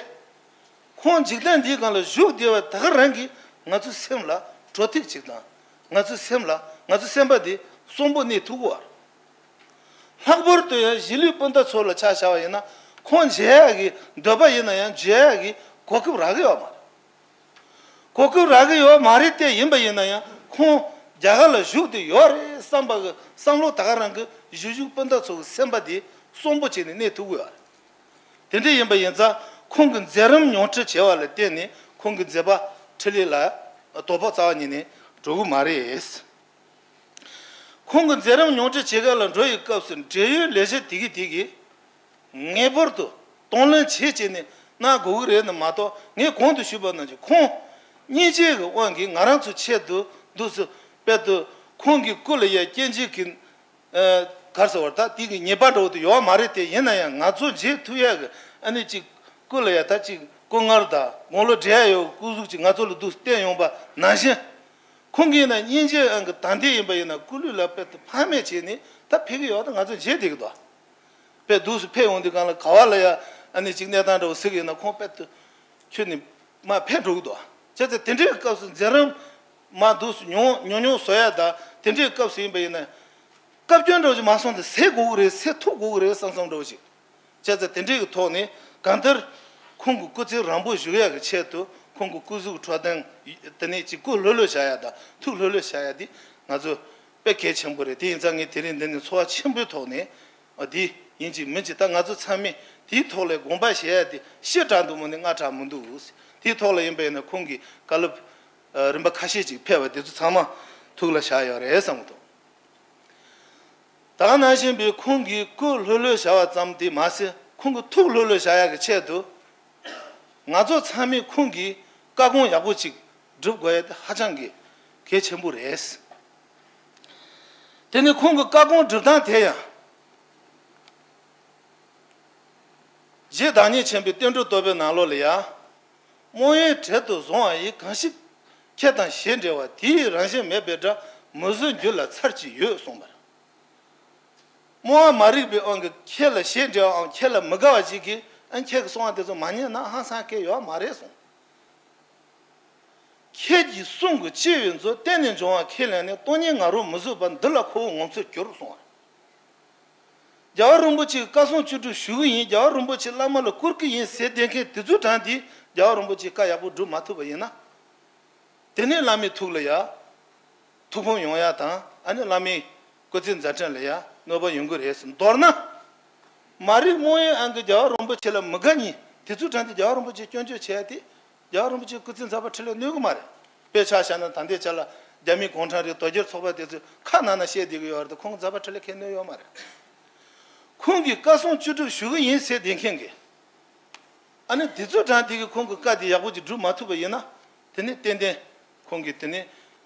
ཁོང་འཇིག་རྟེན་འདིའི་སྒང་ལ་བཞུགས་བསྡད་པ་ད་ག་རང་གིས་ང་ཚོའི་སེམས་ལ་དྲོ་ཐིག་ཅིག་དང་། ང་ཚོའི་སེམས་ལ་ང་ཚོའི་སེམས་པ་འདི་གསོན་པོ་གནས་ཐུབ་ཀྱི་ཡོད་རེད། ལྷག་པར་དུ་ཡང་གཞིས་ལུས་སྤུན་ཟླ་ཚོ་ལ་ཆ་བཞག་པ་ཡིན་ན། ཁོང་མཇལ་ཡག་གི་འདོད་པ་ཡིན་ན་ཡང་མཇལ་ཡག་གི་གོ་སྐབས་རག་གི་ཡོད་མ་རེད། གོ་སྐབས་རག་གི་ཡོད་མ་རེད་དེ། ཡིན་པ་ཡིན་ན་ཡང་ཁོང་རྒྱ་གར་ལ་བཞུགས་བསྡད་ཡོད་རེད་བསམ་པ་གི་བསམ་བློ་ད་ག་རང་གིས་གཞིས་བཞུགས་སྤུན་ཟླ་ཚོ་གི་སེམས་པ་དེ་གསོན་པོ་བྱས་ནས་གནས་ཐུབ་ཀྱི་ཡོད་རེད། དེ་འདྲ་ཡིན་པ་ཡིན་ཙང་། ཁོང་གི་མཛད་རིམ་མྱོང་ཁྲིད་བྱས་པ་ལ་བརྟེན་ནས་ཁོང་གི་མཛད་པ་འཕྲིན་ལས་ལ་དོ་ཕོག་རྩ་བ་ཉིད་ནས་འགྲོ་གི་མ་རེད། ཁོང་གི་མཛད་རིམ་མྱོང་ཁྲིད་བྱེད་མཁན་ལ་འགྲོ་ཡི་སྐབས་སུ་འབྲེལ་ཡོད་ལས་བྱེད་དེ་གིས་དེ་གིས་ངེས་པར་དུ་གདོང་ལེན་བྱེད་ཅེས་ནས་གནང་དགོས་ཀྱི་རེད་ན་མ་གཏོགས། ངས་གོང་དུ་ཞུས་པ་ནང་བཞིན་ཁོང་སྙིང་རྗེ་གི་དབང་གིས་ང་རང་ཚོའི་ཆེད་དུ་འདུག་སེ་དཔེ་དུ་ཁོང་གི་སྐུ་ལ་ཡ་སྐྱེ་འཇིག་གི་ཨ་གར་ཟེར་བར་ད་དེ་གི་ཉེས་པ་འདྲ་བོ་དེ་ཡོད་མ་རེད་དེ། ཡིན་ན་ཡང་ང་ཚོ་མཇལ་ཐུབ་ཡག་གི་ཨ་ནི་ཅིག་སྐུ་ལ་ཡ་ད་ཅིག་སྐུ་ངལ་དང་དགུང་ལོ་བགྲེས་ཡ་ཡོད་སྐུ་གཟུགས་ཅིག་ང་ཚོ་ལ་འདུག་སེ་བསྟན་ཡོང་པ་ནང་བཞིན། ཁོང་གིས་ན་སྙིང་རྗེ་ཨང་གི་ད་ལྟའི་ཡིན་པ་ཡིན་ན་སྐུ་ལུས་ལ་དཔེ་དུ་ཕངས་མེད་བྱས་ནས་ད་ཕེབས་ཀྱི་ཡོད། ད་ང་ཚོ་མཇལ་བསྡད་ཀྱི་འདུག་དཔེ་འདུག་སེ་ཕེབས་ཡོང་དུས་སྒང་ལ་ག་བ་ལ་ཡ་ཨ་ནི་ཅིག་གནས་སྟངས་འདྲ་བོ་གཟིགས་ཡིན་ན་ཁོང་དཔེ་དུ་ཁྱོན་ནས་མར་ཕེབས་འགྲོ་གི་འདུག་བྱས་ཙང་དེ་འདྲའི་སྐབས་སུ་མཛད་རིམ་མར་འདུག་སེ་ཉུང་ཉུང་ཉུང་བཟོ་ཡ་དང་། དེ་འདྲའི་སྐབས་སུ་ཡིན་པ་ཡིན་ན་བཀའ་བཀྱོན་འདྲ་བོ་ཅིག་མ་སོང་དེ་སེལ་དགོས་ཀྱི་རེད། སེལ་ཐུབ་དགོས་ཀྱི་རེད་བསམ་བསམ་འདྲ་བོ་ཞིག་བྱས་ཙང་དེ་འདྲའི་གི་ཐོག་ནས་གང་ལྟར་ཁོང་གི་སྐུ་ཚེ་རིང་པོ་བཞུགས་ཡག་གི་ཆེད་དུ་ ཁོང་གི་སྐུ་གཟུགས་འཕྲོད་བསྟེན། དེ་ནས་ཅིག་སྐུ་ལྷོད་ལྷོད་བྱ་ཡ་དང་ཐུགས་ལྷོད་ལྷོད་བྱ་ཡ་དེ་ང་ཚོ་དཔེ་གལ་ཆེན་པོ་རེད། དེ་ཡིན་ཙང་ངས་དེ་རིང་འདི་ནས་ཚོར་བ་ཆེན་པོའི་ཐོག་ནས། ཨ། འདི་ཡིན་གཅིག་མིན་གཅིག་ད་ང་ཚོ་ཚང་མས་དེའི་ཐོག་ལ་དགོངས་པ་བཞེས་ཡ་དེ་ཞེ་དྲག་འདུག་མོ་ནི་སྔ་དྲགས་མི་འདུག་དེའི་ཐོག་ལ་ཡིན་པ་ཡིན་ན་ཁོང་གིས་བཀའ་སློབ་རིམ་པ་ཁ་ཤས་ཅིག་ཕེབས་པ་དེ་ཚོ་ཚང་མ་ཐུགས་ལ་བཞག་ཡོད་རེད་བསམ་གྱི་འདུག་ད་ག་ནང་བཞིན་པའི་ཁོང་གིས་སྐུ་ལྷོད་ལྷོད་བྱ་བ་ཙམ་དེ་མ་ཟད་ཁོང་གི་ཐུགས་ལྷོད་ལྷོད་བྱ་ཡག་གི་ཆེད་དུ། ང་ཚོ་ཚང་མས་ཁོང་གི་བཀའ་དགོངས་ཡག་པོ་ཅིག་སྒྲུབ་དགོས་ཡ་དེ་ཧ་ཅང་གི་གལ་ཆེན་པོ་རེད། དེ་ནི་ཁོང་གི་བཀའ་དགོངས་སྒྲུབ་སྟངས་དེ་ཡང་། རྗེ་བདག་ཉིད་ཆེན་པོའི་བསྟན་འགྲོའི་བསྟོད་པའི་ནང་ལོགས་ལ་ཡ། རྨོངས་ཡངས་བྲལ་དུ་བཟུང་བ་ཡིས། གང་ཞིག་ཁྱེད་དང་ཞེ་འབྲེལ་བ། དེ་ཡི་རང་བཞིན་མེད་པའི་སྒྲ། མི་བཟོད་རྒྱུད་ལ་ཚར་གཅིག་ཡོད་གསུངས་པར། རྨོངས་པ་མ་རིག་པའི་དབང་གིས་ཁྱེད་ལ་ཞེ་འབྲེལ་བའམ་ཁྱེད་ལ་མི་དགའ་བ་ཞིག་གིས་ཨ་ཁྱེད་ཀྱི་གསུང་བ་དེ་ཚོ་མ་ཉན་ན་ཧང་སང་གི་ཡོད་མ་རེད་གསུངས། ཁྱེད་ཀྱི་གསུང་གི་སྐྱེ་བའི་མཛོད། གཏན་ནས་འབྱུང་བ་ཁས་ལེན་ནས། སྟོང་ཉིད་ང་རོ་མི་བཟོད་པ། འདི་ལ་ཁོ་བོ་ངོ་མཚར་གྱུར་གསུངས་པ། རྒྱལ་བ་རིན་པོ་ཆེའི་བཀའ་སྲུང་བཅུ་དྲུག་ཞུ་གི་ཡིན། རྒྱལ་བ་རིན་པོ་ཆེ་བླ་མ་ལ་བཀུར་གི་ཡིན་ཟེར་བསྡད་མཁན་དེ་ཚོའི་གྲས་དེ་རྒྱལ་བ་རིན་པོ་ཆེའི་བཀའ་ཡག་པོ་སྒྲུབ་མ་ཐུབ་པ་ཡིན་ན། དེ་ནས་བླ་མའི་ཐུགས་ལ་ཡ། ཐུགས་ཕམ་ཡོང་ཡ་དང་ཨ་ནི་བླ་མའི་སྐུ་ཚེ་མཛད་འཕྲིན་ལ་ཡ་གནོད་པ་ཡོང་གི་རེད་ཟེར། མདོར་ན། མ་རིག་རྨོངས་ཡངས་ཨང་གི་རྒྱལ་བ་རིན་པོ་ཆེ་ལ་མི་དགའ་མཁན་དེ་ཚོའི་གྲས་དེ་རྒྱལ་བ་རིན་པོ་ཆེ་སྐྱོན་བརྗོད་བྱས་ཏེ། རྒྱལ་བ་རིན་པོ་ཆེའི་སྐུ་ཚེ་མཛད་པ་འཕྲིན་ལས་གནོད་གི་མ་རེད། དཔེ་ཆ་བཞག་ན་ད་ལྟའི་ཆ་ལ་རྒྱ་མི་གུང་ཁྲན་རེད། དོལ་རྒྱལ་ཚོགས་པ་དེ་ཚོས་ཁ་ནང་ན་བཤད་བསྡད་གི་ཡོད་རེད། ཁོང་མཛད་པ་འཕྲིན་ལས་ཁས་གནོད་ཡོད་མ་རེད། ཁོང་གིས་བཀའ་སྲུང་བཅུ་དྲུག་ཞུ་གི་ཡིན་ཟེར་བསྡད་མཁན་གྱི། ཨ་ནི་དེ་ཚོའི་གྲས་དེ་གིས་ཁོང་གི་བཀའ་དེ་ཡག་པོ་ཅིག་སྒྲུབ་མ་ཐུབ་པ་ཡིན་ན། དེ་ནི་ཏན་ཏན་ཁོང་གིས་དེ་ནི་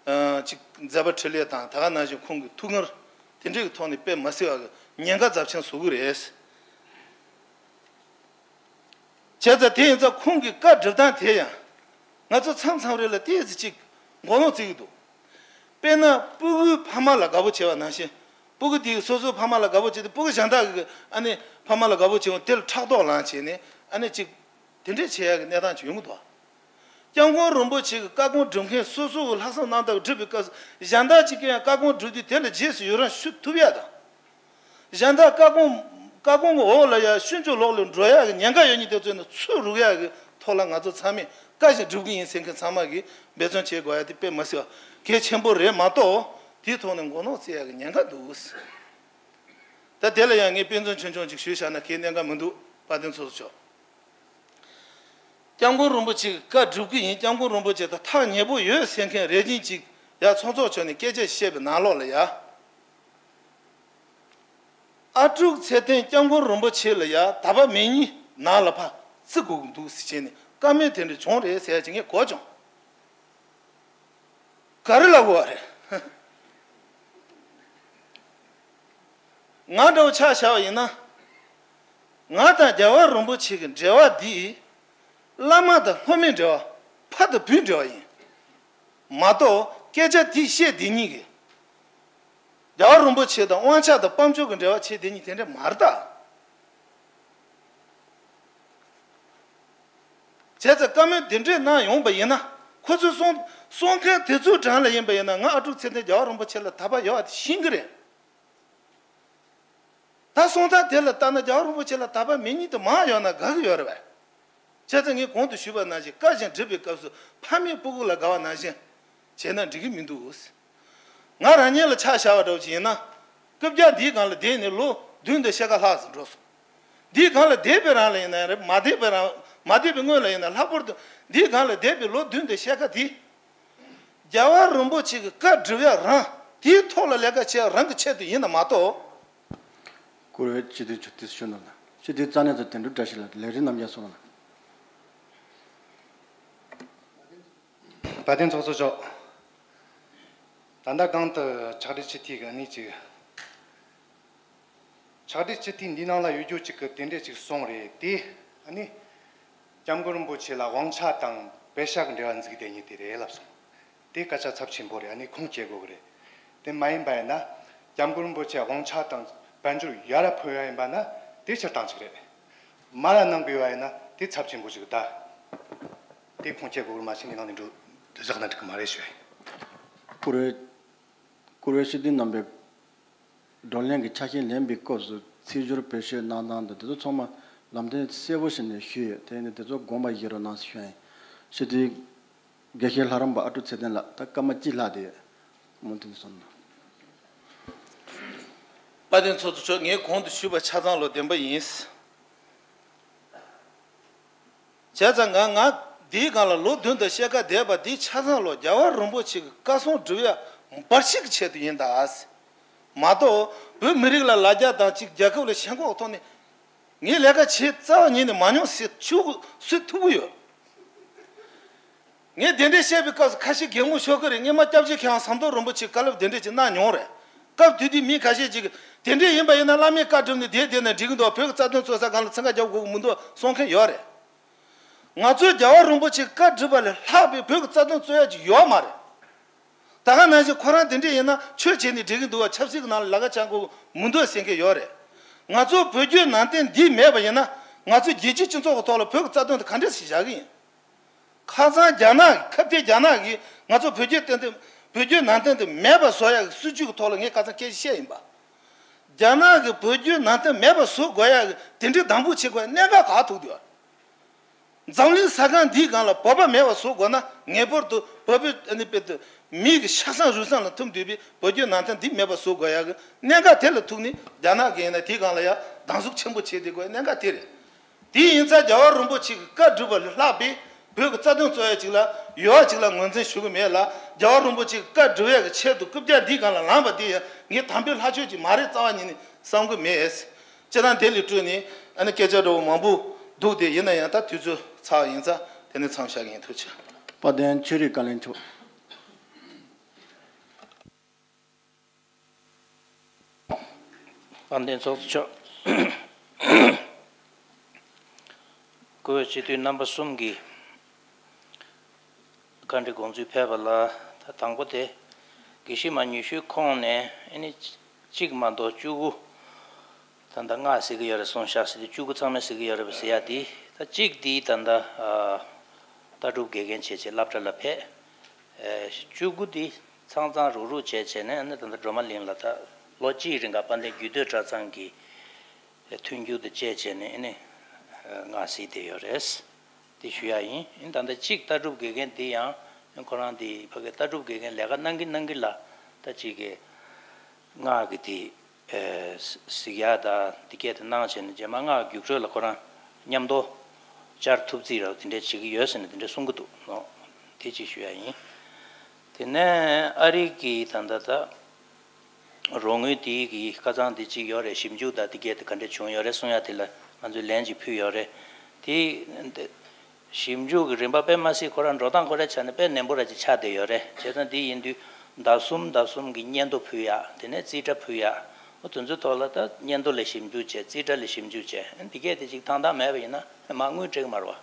ཨ་ཅིག་མཛད་པ་འཕྲིན་ལས་དང་ད་ག་ནང་བཞིན་ཁོང་གི་ཐུགས་ངར་དེ་འདྲའི་གི་ཐོག་ནས་དཔེ་མ་སྲིད་པ་གི་ཉེན་ཁ་ཚབས་ཆེན་བཟོ་གི་རེད། བྱས་ཙང་དེ་ཡིན་ཙང་ཁོང་གི་བཀའ་སྒྲུབ་སྟངས་དེ་ཡང་ང་ཚོ་མཚམས་མཚམས་རེ་ལ་ཏོག་ཙམ་ཅིག་མགོ་ལོག་བརྩི་གི་འདུག་དཔེར་ན་སྤུ་གུའི་ཕ་མ་ལ་དགའ་པོ་བྱེད་པ་ནང་བཞིན། སྤུ་གུ་དེས་སོ་སོའི་ཕ་མ་ལ་དགའ་པོ་བྱེད་དུས་སྤུ་གུ་གཞན་དག་གི་ཨ་ནི་ཕ་མ་ལ་དགའ་པོ་བྱེད་འོང་དེ་ལ་ཕྲག་དོག་ལངས་བྱས་ནས་ཨ་ནི་ཅིག་དེ་འདྲས་བྱེད་ཡག་གི་གནས་སྟངས་ཅིག་ཡོང་གི་འདུག་སྐྱབས་མགོན་རིན་པོ་ཆེ་གི་བཀའ་དགོངས་སྒྲུབ་མཁན་སོ་སོ་གི་ལྷག་བསམ་རྣམ་དག་སྒྲུབ་པའི་སྐབས་སུ་གཞན་དག་ཅིག་གིས་ཡང་བཀའ་དགོངས་སྒྲུབ་དུས་དེ་ལ་རྗེས་སུ་ཡི་རང་ཞུ་ཐུབ་ཡག་དང་། གཞན་དག་བཀའ་དགོངས་བཀའ་དགོངས་ཀྱི་འོག་ལ་ཡང་ཤུན་ཅུ་ལོག་ལ་འགྲོ་ཡག་གི་ཉེན་ཁ་ཡོད་མཁན་དེ་ཚོ་ནི་ཚུར་རུག་ཡག་གི་ཐོག་ལ་ང་ཚོ་ཚང་མས་བཀའ་བཞིན་སྒྲུབ་ཀྱི་ཡིན་ཟེར་མཁན་ཚང་མ་གིས་འབད་བརྩོན་བྱེད་དགོས་ཡག་དེ་དཔེ་མ་སྲིད་པ་གལ་ཆེན་པོ་རེད་མ་གཏོགས་དེའི་ཐོག་ནས་མགོ་ནག་བརྩི་ཡག་གི་ཉེན་ཁ་འདུག་ད་དེ་ལ་ཡང་ངས་དཔེ་མཚོན་ཆུང་ཆུང་ཅིག་ཞུས་བཞག་ན་ཁྱེད་གནད་འགག་མི་འདུག་དཔལ་ལྡན་ཚོགས་གཙོ་མཆོག་སྐྱབས་མགོན་རིན་པོ་ཆེ་གི་བཀའ་སྒྲུབ་ཀྱི་ཡིན། སྐྱབས་མགོན་རིན་པོ་ཆེ་དང་ཐག་ཉེ་པོ་ཡོད་ཟེར་མཁན་རེ་བཞིན་ཅིག་ཡ་ཚོགས་གཙོ་མཆོག་ནས་སྐད་ཆ་བཤད་པའི་ནང་ལོགས་ལ་ཡ། ཨ་ཀྲུག་ཚེ་བརྟན་སྐྱབས་མགོན་རིན་པོ་ཆེ་ལ་ཡ་དད་པ་མེད་ཉིད་ནང་ལ་ཕར་བརྩི་དགོས་ཀྱི་འདུག་ཟེར་བྱས་ནས་བཀའ་མོལ་དེ་འདྲ་བྱུང་རེད་ཟེར་ཡ་ཅིག་ངས་གོ་བྱུང་། ག་རེ་ལབ་དགོས་པ་རེད། ང་འདྲ་བོ་ཆ་བཞག་པ་ཡིན་ན། ང་དང་རྒྱལ་བ་རིན་པོ་ཆེ་གི་འབྲེལ་བ་འདི། བླ་མ་དང་སློབ་མའི་འབྲེལ་བ། ཕ་དང་བུའི་འབྲེལ་བ་ཡིན། མ་གཏོགས་སྐད་ཆ་དེ་བཤད་དེ་ཉིད་ཀྱིས། རྒྱལ་བ་རིན་པོ་ཆེ་དང་དབང་ཆ་དང་དཔལ་འབྱོར་གྱི་འབྲེལ་བ་བྱེད་དེ་ཉིད་དེ་འདྲ་མ་རེད་ད། བྱས་ཙང་བཀའ་མོལ་དེ་འདྲས་གནང་ཡོང་པ་ཡིན་ན། ཁོ་ཚོས་གསུང་གསུང་མཁན་དེ་ཚོའི་གྲས་ལ་ཡིན་པ་ཡིན་ན་ང་ཨ་ཀྲུག་ཚེ་བརྟན་རྒྱལ་བ་རིན་པོ་ཆེ་ལ་དད་པ་ཡོད་པ་དེ་ཤེས་ཀྱི་རེད། ད་གསུང་སྟངས་དེ་ལ་ལྟ་ན་རྒྱལ་བ་རིན་པོ་ཆེ་ལ་དད་པ་མེད་ཉིད་དུ་མར་ཡོང་ན་དགའ་གི་ཡོད་རེད་པས། བྱས་ཙང་ངས་གོང་དུ་ཞུས་པ་ནང་བཞིན་བཀའ་བཞིན་སྒྲུབ་པའི་སྐབས་སུ་ཕ་མས་སྤུ་གུ་ལ་དགའ་བ་ནང་བཞིན་བྱས་ན་འགྲིག་གི་མི་འདུག་ང་རང་ཉིད་ལ་ཆ་བཞག་པ་འདྲ་བོ་ཅིག་ཡིན་ན། རྐུབ་བཀྱག་འདིའི་སྒང་ལ་བསྡད་ནས་ལོ་བདུན་དང་ཕྱེད་ཀ་ལྷག་ཙམ་འགྲོ་སོང་། འདིའི་སྒང་ལ་བསྡད་པའི་རིང་ལ་ཡིན་ན་རེད། མ་བསྡད་པའི་རིང་མ་བསྡད་པའི་སྔོན་ལ་ཡིན་ན་ལྷག་པར་དུ་འདིའི་སྒང་ལ་བསྡད་པའི་ལོ་བདུན་དང་ཕྱེད་ཀ་དེ། རྒྱལ་བ་རིན་པོ་ཆེ་གི་བཀའ་སྒྲུབ་ཡ་རང་དེའི་ཐོག་ལ་ལས་ཀ་བྱེད་ཡ་རང་གི་ཆེད་དུ་ཡིན་ན་མ་གཏོགས། བཀུར་འོས་སྤྱི་འཐུས་ཚོ་དེ་ཞུ་གནང་ལ། སྤྱི་འཐུས་རྩ་གནས་ཚོ་དོན་གྲུབ་བཀྲ་ཤིས་ལགས་ལས་རིམ་རྣམ་རྒྱལ་གསུངས་གནང་། དཔལ་ལྡན་ཚོགས་གཙོ་མཆོག་ད་ལྟ་གོང་དུ་ཕྱག་སྦྲེལ་སྤྱི་འཐུས་ཀྱི་གནས་ཅིག་ཕྱག་སྦྲེལ་སྤྱི་འཐུས་འདིའི་ནང་ལ་ཡོད་རྒྱུ་ཅིག་གི་དེ་འདྲས་ཅིག་གསུངས་རེད་དེ། ཨ་ནི། སྐྱབས་མགོན་རིན་པོ་ཆེ་ལ་དབང་ཆ་དང་པེ་ཤག་གི་འབྲེལ་བ་འཛུགས་བསྡད་མཁན་དེ་རེད་ལབ་སོང་། དེ་སྐད་ཆ་ཚབས་ཆེན་པོ་རེད། ཨ་ནི་ཁུངས་སྐྱེལ་དགོས་ཀྱི་རེད། དེ་མ་ཡིན་པ་ཡིན་ན། སྐྱབས་མགོན་རིན་པོ་ཆེ་དབང་ཆ་དང་དཔལ་འབྱོར་ཡར་ཕུལ་ཡ་ཡིན་པ་ན་དེ་སྤྱིར་བཏང་ཅིག་རེད། མར་གནང་དགོས་པ་ཡིན་ན་དེ་ཚབས་ཆེན་པོ་ཞིག་ད། དེ་ཁུངས་སྐྱེལ་དགོས་ཀྱི་རེད། མ་གཞི་འདི་ནང་ནས་འགྲོ་བཞག་ན་འགྲིག་གི་མ་རེད་ཞུ་ཡ་ཡིན། བཀུར་འོས་བཀུར་འོས་སྤྱི་འཐུས་རྣམ་པས། བགྲོ་གླེང་གི་ཆ་ཤས་ལེན་པའི་སྐབས་སུ་ཚིག་སྦྱོར་བེད་སྤྱོད་གནང་སྟངས་དང་དེ་ཚོ་ཚང་མ་ལམ་སྟོན་གསལ་པོ་ཞིག་ནས་ཞུས་ཡོད། དེ་ནི་དེ་ཚོ་དགོངས་པ་བཞེས་རོགས་གནང་ཞེས་ཞུ་ཡ་ཡིན། སྤྱི་འཐུས་དགེ་བཤེས་ལྷ་རམས་པ་ཨ་ཀྲུག་ཚེ་བརྟན་ལགས། ད་སྐར་མ་གཅིག་ལྷག་དེ་མུ་མཐུད་སོང་ན། དཔལ་ལྡན་ཚོགས་གཙོ་མཆོག་ངས་གོང་དུ་ཞུས་པ་ཆ་ཚང་ལོ་བདེན་པ་ཡིན། བྱས་ཙང་ང་ང་འདིའི་སྒང་ལ་ལོ་བདུན་དང་ཕྱེད་ཀ་བསྡད་པ་འདི་ཆ་ཚང་ལོ་རྒྱལ་བ་རིན་པོ་ཆེ་གི་བཀའ་གསུང་སྒྲུབ་ཡ་འབའ་ཞིག་གི་ཆེད་དུ་ཡིན་ད། མ་གཏོགས་བོད་མི་རིགས་ལ་ལ་རྒྱ་དང་གཅིག་རྒྱལ་ཁབ་ལ་ཞེན་ཁོག་ཐོག་ནས། ངས་ལས་ཀ་བྱེད་རྩ་བ་ཉིད་ནས་མ་མྱོང་ཟེར་ཆུ་སུས་ཐུབ་ཀྱི་ཡོད། ངས་དེ་འདྲས་བཤད་པའི་སྐབས་སུ་ཁ་ཤས་གད་མོ་ཤོར་གི་རེད། སྔོན་མ་སྐྱབས་རྗེ་མཁས་དབང་ཟམ་གདོང་རིན་པོ་ཆེས་བཀའ་སློབ་དེ་འདྲས་ཅིག་གནང་མྱོང་རེད། སྐབས་དེ་དུས་མི་ཁ་ཤས་ཅིག་གིས་དེ་འདྲས་ཡིན་པ་ཡིན་ན་བླ་མའི་བཀའ་བསྒྲུབས་ནས་བསྡད་བསྡད་ན་འགྲིག་གི་འདུག་བོད་ཀྱི་རྩ་དོན་རྩོད་ས་སྒང་ལ་འཚང་ཁ་རྒྱབ་དགོས་ཀྱི་མི་འདུག་གསུང་མཁན་ཡོད་རེད། ང་ཚོས་རྒྱལ་བ་རིན་པོ་ཆེས་བཀའ་བསྒྲུབས་པ་ལས་ལྷག་པའི་བོད་ཀྱི་རྩ་དོན་རྩོད་ཡ་ཅིག་ཡོད་མ་རེད། ད་ག་ནང་བཞིན་ཁོ་རང་དེ་འདྲས་ཡིན་ན་ཆོས་བྱས་ནས་འགྲིག་གི་འདུག་བ། ཆབ་སྲིད་ཀྱི་ནང་ལ་ལ་ཁ་བྱ་དགོས་མི་འདུག་ཟེར་མཁན་ཡོད་རེད། ང་ཚོ་བོད་བརྒྱུད་ནང་བསྟན་འདི་མེད་པ་ཡིན་ན་ང་ཚོ་རྒྱལ་སྤྱིའི་སྤྱི་ཚོགས་ཀྱི་ཐོག་ལ་བོད་ཀྱི་རྩ་དོན་དེ་ག་འདྲས་སེ་བཞག་གི་ཡིན། ཁ་སང་རྒྱ་ནག་གི་ཁ་གཏད་རྒྱ་ནག་གིས་ང་ཚོ་བོད་བརྒྱུད་བསྟན་དེ་བོད་བརྒྱུད་ནང་བསྟན་དེ་མེད་པ་བཟོ་ཡག་གི་སྲིད་ཇུས་ཀྱི་ཐོག་ལ་ངས་ཁ་སང་སྐད་ཆ་བཤད་ཡིན་པ། རྒྱ་ནག་གིས་བོད་བརྒྱུད་ནང་བསྟན་མེད་པ་བཟོ་དགོས་ཡག་གི་དེ་འདྲའི་སྡང་པོ་བྱེད་དགོས་ཡག་གནད་འགག་ག་ཐུག་འདུག་འཛམ་གླིང་ས་ཁང་འདིའི་སྒང་ལ་བོད་པ་མེད་པ་བཟོ་དགོས་ན་ངེས་པར་དུ་བོད་པའི་ཨ་ནི་དཔེ་དེ་མི་གི་ཆགས་སྡང་རུས་གསུམ་ལ་ཐུག་འདུག་པས། བོད་བརྒྱུད་ནང་བསྟན་འདི་མེད་པ་བཟོ་དགོས་ཡག་གི་གནད་འགག་དེ་ལ་ཐུག་ནས་རྒྱ་ནག་གིས་ཡིན་ན་དེའི་སྒང་ལ་ཡང་སྡང་ཟུག་ཆེན་པོ་བྱེད་བསྡད་དགོས་གནད་འགག་དེ་རེད། དེ་ཡིན་ཙང་རྒྱལ་བ་རིན་པོ་ཆེ་གི་བཀའ་བསྒྲུབས་པ་ལས་ལྷག་པའི་བོད་ཀྱི་རྩ་དོན་རྩོད་ཡག་ཅིག་ལ་ཡོད་ཅིག་ལ་ངོས་འཛིན་ཞུ་གི་མེད་ལ། རྒྱལ་བ་རིན་པོ་ཆེ་གི་བཀའ་སྒྲུབ་ཡག་གི་ཆེད་དུ་རྐུབ་བཀྱག་འདིའི་སྒང་ལ་ལངས་པ་དེ་ཡང་ངས་དམ་པའི་ལྷ་ཆོས་ཅིག་མ་རེད་རྩ་བ་ཉིད་ནས་བསམ་གི་མེད། སྤྱིར་བཏང་དེ་ལས་སྤྲོས་ནས་ཨ་ནི་སྐད་ཆ་འདྲ་བོ་མང་པོ་འདུག་དེ་ཡིན་ན་ཡང་ད་དུས་ཚོད་ཚར་བ་ཡིན་ཙང་དེ་ནས་མཚམས་བཞག་གི་ཡིན། ཐུགས་རྗེ་ཆེ། དཔལ་ལྡན་ཆོས་རིག་བཀའ་བློན་མཆོག་དཔལ་ལྡན་ཚོགས་གཙོ་མཆོག་བཀུར་འོས་སྤྱི་འཐུས་རྣམ་པ་གསུམ་གྱིས་བཀའ་འདྲི་དགོངས་ཚུལ་ཕེབས་པ་ལ། ད་དང་པོ་དེ་དགེ་བཤེས་མ་ཉི་ཤུའི་ཁོངས་ནས་ཨ་ནི་གཅིག་མ་གཏོགས་བཅུ་དགུ་ད་ལྟ་ལྔ་ཟེར་གྱི་ཡོད་རེད། སོང་ཤག་ཟེར་དུས་བཅུ་དགུ་ཚང་མས་ཟེར་གྱི་ཡོད་རེད་པ་ཟེར་ཡ་དེ། ད་གཅིག་དེ་ད་ལྟ་ལྟ་གྲུབ་དགེ་རྒན་བྱས་བྱས་སློབ་གྲྭ་ལ་ཕེབས། བཅུ་དགུ་དེ་ཚང་ཚང་རུག་རུག་བྱས་བྱས་ནས་ཨ་ནི་ད་ལྟ་སྒྲོལ་མ་གླིང་ལ་ད་ལོ་གཅིག་རིང་ག་དཔལ་ལྡན་རྒྱུད་སྟོད་གྲྭ་ཚང་གི་མཐུན་འགྱུར་དུ་བཅས་བྱས་ནས་ཨ་ནི་ལྔ་ཟེར་བསྡད་ཡོད་རེད། དེ་ཞུ་ཡ་ཡིན། ཨ་ནི་ད་ལྟ་གཅིག་ལྟ་གྲུབ་དགེ་རྒན་དེ་ཡང་ཁོ་རང་དེ་ཕ་གི་ལྟ་གྲུབ་དགེ་རྒན་ལས་ཀ་གནང་གིན་གནང་གིན་ལ་ད་གཅིག་གི་ལྔ་གི་དེ། གཟིགས་ཡ་དང་དེ་གས་དེ་གནང་བྱས་ནས་རྗེས་མ་ལྔ་རྒྱུགས་སྤྲོད་ལ་ཁོ་རང་མཉམ་དུ་བཅར་ཐུབ་རྩིས་ར་དེ་འདྲས་བྱེད་ཀྱི་ཡོད་ཟེར་ནས་དེ་འདྲས་གསུང་གི་འདུག་ནོ། དེ་གཅིག་ཞུ་ཡ་ཡིན། དེ་ནས་ཨ་རི་གི་ད་ལྟ་ད་རོགས་དངུལ་དེ་གི་ཁ་ཚང་དེ་གཅིག་ཡོད་རེད། ཞིབ་འཇུག་དང་དེ་གས་དེ་ག་འདྲས་བྱུང་ཡོད་རེད་གསུང་ཡ་དེ་ལ་ང་ཚོས་ལན་ཅིག་ཕུལ་ཡོད་རེད། དེ། ཞིབ་འཇུག་གི་རིམ་པ་དཔེ་མ་སྲིད་ཁོ་རང་འགྲོ་སྟངས་ཁོ་རང་ཆ་ནས་དཔེ་ནན་པོ་ར་ཅིག་ཆགས་བསྡད་ཡོད་རེད། བྱས་ཙང་འདི་ཡིན་དུས་ཟླ་གསུམ་ཟླ་གསུམ་གྱི་སྙན་ཐོ་ཕུལ་ཡག་དེ་ནས་རྩིས་ཁྲ་ཕུལ་ཡག་འོ་དེ་ཚོའི་ཐོག་ལ་ད་སྙན་ཐོ་ལ་ཞིབ་འཇུག་བྱས། རྩིས་ཁྲ་ལ་ཞིབ་འཇུག་བྱས། འདི་གས་དེ་ཅིག་ཐང་ཐང་མེད་པ་ཡིན་ན་མ་དངུལ་སྤྲད་ཀྱི་མ་རེད་བ།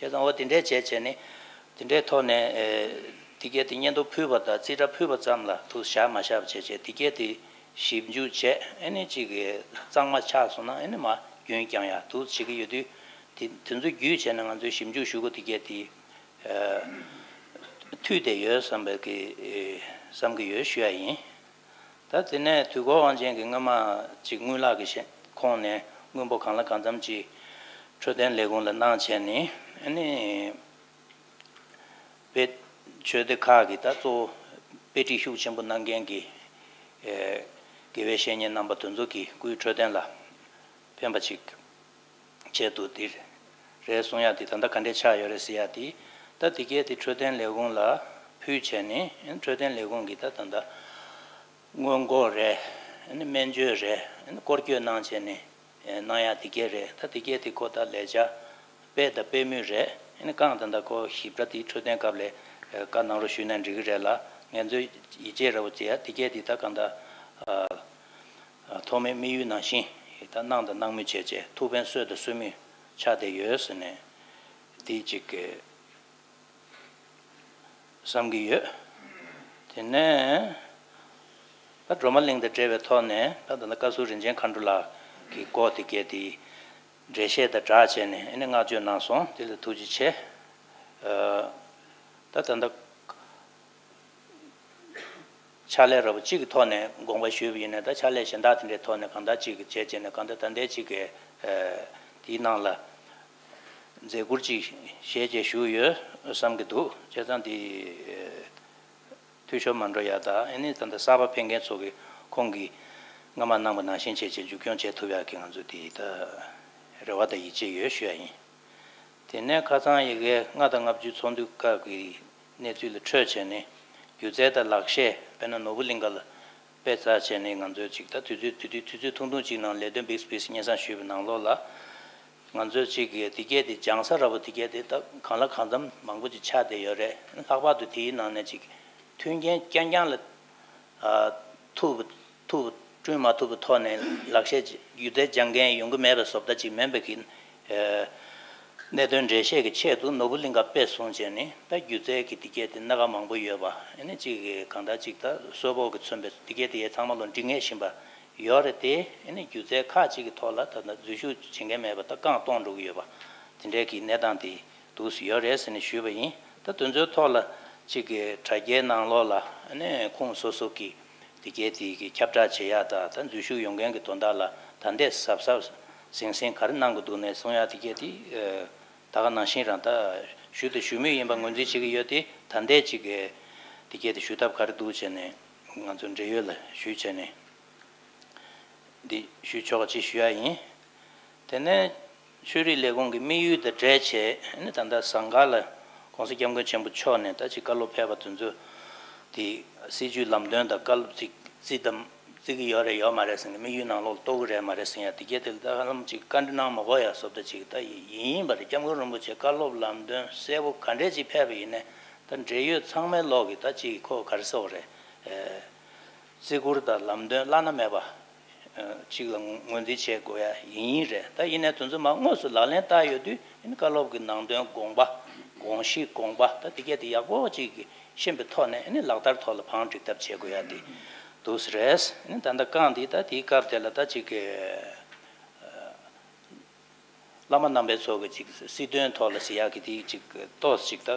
བྱས་ཙང་འོ་དེ་འདྲས་བྱས་བྱས་ནས་དེ་འདྲའི་ཐོག་ནས་དེ་གས་དེ་སྙན་ཐོ་ཕུལ་བ་དང་རྩིས་ཁྲ་ཕུལ་བ་ཙམ་ལ་ཐུགས་བཞག་མ་བཞག་བྱས་བྱས་དེ་གས་དེ། ཞིབ་འཇུག་བྱས་ཨ་ནི་གཅིག་གི་གཙང་མ་ཆགས་སོང་ན་ཨ་ནི་མ་རྒྱུན་བསྐྱང་ཡག་འདུག་བྱེད་ཀྱི་ཡོད་དུས། དེ་དེ་ཚོ་བརྒྱུད་བྱས་ནས་ང་ཚོས་ཞིབ་འཇུག་ཞུ་དགོས་དེ་གས་དེ་མཐུད་བསྡད་ཡོད་བསམ་པའི་གི་བསམ་གི་ཡོད་ཞུ་ཡ་ཡིན། ད་དེ་ནས་དུས་འཁོར་དབང་ཆེན་གྱི་སྔོན་མ་གཅིག་དངུལ་ལག་གི་ཁོངས་ནས་དངུལ་འབོར་གང་ལ་གང་འཚམ་ཅིག་འཕྲོད་བསྟེན་ལས་ཁུངས་ལ་གནང་བྱས་ནས་ཨ་ནི། དཔེ་ཆོས་སྡེ་ཁག་གི་ད་གཙོ་བོ་དཔེ་ཁྲིད་ཤུགས་ཆེན་པོ་གནང་མཁན་གྱི་ཨེ་དགེ་བའི་བཤེས་གཉེན་རྣམ་པ་དེ་ཚོ་གི་སྐུའི་འཕྲོད་བསྟེན་ལ་ཕན་པ་ཅིག་ཆེད་དུ་འདི་རེད་གསུང་ཡ་དེ་ད་ལྟ་ག་འདྲས་ཆགས་ཡོད་རེད་ཟེར་ཡ་དེ། ད་དེ་གས་དེ་འཕྲོད་བསྟེན་ལས་ཁུངས་ལ་ཕུལ་བྱས་ནས་འཕྲོད་བསྟེན་ལས་ཁུངས་ཀྱིས་ད་ད་ལྟ་སྔོན་འགོག་རེད། སྨན་བཅོས་རེད། སྐོར་སྐྱོད་གནང་བྱས་ནས། གནང་ཡ་དེ་གས་རེད། ད་དེ་གས་དེ་ཁོ་ད་ལས་བྱ་སྤེལ་དང་སྤེལ་མུས་རེད། ཨ་ནི་གང་ད་ལྟ་ཁོ་ཞིབ་ཕྲ་དེ་འཕྲོད་བསྟེན་སྐབས་ལ་བཀའ་གནང་རོགས་ཞུས་ན་འགྲིག་གི་རེད་ལ། ངས་ཚོས་ཡིད་ཆེས་ར་བོ་བྱེད་ཡ་དེ་གས་དེ་ད་གང་ད་ཐོག་མའི་དམིགས་ཡུལ་ནང་བཞིན་ད་གནང་དང་གནང་མུས་བྱས་བྱས་ཐུགས་ཕན་གསོས་དང་གསོ་མུས་ཆགས་བསྡད་ཡོད་ཟེར་ནས་དེ་གཅིག་གི་བསམ་གྱི་ཡོད། དེ་ནས་ད་སྒྲོལ་མ་གླིང་དང་འབྲེལ་བའི་ཐོག་ནས་ད་ད་ལྟ་བཀའ་ཟུར་རིན་ཆེན་མཁའ་འགྲོ་ལགས་ཀྱི་སྐོར་དེ་གས་དེ་འགྲེལ་བཤད་དང་སྦྲགས་བྱས་ནས་ཨ་ནི་བསྔགས་བརྗོད་གནང་སོང་། དེ་ལ་ཐུགས་རྗེ་ཆེ། ད་ད་ལྟ། ཕྱག་ལས་ར་བ་གཅིག་གི་ཐོག་ནས་དགོངས་པ་ཞུས་པ་ཡིན་ན་ད་ཕྱག་ལས་གཞན་དག་དེ་འདྲའི་ཐོག་ནས་གང་ལྟར་གཅིག་གི་བྱས་བྱས་ནས་གང་ལྟར་ད་ལྟའི་གཅིག་གི་དེའི་ནང་ལ་ མཛད་ཁུར་ཅིག་བཞེས་བྱས་བཞུགས་ཡོད་བསམ་གྱི་འདུག་བྱས་ཙང་འདི་འཐུས་ཤོར་མ་འགྲོ་ཡ་དང་ཨ་ནི་ད་ལྟ་གསར་པ་ཕེབས་མཁན་ཚོ་གི་ཁོང་གིས་སྔ་མ་གནང་པ་ནང་བཞིན་བྱས་བྱས་མཇུག་སྐྱོང་བྱེད་ཐུབ་ཡ་གི་ང་ཚོ་དེ་ད་རེ་བ་དང་ཡིད་ཆེས་ཡོད་ཞུ་ཡ་ཡིན། དེ་ནས་ཁ་སང་ཡི་གེ་ལྔ་དང་ལྔ་བཅུ་ཚོགས་འདུའི་སྐབས་ཀྱི་གནས་ཚུལ་ལ་འཕྲོས་བྱས་ནས་སྒྱུ་རྩལ་དང་ལག་ཤེས་དཔེར་ན་ནོར་བུ་གླིང་ག་ལ་དཔེ་བཙལ་བྱས་ནས་ང་ཚོས་ཅིག་ད་དུས་ཚོད་དུས་དུས་དུས་ཚོད་ཐུང་ཐུང་ཅིག་ནང་ལས་དོན་བིག་སི་བིག་སི་སྙན་སེང་ཞུས་པའི་ནང་ལོགས་ལ། ང་ཚོས་ཅིག་གི་དེ་གས་དེ་སྦྱང་ས་འདྲ་པོ་དེ་གས་དེ་ད་གང་ལ་གང་འཚམ་མང་པོ་ཅིག་ཆགས་བསྡད་ཡོད་རེད། ལྷག་པར་དུ་དེའི་ནང་ནས་ཅིག་མཐུན་རྐྱེན་རྐྱང་རྐྱང་ལ་ཨ་ཐུག་ཐུག་བསྐྲུན་མ་ཐུབ་པའི་ཐོག་ནས་ལག་ཤེས་སྒྱུ་རྩལ་སྦྱང་མཁན་ཡོང་གི་མེད་པ་བཟོ་ལྟ་ཅིག་མིན་པ་གི་ཨ་གནད་དོན་འགྲེལ་བཤད་ཀྱི་ཆེད་དུ་ནོར་བུ་གླིང་ག་དཔེ་བཟུང་བྱས་ནས་ད་སྒྱུ་རྩལ་གྱི་དེ་གས་དེ་སྣ་ཁ་མང་པོ་ཡོད་པ་ཨ་ནི་ཅིག་གི་གང་ལྟར་ཅིག་ད་གསོལ་ཕོགས་ཀྱིས་མཚོན་པའི་དེ་གས་དེ་ཚང་མ་ལོ་འབྲི་ངེས་བཞིན་པ། ཡོད་རེད་དེ། ཨ་ནི་སྒྱུ་རྩལ་ཁག་ཅིག་གི་ཐོག་ལ་ད་ལྟ་འཛུལ་ཞུགས་བྱེད་མཁན་མེད་པ་ད་རྐང་སྟོང་འགྲོ་གི་ཡོད་པ། དེ་འདྲའི་གི་གནས་སྟངས་དེ་འདུག་སེ་ཡོད་རེད་ཟེར་ནས་ཞུས་པ་ཡིན། ད་དེ་ཚོའི་ཐོག་ལ་ཅིག་གི་དྲ་རྒྱའི་ནང་ལོགས་ལ་ཨ་ནི་ཁོངས་སོ་སོ་གི་དེ་གའི་དེ་གི་ཁྱབ་བསྒྲགས་བྱེད་ཡག་དང་ད་འཛུལ་ཞུགས་ཡོང་མཁན་གི་དོན་དག་ལ་ད་ལྟའི་གཟབ་གཟབ་ཟིང་ཟིང་ག་རེ་གནང་གི་འདུག་ནས་གསུང་ཡག་དེ་གའི་དེ་ད་ག་ནང་བཞིན་རང་ད་ཞུ་དང་ཞུ་མུས་ཡིན་པ་ངོས་འཛིན་བྱེད་ཀྱི་ཡོད་དེ། ད་ལྟའི་ཅིག་གི་དེ་གའི་དེ་ཞུ་ཐབས་ག་རེ་འདུག་བྱས་ནས་ང་ཚོ་འབྲེལ་ཡོད་ལ་ཞུས་བྱས་ནས། འདི་ཞུ་ཆོག་ཅེས་ཞུ་ཡ་ཡིན། དེ་ནས་ཆོས་རིག་ལས་ཁུངས་ཀྱི་དམིགས་ཡུལ་དང་འབྲེལ་བྱས་ནས་ད་ལྟ་ཟངས་དཀར་ལ་༸གོང་ས་༸སྐྱབས་མགོན་ཆེན་པོ་མཆོག་ནས་ད་ཅིག་བཀའ་སློབ་ཕེབས་པ་དེ་ཚོ་དེ་སྲིད་བྱུས་ལམ་སྟོན་དང་བཀའ་སློབ་ཅིག་བརྩི་དམ་བརྩི་གི་ཡོད་རེད་ཡོད་མ་རེད་ཟེར་ནས་དམིགས་ཡུལ་ནང་ལོགས་གཏོགས་གི་རེད་མ་རེད་ཟེར་ཡ་དེ་གས་དེ་ལ་ད་ཧ་ལམ་ཅིག་བཀའ་འདྲི་གནང་མ་དགོས་ཡ་བཟོ་ལྟ་ཅིག་ད་ཡིན་ཡིན་པ་རེད། སྐྱབས་མགོན་རིན་པོ་ཆེ་བཀའ་སློབ་ལམ་སྟོན་གསལ་པོ་ག་འདྲས་ཅིག་ཕེབས་པ་ཡིན་ནའི་ད་འབྲེལ་ཡོད་ཚང་མའི་ལོག་གི་ད་ཅིག་ཁོ་ག་རེ་ཟེར་དགོས་རེད། བརྩི་བཀུར་དང་ལམ་སྟོན་བླ་ན་མེད་པ་ཅིག་ལ་ངོས་འཛིན་བྱེད་དགོས་ཡ་ཡིན་རེད། ད་ཡིན་ནའི་དེ་ཚོ་མར་དངོས་སུ་ལག་ལེན་བསྟར་ཡོད་དུས་ཨ་ནི་བཀའ་སློབ་ཀྱི་ནང་དོན་དགོངས་པ་དགོངས་གཞི་དགོངས་པ་ད་དེ་གས་དེ་ཡག་པོ་ཅིག་ཤེས་པའི་ཐོག་ནས་ཨ་ནི་ལག་བསྟར་ཐོག་ལ་བང་སྒྲིག་ཐབས་བྱེད་དགོས་ཡ་དེ་འདུག་སེ་རེད། ཨ་ནི་ད་ལྟ་རྐང་འདི་ད་དེའི་སྐབས་དེ་ལ་ད་ཅིག་གི་བླ་མ་རྣམ་པའི་ཚོགས་ཀྱི་ཅིག་སྲིད་དོན་ཐོག་ལ་ཟེར་ཡག་གི་དེ་ཅིག་ཏོག་ཙམ་ཅིག་ད་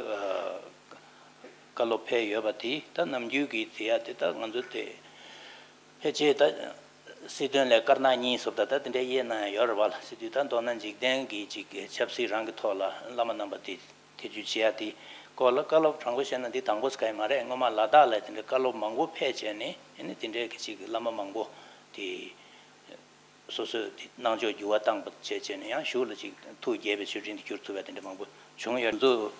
བཀའ་སློབ་ཕེབས་ཡོད་པ་དེ་ད་ནམ་རྒྱུན་གྱི་ཟེར་ཡག་དེ་ད་ང་ཚོ་དེ་ཕལ་ཆེར་ད་སྲིད་དོན་ལས་དཀར་ནག་གཉིས་སོགས་ད་ད་དེ་འདྲའི་དབྱེ་གནང་ཡ་ཡོད་རེད་བ་ལ། སྲིད་དོན་ད་མདོར་ན་འཇིག་རྟེན་གྱི་ཅིག་ཆབ་སྲིད་རང་གི་ཐོག་ལ་བླ་མ་རྣམ་པ་དེ་ཐེ་ཇུས་བྱེད་ཡ་དེ་སྐོར་ལ་བཀའ་སློབ་དྲང་པོ་བཤད་ན་འདི་དང་པོ་ཟེར་ག་ཡི་མ་རེད། སྔོན་མ་ལ་དྭགས་ལ་དེ་འདྲའི་བཀའ་སློབ་མང་པོ་ཕེབས་བྱས་ནས་ཨ་ནི་དེ་འདྲའི་གི་ཅིག་བླ་མ་མང་པོ་དེ། སོ་སོས་དེ་གནང་ཕྱོགས་འགྱུར་བ་བཏང་པ་བྱས་བྱས་ནས་ཡང་གཞུག་ལ་ཅིག་ཐུགས་དགྱེས་པའི་མཆོད་སྤྲིན་དུ་གྱུར་ཐུབ་པ་དེ་འདྲ་མང་པོ་བྱུང་ཡོད། ཚོ་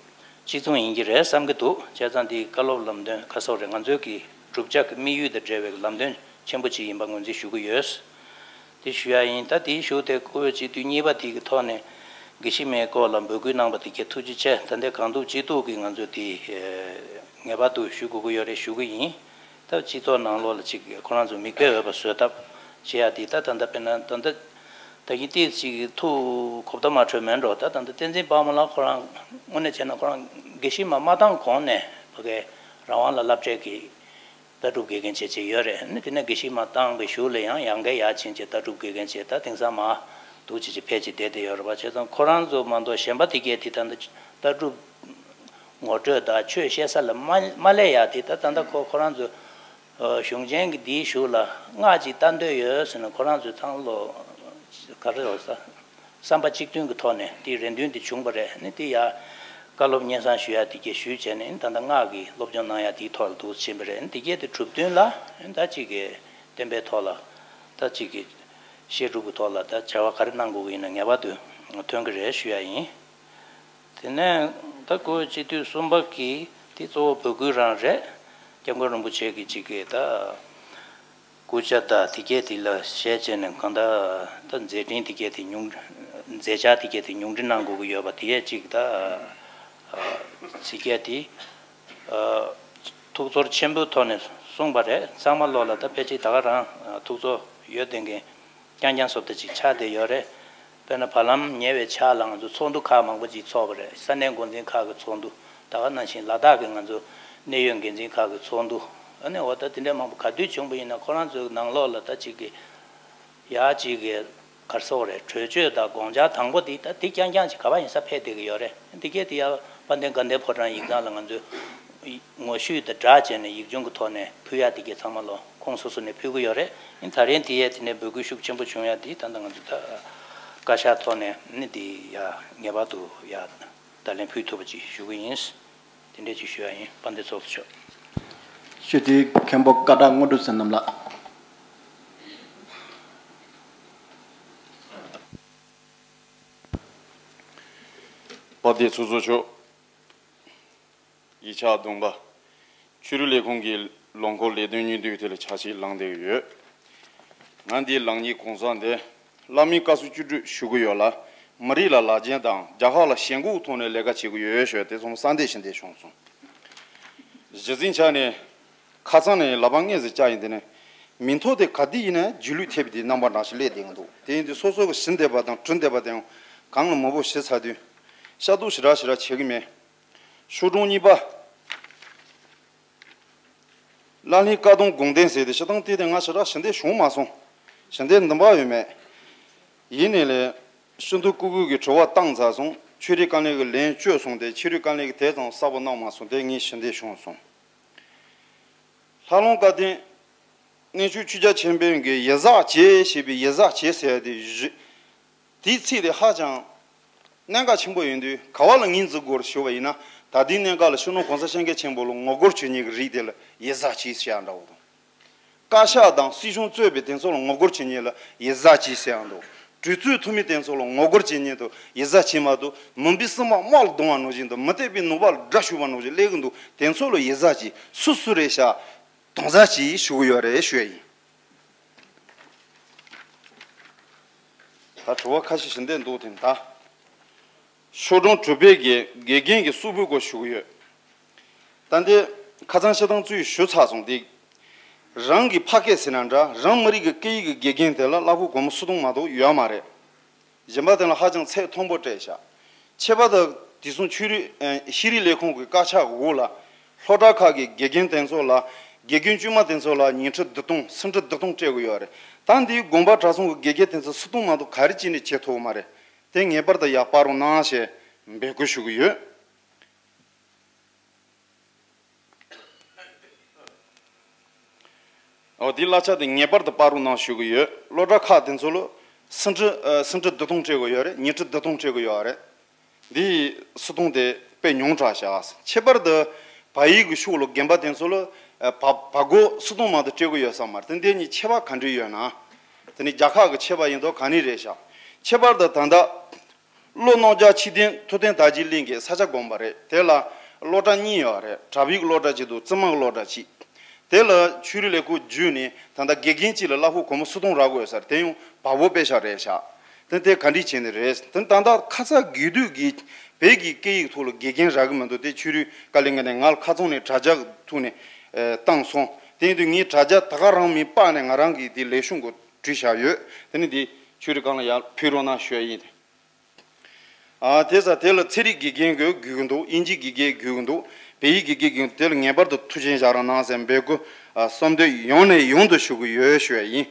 གཅིག་མཚུངས་ཡིན་གྱི་རེད་བསམ་གྱི་འདུག་བྱས་ཙང་འདི་བཀའ་སློབ་ལམ་སྟོན་ཁ་སོགས་རེད། ང་ཚོའི་གི་གྲུབ་ཆ་གི་དམིགས་ཡུལ་དང་འབྲེལ་བའི་ལམ་སྟོན་ཆེན་པོ་ཅིག་ཡིན་པ་ངོས་འཛིན་ཞུ་གི་ཡོད། དེ་ཞུ་ཡ་ཡིན། ད་དེའི་གཞུག་དེ་སྐུ་འོས་སྤྱི་འཐུས་གཉིས་པ་དེ་གི་ཐོག་ནས་དགེ་བཤེས་མའི་སྐོར་ལ་འབོད་སྐུལ་གནང་པ་དེ་གའི་ཐུགས་རྗེ་ཆེ། ད་ལྟའི་གང་ཐུབ་ཅི་ཐུབ་ཀྱིས་ང་ཚོས་དེ་ངེས་པར་དུ་ཞུ་དགོས་ཀྱི་ཡོད་རེད་ཞུ་གི་ཡིན། ད་སྤྱི་ཚོགས་ནང་ལོགས་ལ་ཅིག་ཁོ་རང་ཚོ་མིག་དཔེ་འོས་པ་བཟོ་ཐབས་བྱེད་ཡ་དེ་ད་ད་ལྟ་དཔེར་ན་ད་ལྟ་ད་གིན་ཏིས་ཅིག་ཐུགས་གོ་བརྡ་མ་འཕྲོད་མེད་འགྲོ། ད་ད་ལྟ་བསྟན་འཛིན་དཔལ་མོ་ལགས་ཁོ་རང་དངོས་གནས་བྱས་ན་ཁོ་རང་དགེ་བཤེས་མ་མ་བཏང་གོང་ནས་ཕ་གའི་རང་དབང་ལ་བསླབ་བྱ་གི་ལྟ་གྲུབ་དགེ་རྒན་བྱས་བྱས་ཡོད་རེད། ནི་དེ་ནས་དགེ་བཤེས་མ་བཏང་བའི་གཞུག་ལ་ཡང་ཡང་བསྐྱར་ཡར་ཕྱིན་བྱས་ལྟ་གྲུབ་དགེ་རྒན་བྱས་ད་དེང་སང་མ་འདུག་བྱས་བྱས་ཕལ་ཆེར་བསྡད་བསྡད་ཡོད་རེད་པ། བྱས་ཙང་ཁོ་རང་ཚོ་མ་གཏོགས་གཞན་པ་དེ་གས་དེ་ད་ལྟ་ལྟ་གྲུབ་ངོ་སྤྲོད་དང་ཆོས་བཤད་ས་ལ་མ་མ་སླེབས་ཡ་དེ་ད་ད་ལྟ་ཁོ་ཁོ་རང་ཚོ་གཞུང་ཆེན་གྱི་འདིའི་གཞུག་ལ་སྔགས་ཅིག་བལྟ་འདོད་ཡོད་ཟེར་ནས་ཁོ་རང་ཚོའི་ཚང་ལོ་ག་རེ་རེད་ས། བསམ་པ་གཅིག་མཐུན་གྱི་ཐོག་ནས་དེའི་རེ་འདུན་དེ་བྱུང་བ་རེད། ནི་དེ་ཡ་བཀའ་སློབ་སྙན་སེང་ཞུ་ཡ་དེ་གས་ཞུས་བྱས་ནས་ད་ལྟ་སྔགས་ཀྱི་སློབ་སྦྱོང་གནང་ཡ་དེའི་ཐོག་ལ་འདུག་ཕྱིན་པ་རེད། ནི་དེ་གས་དེ་གྲུབ་དོན་ལ་ད་གཅིག་གི་བསྟན་པའི་ཐོག་ལ་ད་གཅིག་གི་བཤད་སྒྲུབ་ཀྱི་ཐོག་ལ་ད་བྱ་བ་ག་རེ་གནང་དགོས་ཀྱི་ཡིན་ན་ངེས་པར་དུ་ཐོན་གྱི་རེད་ཞུ་ཡ་ཡིན། དེ་ནས་ད་སྐུ་འོས་སྤྱི་འཐུས་གསུམ་པ་གི་དེ་གཙོ་བོ་འབོད་སྐུལ་རང་རེད། སྐྱབས་མགོན་རིན་པོ་ཆེ་གི་གཅིག་གི་ད། སྐུ་ཕྱྭ་དང་དེ་གས་དེ་ལ་ཞལ་བྱས་ནས་གང་ལྟར་ད་མཛད་འཕྲིན་དེ་གས་དེ་ཉུང་མཛད་འཆར་དེ་གས་དེ་ཉུང་འཕྲི་གནང་དགོས་ཀྱི་ཡོད་པ་དེ་གས་གཅིག་ད་ཚིག་གས་དེ་ཐུགས་ཚོར་ཆེན་པོའི་ཐོག་ནས་གསུངས་པ་རེད། ཚང་མ་ལོག་ལ་ད་ཕལ་ཆེར་ད་ག་རང་ཐུགས་ཚོར་ཡོད་བསྡད་མཁན་རྐྱང་རྐྱང་བཟོ་ལྟ་ཅིག་ཆགས་བསྡད་ཡོད་རེད། དཔེར་ན་བར་ལམ་ཉེ་བའི་ཆར་ལ་ང་ཚོ་ཚོགས་འདུ་ཁག་མང་པོ་ཅིག་ཚོགས་པ་རེད། ས་གནས་འགོ་འཛིན་ཁག་གི་ཚོགས་འདུ། ད་ག་ནང་བཞིན་ལ་དྭགས་ཀྱི་ང་ཚོ་གནད་ཡོད་འགན་འཛིན་ཁག་གི་ཚོགས་འདུ། ཨ་ནི་འོ་ད་དེ་འདྲ་མང་པོ་ག་དུས་བྱུང་པ་ཡིན་ན་ཁོ་རང་ཚོའི་ནང་ལོགས་ལ་ད་ཅིག་གི་ཡ་ཅིག་གི་གར་སོགས་རེད། གྲོས་ཆོད་དང་དགོངས་འཆར་དང་པོ་དེ་ད་དེ་རྐྱང་རྐྱང་ཅིག་ག་པར་ཡིན་ས་ཕེབས་བསྡད་ཀྱི་ཡོད་རེད། དེ་གས་དེ་ཡ་དཔལ་ལྡན་དགའ་ལྡན་ཕོ་བྲང་ཡིག་ཚང་ལ་ང་ཚོས་ངོ་བཤུས་དང་སྦྲགས་བྱས་ནས་ཡིག་ཆུང་གི་ཐོག་ནས་ཕུལ་ཡ་དེ་གས་ཚང་མ་ལོ་ཁོང་སོ་སོ་ནས་ཕུལ་གྱི་ཡོད་རེད། ཡིན་ད་རིང་དེ་ཡས་དེ་ནས་འབོད་སྐུལ་ཤུགས་ཆེན་པོ་བྱུང་ཡ་དེ་ད་ལྟ་ང་ཚོ་ད་ བཀའ་ཤག་ཐོག་ནས་ནི་འདི་ཡ་ངེས་པར་དུ་ཡ་བརྡ་ལན་ཕུལ་ཐུབ་པ་ཅིག་ཞུ་གི་ཡིན། དེ་འདྲས་ཅིག་ཞུ་ཡ་ཡིན། དཔལ་ལྡན་ཚོགས་གཙོ་མཆོག་ཞུ་དེ་མཁན་པོ་ཀ་དག་དངོས་གྲུབ་བསོད་ནམས་ལགས། དཔལ་ལྡན་ཚོགས་གཙོ་མཆོག་ཡིག་ཆ་བདུན་པ། ཆོས་རིག་ལས་ཁུངས་ཀྱི་ལོ་འཁོར་ལས་དོན་སྙིང་བསྡུས་དེ་ལ་ཕྱག་ཕྱིད་ལངས་བསྡད་ཡོད། ང་འདིའི་ལག་གཉིས་གུང་སེང་འདི་བླ་མའི་བཀའ་སྲུང་བཅུ་དྲུག་ཞུ་གི་ཡོད་ལ། མི་རིགས་ལ་ལག་འཇལ་དང་རྒྱལ་ཁབ་ལ་ཞེན་ཁོག་ཐོག་ནས་ལས་ཀ་བྱེད་ཀྱི་ཡོད་ཞུ་དེ་ཚོ་གསལ་འདེབས་ཞུ་འདོད་བྱུང་སོང་། གཞི་འཛིན་ཆ་ནས་ཁ་སང་ནས་ལག་པ་སྔས་སུ་བཅག་ཡིན། དེ་ནས་མིང་ཐོ་དེ་ག་དུས་ཡིན་ན་རྗེས་ལུས་ཐེབས་དེ་རྣམ་པ་འདྲ་ཞིག་སླེབས་བསྡད་ཀྱི་འདུག་དེ་ཡིན་དུས་སོ་སོ་གི་ཞུ་འདོད་པ་དང་དྲི་འདོད་པ་དེ་ཡང་གང་ལ་མང་པོ་ཞུས་ཚར་དུས་ཤ་སྟག་ཞེ་དྲག་ཞེ་དྲག་བྱེད་ཀྱི་མེད། ཤོག་གྲངས་གཉིས་པ། ལ་ལྷའི་བཀའ་གདམས་དགོངས་དོན་ཟེར་ཏེ་སྤྱིར་བཏང་དེ་དེ་ང་ཞེ་དྲག་ཞུ་འདོད་བྱུང་མ་སོང་། ཞུ་འདོད་འདུན་པ་ཡོད་མེད། ཡིན་ནའི་ལས་ཤིན་ཏུ་ཀུ་ཀུ་གིས་དྲི་བ་བཏང་ཚར་སོང་། ཆོས་རིག་བཀའ་བློན་གྱིས་ལན་བཅོལ་སོང་སྟེ་ཆོས་རིག་བཀའ་བློན་གྱིས་དེ་ཙམ་གསལ་པོ་གནང་མ་སོང་། དེ་ངས་ཞུ་འདོད་བྱུང་སོང་། ལྷ་ལུང་བཀའ་བསྟན། གནས་མཆོག་ཆོས་རྒྱལ་ཆེན་པོ་གིས་ཡིད་གཟབ་བྱེད་ཞེས་པའི་ཡིད་གཟབ་བྱེད་ཟེར་ཡ་དེ་བཞི། དེའི་ཚིག་དེ་ཧ་ཅང་གནད་འགག་ཆེན་པོ་ཡིན་དུས་ག་བ་ལ་ངོས་འཛིན་དགོས་ཞུ་བ་ཡིན་ན། ད་ལྟའི་གནད་འགག་ལ་སྤྱི་ནོར་གོང་ས་སྐྱབས་མགོན་ཆེན་པོ་ལ་ངོ་རྒོལ་བྱེད་མཁན་གྱི་རིགས་དེ་ལ་ཡིད་གཟབ་བྱེད་ཟེར་ཡ་འདྲ་བོ་དང་། བཀའ་ཤག་དང་སྲིད་གཞུང་གཙོས་པའི་དེ་ཚོ་ལ་ངོ་རྒོལ་བྱེད་མཁན་ལ་ཡིད་གཟབ་བྱེད་ཟེར་ཡ་འདུག་གྲོས་ཚོགས་འཐུས་མི་དེ་ཚོ་ལ་ངོ་རྒོལ་བྱེད་མཁན་དུ་ཡིད་གཟབ་བྱེད་མ་གཏོགས། མུན་པའི་སྲིན་མོ་དམག་ལ་རྡུང་བ་ནང་བཞིན་དུ། མུ་སྟེགས་པའི་ནུས་པ་ལ་དགྲ་ཞུགས་པ་ནང་བཞིན་སླེབས་ཀྱི་འདུག་དེ་ཚོ་ལ་ཡིད་གཟབ་བྱེད། སུ་སུ་རེད་ཤག་དོགས་ཟ་གྱིས་ཞུ་གི་ཡོད་རེད་ཞུ་ཡ་ཡིན། ད་དྲི་བ་ཁ་ཤས་ཞུ་འདོད་འདུག་དེ་ད། ཤོག་གྲངས་དྲུག་པའི་གི་དགེ་རྒན་གྱི་གསུག་པའི་སྐོར་ཞུ་གི་ཡོད། ད་འདི་ཁ་སང་ཤ་ཐང་ཚུད་ཞུ་ཚར་སོང་དེ། རང་གི་ཕ་སྐད་ཟེར་ན་འདྲ། རང་མི་རིགས་ཀྱི་སྐད་ཡིག་གི་དགེ་རྒན་དེ་ལ་གླ་ཕོགས་སྒོར་མོ་སུམ་སྟོང་མ་གཏོགས་ཡོད་མ་རེད། གཞན་པ་དེ་ལ་ཧ་ཅང་ཚད་མཐོན་པོ་སྤྲད་བཞག་ཁྱད་པར་དུ་དེ་སོང་ཆོས་རིག་ཨ་ཤེས་རིག་ལས་ཁུངས་ཀྱི་བཀའ་ཤག་འོག་ལ་སློབ་གྲྭ་ཁག་གི་དགེ་རྒན་དེ་ཚོ་ལ། དགེ་རྒན་དཀྱུས་མ་དེ་ཚོ་ལ་ཉིན་ཁྲི་བདུན་སྟོང་སུམ་ཁྲི་བདུན་སྟོང་སྤྲད་དགོས་ཡོད་རེད། ད་འདིའི་དགོན་པ་གྲྭ་ཚང་གི་དགེ་རྒན་དེ་ཚོ་སུམ་སྟོང་མ་གཏོགས་ག་རེ་བྱས་ནས་བྱེད་ཐུབ་མ་རེད། དེ་ངེས་པར་དུ་ཡར་སྤར་རོགས་གནང་ཞེས་འབོད་སྐུལ་ཞུ་གི་ཡོད། འོ་དེའི་གླ་ཆ་དེ་ངེས་པར་དུ་སྤར་རོགས་གནང་ཞུ་གི་ཡོད། སློབ་གྲྭ་ཁག་དེ་ཚོ་ལ་སུམ་ཁྲི་ཨ་སུམ་ཁྲི་བདུན་སྟོང་སྤྲད་དགོས་ཡོད་རེད། ཉིན་ཁྲི་བདུན་སྟོང་སྤྲད་དགོས་ཡོད་རེད། འདི་སུམ་སྟོང་དེ་དཔེ་ཉུང་དྲགས་ཤག་ཁྱད་པར་དུ་བ་ཡིག་གི་ཤོག་ལ་རྒན་པ་དེ་ཚོ་ལ་ཨ་བ་བ་སྒོར་སུམ་སྟོང་མ་གཏོགས་སྤྲད་དགོས་ཡོད་ས་མ་རེད། དེ་འདི་གཉིས་ཁྱད་པར་ག་འདྲ་ཡོད་ན། དེ་ནི་རྒྱལ་ཁབ་ཀྱི་ཆད་པ་ཡིན་མདོག་ག་ནས་རེད་ཤག་ཁྱད་པར་དུ་ད་ལྟ་བློ་རྣམ་རྒྱལ་ཆོས་ལྡན་ཐུབ་བསྟན་དར་རྒྱས་གླིང་གི་ས་སྐྱ་དགོན་པ་རེད། དེ་ལ་སློབ་གྲྭ་གཉིས་ཡོད་རེད། གྲྭ་པའི་སློབ་གྲྭ་གཅིག་འདུག་རྩིས་མ་གི་སློབ་གྲྭ་གཅིག་དེ་ལ་ཆོས་རིག་ལས་ཁུངས་བརྒྱུད་ནས་ད་ལྟ་དགེ་རྒན་གཅིག་ལ་གླ་ཕོགས་སྒོར་མོ་སུམ་སྟོང་རག་གི་ཡོད་ས་རེད། དེ་ཡང་བ་སྒོར་དཔེ་ཤག་རེད་ཤག་དེ་དེ་ག་འདྲས་བྱས་ནས་རེད། དེ་ད་ལྟ་ཁ་ཚ་དགོས་གཏུགས་ཀྱི་བོད་ཀྱི་སྐད་ཡིག་ཐོག་ལ་དགེ་རྒན་རག་གི་མི་འདུག་དེ་ཆོས་རིག་བཀའ་བློན་ངོས་ནས་ང་ལ་ཁ་ཚང་ནས་དྲ་རྒྱ་ཐོག་ནས་ཨེ་བཏང་སོང་། དེ་ཡིན་དུས་ངས་དྲ་རྒྱ་ད་ག་རང་མིན་པ་ནས་ང་རང་གིས་དེ་ལས་ཤོག་འགོ་བྲིས་བཞག་ཡོད། དེ་ནི་དེ་ཆོས་རིག་ཁང་ལ་ཡར་ཕུལ་རོགས་གནང་ཞུ་ཡ་ཡིན། ཨ་དེ་ས་དེ་ལ་ཚན་རིག་དགེ་རྒན་གྱི་དགོས་ཀྱི་འདུག་དབྱིན་ཇིའི་དགེ་རྒན་དགོས་ཀྱི་འདུག་བོད་ཡིག་དགེ་རྒན་དགོས་ཀྱི་འདུག་དེ་ལ་ངེས་པར་དུ་ཐུགས་རྗེ་བཞག་རོགས་གནང་ཟེར་འབོད་སྐུལ་ཨ་གསོལ་འདེབས་ཡང་ནས་ཡང་དུ་ཞུ་གི་ཡོད་ཞུ་ཡ་ཡིན།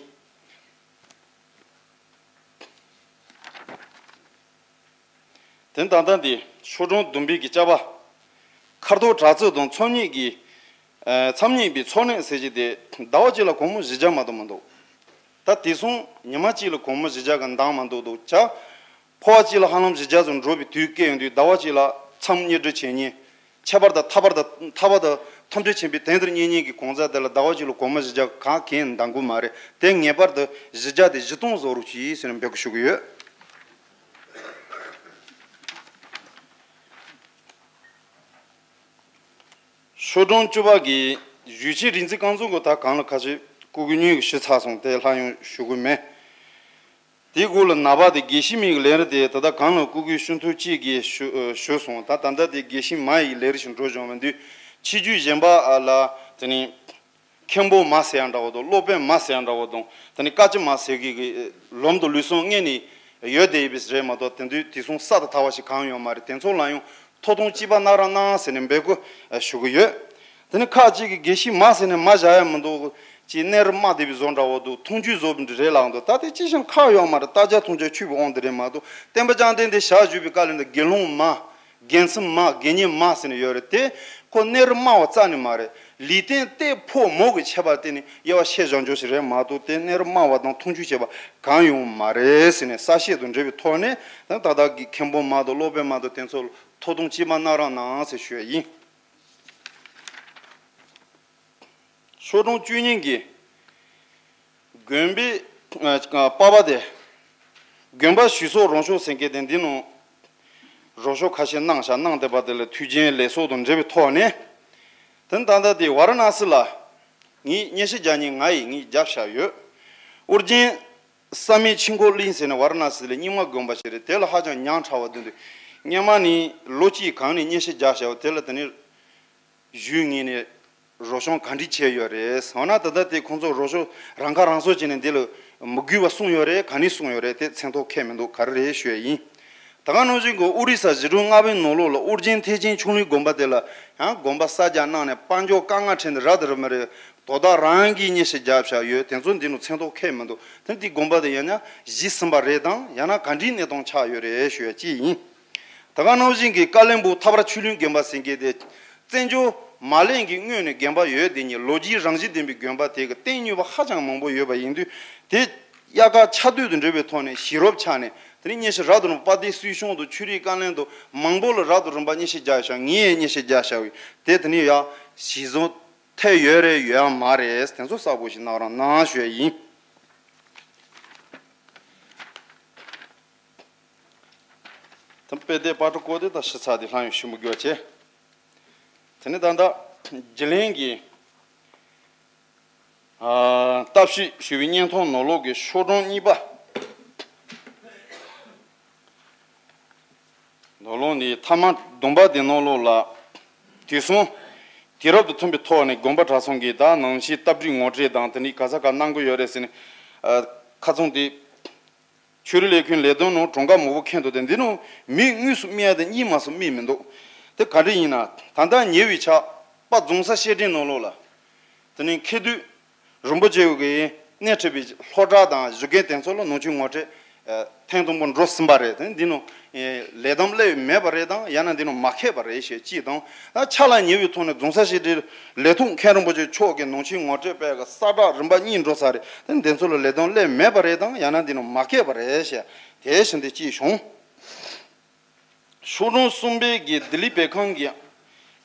དེ་ད་ལྟ་འདི་ཤོག་གྲངས་བདུན་པའི་གི་ཅ་པ། མཁར་ཐོག་དྲག་རྩལ་དང་ཚོགས་གཉིས་ཀྱི་ཨ་མཚམས་གཉིས་པའི་ཚོགས་གནས་ཟེར་གྱི་དེ་ཟླ་བ་གཅིག་ལ་སྒོར་མོ་བཞི་བརྒྱ་མ་གཏོགས་མི་འདུག་ད་དེ་སོང་ཉི་མ་གཅིག་ལ་སྒོར་མོ་བཞི་བརྒྱ་གི་འདང་མ་འདུག་འདུག་བྱ། ཕོ་བ་གཅིག་ལ་ཧ་ལམ་བཞི་བརྒྱ་ཙམ་འགྲོ་བའི་དུས་སྐྱེལ་ཡོང་དུས་ཟླ་བ་གཅིག་ལ་མཚམས་གཉིས་སྒྲིལ་བྱེད་ཉེན། ཁྱད་པར་དུ་ཐ་བར་དུ་ཐ་བ་དུ་ཐོབ་འཕྲད་ཆེན་པོའི་དོན་དུ་གཉེར་ཉེན་གྱི་གང་ཟག་དེ་ལ་ཟླ་བ་གཅིག་ལ་སྒོར་མོ་བཞི་བརྒྱ་གང་གིན་འདང་དགོས་མ་རེད། དེ་ངེས་པར་དུ་བཞི་བརྒྱ་དེ་བཞི་སྟོང་བཟོ་རོགས་གྱིས་ཟེར་ནས་འབོད་སྐུལ་ཞུ་གི་ཡོད། ཤོག་གྲངས་བཅུ་པ་གི་ཞུས་ཆེན་རིག་འཛིན་རྐང་འཛིན་གྱི་ད་གང་ལ་ཁ་ཤས་སྐུ་གུ་གཉིས་ཀྱིས་ཞུས་ཚར་སོང་། དེ་སླར་ཡང་ཞུ་གི་མེད། དེའི་འོག་ལ་ནང་པ་དེ་དགེ་བཤེས་མའི་ལས་རིམ་དེ་ད་ལྟ་གང་ལ་སྐུ་གུ་ཤིན་ཐུ་གཅིག་གིས་ཞུ་ཞུས་སོང་། ད་ད་ལྟ་དེ་དགེ་བཤེས་མ་ཡི་ལས་རིམ་ཞིག་འགྲོ་བྱུང་བ་འདུག་ཆོས་བརྒྱུད་གཞན་པ་ལ་དེ་ནི་མཁན་པོ་མ་ཟེར་ཡ་འདྲ་བོ་དང་། སློབ་དཔོན་མ་ཟེར་ཡ་འདྲ་བོ་དང་། དེ་ནི་བཀའ་བཅུ་མ་ཟེར་གི་གི་ལམ་དུ་ལུས་སོང་ངེས་ནས་ཡོད་དེ་ཡིན་པས་རེད་མ་གཏོགས་དེང་དུས་དེ་སོང་ས་དང་ཐ་བ་ཞིག་གང་ཡོད་མ་རེད། དེ་ཚོ་ལ་ཡང་ཐོག་ཐོག་གཅིག་པ་གནང་རོགས་གནང་ཟེར་ནས་འབོད་སྐུལ་ཞུ་གི་ཡོད། དེ་ནི་ཁག་ཅིག་གིས་དགེ་བཤེས་མ་ཟེར་ནས་མ་བཞག་ཡ་མི་འདུག་ཅེས་གནས་རི་མ་བསྡད་པའི་བཟོ་འདྲ་བོ་འདུག་མཐོང་ཆོས་བཟོ་བ་འདྲ་རེད་ལགས་འདུག་ད་དེ་ཅི་ཞིག་ཁག་ཡོད་མ་རེད། ལྟ་རྒྱ་མཐོང་རྒྱ་ཆོས་པའི་དབང་དུ་རེད་མ་གཏོགས་བསྟན་པ་བཅོམ་ལྡན་འདས་ཞལ་བཞུགས་པའི་སྐབས་ལ་འདི་དགེ་སློང་མ། དགེ་མཚན་མ། དགེ་བསྙེན་མ་ཟེར་ནས་ཡོད་རེད་དེ། ཁོ་གནས་རི་དམའ་བ་རྩ་ནས་མ་རེད། ལུས་རྟེན་ལྟད་ཕོ་མོ་གི་ཁྱད་པར་བརྟེན་ནས་དབྱེ་བ་ཕྱེ་བཞག་འཇོག་ཞིག་རེད་མ་གཏོགས། དེ་གནས་རི་དམའ་བ་དང་མཐོང་ཆོས་བྱེད་པ་གང་ཡོང་མ་རེད་ཟེར་ནས། གསལ་བཤད་དུ་འགྲེལ་བའི་ཐོག་ནས། ད་ད་ལྟ་གི་མཁན་པོ་མ་གཏོགས་སློབ་དཔོན་མ་གཏོགས་དེ་ཚོ་ལ་ཐོ་གདུང་གཅིག་མ་གནང་རོགས་གནང་ཟེར་ཞུ་ཡ་ཡིན། ཤོག་གྲངས་བཅུ་གཉིས་ཀྱི་དགོན་པའི་ཨ་པ་པ་དེ། དགོན་པ་ཞིག་སོགས་རང་ཤོག་ཟེར་མཁན་དེ་འདི་ནང་རང་ཤོག་ཁ་ཤས་གནང་བཞག་གནང་བསྡད་པ་དེ་ལ་དུས་རྒྱུན་ལས་ཚོགས་དང་འབྲེལ་བའི་ཐོག་ནས། དེ་ད་ལྟ་དེ་ཝཱ་ར་ཎ་སི་ལ་ངས་སྙན་ཞུ་རྒྱག་མཁན་ང་ཡིས་ངས་བརྒྱབ་བཞག་ཡོད། ཨོ་རྒྱན་བསམ་ཡས་ཆོས་འཁོར་གླིང་ཟེར་ནས་ཝཱ་ར་ཎ་སི་ལ་རྙིང་མ་དགོན་པ་ཞིག་རེད། དེ་ལ་ཧ་ཅང་ཉམས་ཕྲ་བ་འདུག་འདུག་སྔོན་མ་ནས་ལོ་གཅིག་གོང་ནས་སྙན་ཞུ་རྒྱག་བཞག་པ་དེ་ལ་དེ་ནས་གཞུང་ངོས་ནས་རོགས་སྐྱོར་ག་འདྲ་བྱས་ཡོད་རེད། འོ་ན་ད་ལྟ་དེ་ཁོང་ཚོ་རོགས་སྐྱོར་རང་ཁ་རང་གསོ་བྱས་ནས་འདི་ལ་མི་དགོས་པ་གསུངས་ཡོད་རེད། ག་ནས་གསུངས་ཡོད་རེད། དེ་མཚན་ཐོ་ཁེལ་མི་འདུག་ག་རེ་རེད་ཞུ་ཡ་ཡིན། ད་ག་ནང་བཞིན་གྱི་ཨོ་རི་ས་ཞི་ཁྲོན་ལྔ་པའི་ནང་ལོགས་ལ་ཨོ་རྒྱན་ཐེག་ཆེན་ཆོས་གླིང་དགོན་པ་དེ་ལ་ཡང་དགོན་པ་གསར་རྒྱག་གནང་ནས་དཔལ་འབྱོར་དཀའ་ངལ་འཕྲད་ནས་རག་དང་རག་མ་རེད། དོ་བདག་རང་གིས་སྙན་ཞུ་བརྒྱབ་བཞག་ཡོད། དེ་ཚོ་འདི་ནང་མཚན་ཐོ་ཁེལ་མི་འདུག་དེ་འདི་དགོན་པ་དེ་ཡང་ན་གཞི་ཟིན་པ་རེད་དམ། ཡང་ན་ག་འདྲའི་གནས་སྟངས་ཆགས་ཡོད་རེད་ཞུ་ཡ་གཅིག་ཡིན། ད་ག་ནང་བཞིན་གྱི་ཀ་བློན་སྦུག་ཐར་པ་ཆོས་གླིང་དགོན་པ་ཟེར་མཁན་དེ། བཙན་བྱོལ་མ་གླེང་གི་སྔོན་ནས་དགོན་པ་ཡོད་དེ་ཉིད་ལོ་རྒྱུས་རང་བཞིན་ལྡན་པའི་དགོན་པ་དེ་གི་བརྟན་གཡོ་བ་ཧ་ཅང་མང་པོ་ཡོད་པ་ཡིན་དུས། དེ་དབྱར་ཁ་ཆར་དུས་དང་འབྲེལ་བའི་ཐོག་ནས་ཞི་རོབ་ཆགས་ནས། དེ་ནས་སྙན་ཞུ་རབ་ཏུ་རིམ་པ་དཔལ་ལྡན་སྲིད་གཞུང་དང་ཆོས་རིག་བཀའ་བློན་དང་མང་པོ་ལ་རབ་ཏུ་རིམ་པ་སྙན་ཞུ་རྒྱག་བཞག་ངས་སྙན་ཞུ་རྒྱག་བཞག་པས་དེ་དེ་ནས་ཡང་གཞི་བཟུང་ཐེབས་ཡོད་རེད་ཡོད་ཡ་མ་རེད། དེ་ཚོ་གསལ་པོ་ཞིག་གནང་རོགས་གནང་ཞུ་ཡ་ཡིན། དེ་དཔེ་དེབ་པར་སྐྲུན་སྐོར་དེ་ད་ཞིབ་ཚགས་དེ་ལྷག་ཡོང་ཞིབ་མོ་དགོས་བྱས། དེ་ནས་ད་ལྟ་རྒྱུན་ལས་ཀྱི་ཨ་བརྟག་ཞིབ་ཞུ་བའི་བརྙན་ཐུང་ནང་ལོགས་ཀྱི་ཤོག་གྲངས་གཉིས་པ། ནང་ལོགས་ནས་ཐ་མ་བདུན་པ་དེ་ནང་ལོགས་ལ། དུས་གསུམ་དུས་རབས་དང་མཐུན་པའི་ཐོག་ནས་དགོན་པ་གྲྭ་ཚང་གིས་ད་ནང་བཞིན་ལྟ་བསྒྲིགས་ངོ་སྤྲོད་དང་དེ་ནས་ག་ས་ག་གནང་གི་ཡོད་རེད་ཟེར་ནས། ཨ་ཁ་ཚོན་དེ། ཆོས་རིག་ལས་ཁུངས་ལས་དོན་ནང་གྲངས་ཀ་མང་པོ་མཁན་འདུག་དེ་འདི་ནང་མི་དངོས་སུ་སྨྲས་ཏེ་གཉིས་མ་སུ་སྨྲས་མི་འདུག་དེ་ག་འདྲ་ཡིན་ན། ད་ལྟ་ཉེ་བའི་ཆར་དཔལ་རྫོང་གསར་བཤད་གྲྭའི་ནང་ལོགས་ལ། དེ་ནས་མཁས་བསྟོད་རིན་པོ་ཆེ་གིས་སྣེ་ཁྲིད་པའི་སློབ་གྲྭ་དང་བཞུགས་མཁན་དེ་ཚོ་ལ་ནང་ཆོས་ངོ་སྤྲོད་ཨ་ཐེངས་དང་པོ་འགྲོ་ཟིན་པ་རེད། དེ་འདི་ནང་ཨེ་ལས་དམ་སླེབས་མེད་པ་རེད་དང་། ཡང་ན་འདི་ནང་མ་ཁེལ་བ་རེད་ཞེས་གཅིག་དང་། ད་ཕྱག་ལ་ཉེ་བའི་ཐོག་ནས་རྫོང་གསར་བཤད་གྲྭའི་ལས་ཐོག་མཁན་རིན་པོ་ཆེ་མཆོག་གིས་ནང་ཆོས་ངོ་སྤྲོད་སྤེལ་གི་གསལ་བསྒྲགས་རིམ་པ་གཉིས་འགྲོ་ཚར་རེད། དེ་འདི་ཚོ་ལ་ལས་དམ་སླེབས་མེད་པ་རེད་དང་། ཡང་ན་འདི་ནང་མ་ཁེལ་བ་རེད་ཞེས་དེ་བཞིན་དེ་གཅིག་བྱུང་། ཤོག་གྲངས་གསུམ་པའི་གི་ལྡི་ལི་བོད་ཁང་གི་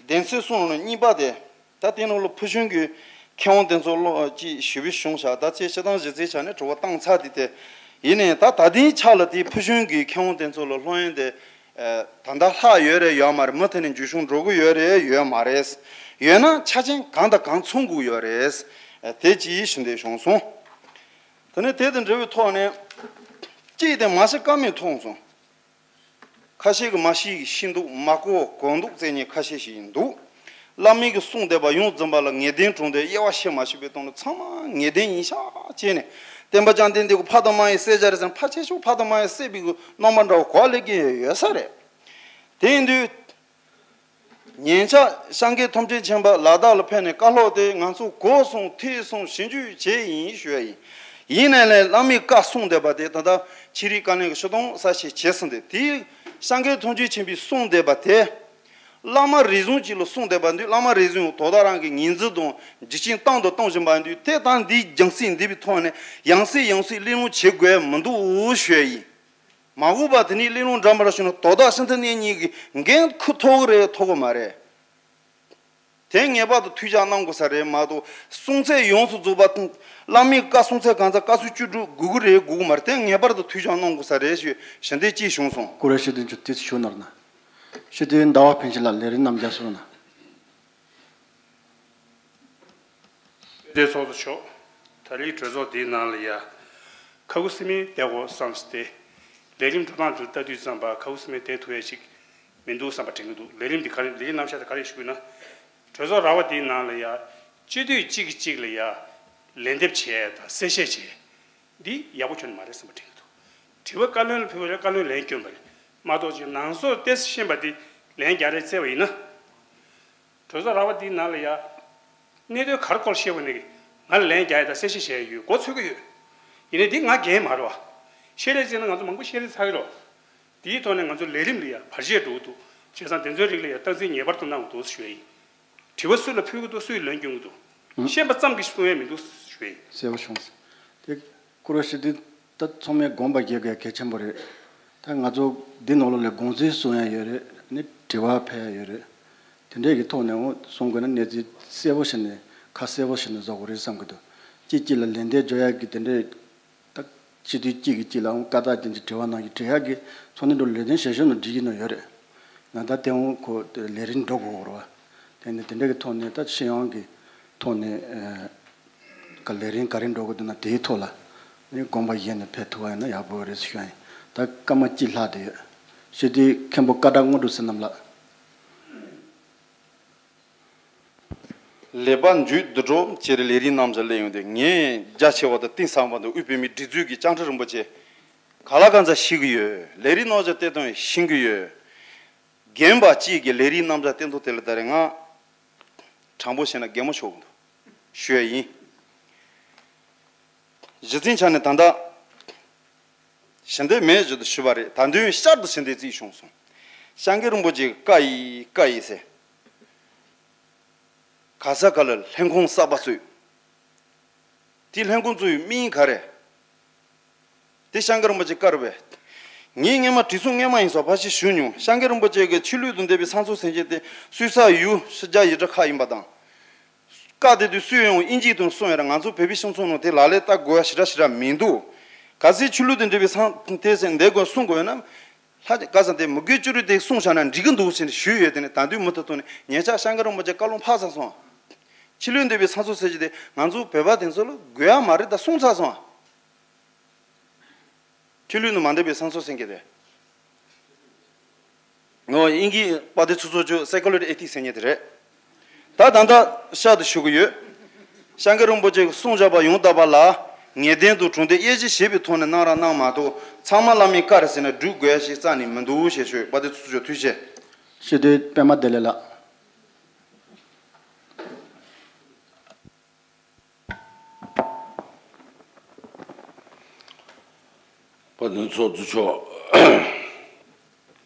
གདན་ཚོགས་གསུང་རོལ་གཉིས་པ་དེ། ད་དེ་ནང་ལ་ཕུལ་བྱུང་གི་མཁས་དབང་དེ་ཚོ་ཀློག་ཅིག་ཞུ་བའི་བྱུང་བཞག་ད་ཚེས་སྤྱི་བཏང་གཞི་རྩའི་ཆ་ནས་དྲི་བ་བཏང་ཚར་དེ་དེ་ཡིན་ནའི། ད་ད་ལྟའི་ཆ་ལ་དེ་ཕུལ་བྱུང་གི་མཁས་དབང་དེ་ཚོ་ལ་སློབ་ཡོན་དེ་ད་ལྟ་ལྷག་ཡོད་རེད་ཡོད་མ་རེད། མུ་མཐུད་ནས་འཇུ་བྱུང་འགྲོ་གི་ཡོད་རེད་ཡོད་མ་རེད། ཡོད་ན་ཆ་རྐྱེན་གང་དང་གང་ཚང་དགོས་ཡོད་རེད། དེ་ཅིག་ཞུ་འདོད་བྱུང་སོང་། དེ་ནས་དེ་དང་འབྲེལ་བའི་ཐོག་ནས་གཅིག་དེ་མ་ཤི་ཀ་མེད་མཐོང་སོང་། ཁ་ཤས་ཀྱིས་མ་ཤེས་ཤེས་འདུག་མ་གོ་གོ་འདུག་བཙལ་མཁན་ཁ་ཤས་ཤིག་ཡིན་འདུག་བླ་མའི་གི་གསུང་བསྡད་པ་ཡོངས་འཛིན་པ་ལ་ངེས་གཏན་དྲངས་ཏེ་དབྱེ་བ་ཕྱེ་མ་ཤེས་པའི་སྟེང་ལ་ཚང་མ་ངེས་གཏན་ཡིན་ཤག་བྱས་ནས། བསྟན་པ་བསྐྱངས་ཏེ་འདི་གི་ཕ་དང་མ་ཡི་བསད་བྱ་རེད་ཟེར། ཕལ་ཆེ་ཤོས་ཕ་དང་མ་ཡི་བསད་པའི་གི་རྣམ་པ་འདྲ་བོ་གོ་སླེབས་ཀྱི་ཡོད་ས་རེད། དེ་ཡིན་དུས། ཉེ་ཆར་ཤང་ཀེ་ཐོམ་ཆེན་ཆེན་པ་ལ་དྭགས་ལ་ཕེབས་ནས་བཀའ་སློབ་དེ་ང་ཚོ་གོ་སོང་ཐོས་སོང་ཞིབ་འཇུག་བྱས་ཡིན་ཞུ་ཡ་ཡིན། ཡིན་ནའི་ལས་བླ་མའི་བཀའ་གསུང་བསྡད་པ་དེ་ད་ལྟ་ཆོས་རིག་བཀའ་བློན་གྱིས་ཕྱིར་གཏོང་གསལ་བཤད་བྱས་ཟིན་ཏེ། དེའི་ཤང་ཀེ་ཐོམ་ཆེན་ཆེན་པོས་གསུང་བསྡད་པ་དེ། བླ་མ་རེ་ཟུང་གཅིག་ལ་གསུང་བསྡད་པ་འདུག་བླ་མ་རེ་ཟུང་དོ་བདག་རང་གི་ངོས་འཛིན་དང་རྒྱུ་རྐྱེན་བཏང་དང་གཏོང་བཞིན་པ་འདུག་དེ་དང་འདིའི་རྒྱུ་མཚན་འདི་པའི་ཐོག་ནས་ཡང་སེ་ཡང་སེ་གླེང་སློང་བྱེད་དགོས་མི་འདུག་ཞུ་ཡ་ཡིན། མ་འོངས་པ་དེ་ནས་གླེང་སློང་འདྲ་མི་འདྲ་བྱུང་ན་དོ་བདག་ཤིན་ཏུ་གནད་གཉིས་ཀྱི་འགན་འཁུར་ཐུབ་ཀྱི་རེད་ཐུབ་ཀྱི་མ་རེད། དེ་ངེས་པར་དུ་ཐུགས་འཇགས་གནང་དགོས་ས་རེད་མ་གཏོགས། གསུང་ཚད་ཡོངས་སུ་རྫོགས་པ་དང་བླ་མའི་བཀའ་གསུང་ཚད་གང་ཚ་བཀའ་སྲོལ་བཅུ་དྲུག་དགོས་ཀྱི་རེད་དགོས་ཀྱི་མ་རེད། དེ་ངེས་པར་དུ་ཐུགས་འཇགས་གནང་དགོས་ས་རེད་ཞུས་ཞུ་འདོད་ཅིག་བྱུང་སོང་། སྐུ་རེ་ཤེས་ལྡན་ཆོས་ཏིས་ཞུ་ནར་ན། ཤེས་ལྡན་ཟླ་བ་ཕན་ཆད་ལ་ལས་རིམ་རྣམས་རྒྱབ་སོང་ན། དེ་ཚོགས་གཙོ་མཆོག་ད་རེས་གྲོས་ཚོགས་འདིའི་ནང་ལ་ཡ། ཁ་ཁུ་སིམ་མེར་བསྡད་དགོས་བསམས་ཏེ། ལས་རིམ་འགྲོ་སྟངས་དེ་ལྟ་དུས་ཙམ་པ་ཁ་ཁུ་སིམ་མེར་བསྡད་ཐུབ་ཡ་ཞིག་མི་འདུག་བསམ་པ་དྲན་གྱི་འདུག་ལས་རིམ་འདི་ག་རེ། ལས་རིམ་རྣམ་གཞག་དེ་ག་རེ་ཞུ་དགོས་ན། གྲོས་ཚོགས་ར་བ་འདིའི་ནང་ལ་ཡ། སྤྱི་འཐུས་གཅིག་གིས་གཅིག་ལ་ཡ། ལན་འདེབས་བྱས་དང་གསལ་བཤད་བྱས། འདི་ཡག་པོ་ཁྱོན་ནས་མ་རེད་བསམ་པ་དྲན་གྱི་འདུག་དྲི་བ་བཀའ་བློན་ལ་ཕུལ་བ་ལ་བཀའ་བློན་ལན་སྐྱོན་པ་རེད་མ་གཏོགས། ཅིག་ནང་སོར་ཏོག་ཙམ་ཤེས་པ་འདི་ལན་རྒྱག་རེས་བཙལ་བ་ཡིན་ན། གྲོས་ཚོགས་ར་བ་འདིའི་ནང་ལ་ཡ། གནད་དོན་ག་རེ་སྐོར་བཤད་དགོས་ནས་ང་ལ་ལན་རྒྱག་ཡ་དང་གསལ་བཤད་བྱེད་ཡ་ཡོད། མགོ་ཚོད་ཀྱི་ཡོད། ཡིན་ནའི་འདི་ང་འགན་མ་རེད་བ། བཤད་རེས་བྱས་ན་ང་ཚོ་མང་པོ་བཤད་རེས་ཚར་གྱི་རེད་བ། འདིའི་ཐོག་ནས་ང་ཚོ་ལས་རིམ་ལ་ཡ་བར་ཆད་འགྲོ་གི་འདུག་བྱས་ཙང་དེ་ཚོའི་རིགས་ལ་ཡ་སྟངས་འཛིན་ངེས་པར་དུ་གནང་དགོས་འདུག་ཞུ་ཡ་ཡིན། དྲི་བ་སུ་ལ་ཕུལ་གི་འདུག་སུས་ལན་སྐྱོན་གི་འདུག་ཤེས་པ་ཙམ་གྱིས་གསུང་ཡས་མི་འདུག་ཞུ་ཡས་ཡིན། གསལ་པོ་བྱུང་སོང་། དེ་སྐུ་རོ་ཞི་བདེ་ད་ཚང་མས་དགོངས་པ་བཞེས་དགོས་གལ་ཆེན་པོ་རེད། ད་ང་ཚོ་འདི་ནང་ལོགས་ལ་དགོངས་ཚུལ་གསུང་ཡ་ཡོད་རེད། ནི་དྲི་བ་འཕེལ་ཡ་ཡོད་རེད། དེ་འདྲས་ཀྱི་ཐོག་ནས་འོ་གསུང་དགོས་ན་གནས་ཚུལ་གསལ་པོ་ཞིག་ནས་ཁ་གསལ་པོ་ཞིག་ནས་བཟོ་དགོས་རེད་བསམ་གི་འདུག་གཅིག་གཅིག་ལ་ལན་འདེབས་འཇོག་ཡ་གི་དེ་འདྲས། ད་སྤྱི་འཐུས་གཅིག་གིས་གཅིག་ལའང་བཀའ་རྟགས་ཅན་གྱི་དྲི་བ་གནང་གི་དྲི་ཡག་གི་ཚོགས་འདུ་འགྲོ་ལས་དོན་བྱེད་ཤོག་ནང་འགྲིག་གི་ནང་ཡོད་རེད། ང་ད་དེའང་ཁོ་ལས་རིམ་འགྲོ་དགོས་རེད་བ། དེ་ནི་དེ་འདྲ་གི་ཐོག་ནས་ད་སྤྱི་ཡོངས་ཀྱི་ཐོག་ནས་ཨ་ག་ལས་རིམ་ག་རེ་འགྲོ་དགོས་འདུག་ན་དེའི་ཐོག་ལ་ནི་དགོངས་པ་བཞེས་ནས་ཕེབས་ཐུབ་པ་ཡིན་ན་ཡག་པོ་རེད་ཞུ་ཡ་ཡིན། ད་སྐར་མ་གཅིག་ལྷག་བསྡད་ཡོད། སྤྱི་འཐུས་མཁན་པོ་སྐད་གྲགས་དངོས་གྲུབ་བསོད་ནམས་ལགས། ལེགས་པར་མཇུག་བསྡུ་འགྲོ་ཅེས་ལས་རིམ་རྣམས་སུ་སླེབས་ཡོང་དུས། ངས་རྒྱ་ཆེ་བ་དང་གཏིང་ཟབ་པ་དང་དབུས་བོད་མིའི་སྒྲིག་འཛུགས་ཀྱི་བཅའ་ཁྲིམས་རིན་པོ་ཆེ་ག་ལ་གང་འཚམ་ཤེས་ཀྱི་ཡོད། ལས་རིམ་རྣམས་སུ་བལྟས་དང་ཤེས་ཀྱི་ཡོད། རྒན་པ་གཅིག་གིས་ལས་རིམ་རྣམས་སུ་བལྟས་དང་དེ་ལ་ད་རེས་ང་དྲང་པོ་བཤད་ན་གད་མོ་ཤོར་གི་འདུག་ཞུ་ཡ་ཡིན། གཞི་རྩའི་ཆ་ནས་ད་ལྟ་ཞི་བདེ་མེད་ཞུ་དུ་ཞུ་བ་རེད། ད་དུང་ཤར་དུ་ཞི་བདེ་བརྩིས་བྱུང་སོང་། སྐྱབས་མགོན་རིན་པོ་ཆེ་བཀའ་ཡིས་བཀའ་ཡིས་ཟེར། ག་ས་ག་ལ་ལྷན་ཁང་གསར་པ་བཙུགས། དེ་ལྷན་ཁང་བཙུགས་ཡུལ་མིང་ག་རེ། དེ་སྐྱབས་མགོན་རིན་པོ་ཆེ་བཀའ་རེད་པས། ངས་སྔོན་མ་དྲི་བསུང་སྔོན་མ་ཡིན་སོགས་ཕར་ཞིག་ཞུས་མྱོང་། སྐྱབས་མགོན་རིན་པོ་ཆེ་གིས་ཆོས་ལུགས་དང་འབྲེལ་བའི་ས་མཚམས་ཟེར་མཁན་དེ་སུད་སི་ཡུལ་ཕྱི་རྒྱལ་ཡུལ་གྲུ་ཁག་ཡིན་པ་དང་། བཀའ་དེ་དུས་སུས་ཡང་དབྱིན་ཇིའི་དོན་གསུངས་ཡོད་རེད། ང་ཚོ་བོད་པའི་སྤྱི་ཚོགས་ནང་དེ་ལག་ལེན་བསྟར་དགོས་ཡ་ཞེ་དྲག་ཞེ་དྲག་མི་འདུག་གལ་སྲིད་ཆོས་ལུགས་དང་འབྲེལ་བའི་ས་མཚམས་དེ་ཟེར་འདི་དགོས་གསུང་དགོས་ཡོད་ན། ལྷ་རྒྱ་ག་ས་དེ་མི་དགོས་བཅུ་རུ་དེ་གསུངས་བཞག་ན་འགྲིག་གི་འདུག་ཟེར་ནས་ཞུས་ཡོད། དེ་ནས་ད་དུང་མུ་མཐུད་གཏོང་ནས་ཉེ་ཆར་སྐྱབས་མགོན་རིན་པོ་ཆེ་བཀའ་ལུང་ཕར་ཚར་སོང་། ཆོས་ལུགས་འབྲེལ་བའི་ས་མཚམས་ཟེར་གྱི་དེ་ང་ཚོ་བོད་པ་དེ་ཚོ་ལ་དགོས་ཡ་མ་རེད་ད་གསུངས་ཚར་སོང་། ཆོས་ལུགས་ནང་མ་འདྲེས་པའི་ས་མཚམས་ཟེར་གྱི་དེ། ངོ་དབྱིན་གྱི་དཔལ་ལྡན་ཚོགས་གཙོ་མཆོག་སེ་ཀུ་ལར་ཨེ་ཐིག་ཟེར་མཁན་དེ་རེད། ད་ད་ལྟ་ཤར་དུ་ཞུ་གི་ཡོད། སྐྱབས་མགོན་རིན་པོ་ཆེ་གི་གསུང་བཞག་པ་ཡང་དག་པ་ལ་ངེས་གཏན་དང་དྲང་བདེན་དབྱེ་ཞིབ་བྱེད་པའི་ཐོག་ནས་གནང་ར་གནང་མ་གཏོགས་ཚང་མ་བླ་མའི་བཀའ་རེད་ཟེར་ནས་སྒྲུབ་དགོས་ཡ་ཞིག་རྩ་ནས་མི་འདུག་ཞེས་ཞུ། དཔལ་ལྡན་ཚོགས་གཙོ་མཆོག་ཐུགས་རྗེ་ཆེ། སྤྱི་འཐུས་པད་མ་བདེ་ལེགས་ལགས། དཔལ་ལྡན་ཚོགས་གཙོ་མཆོག་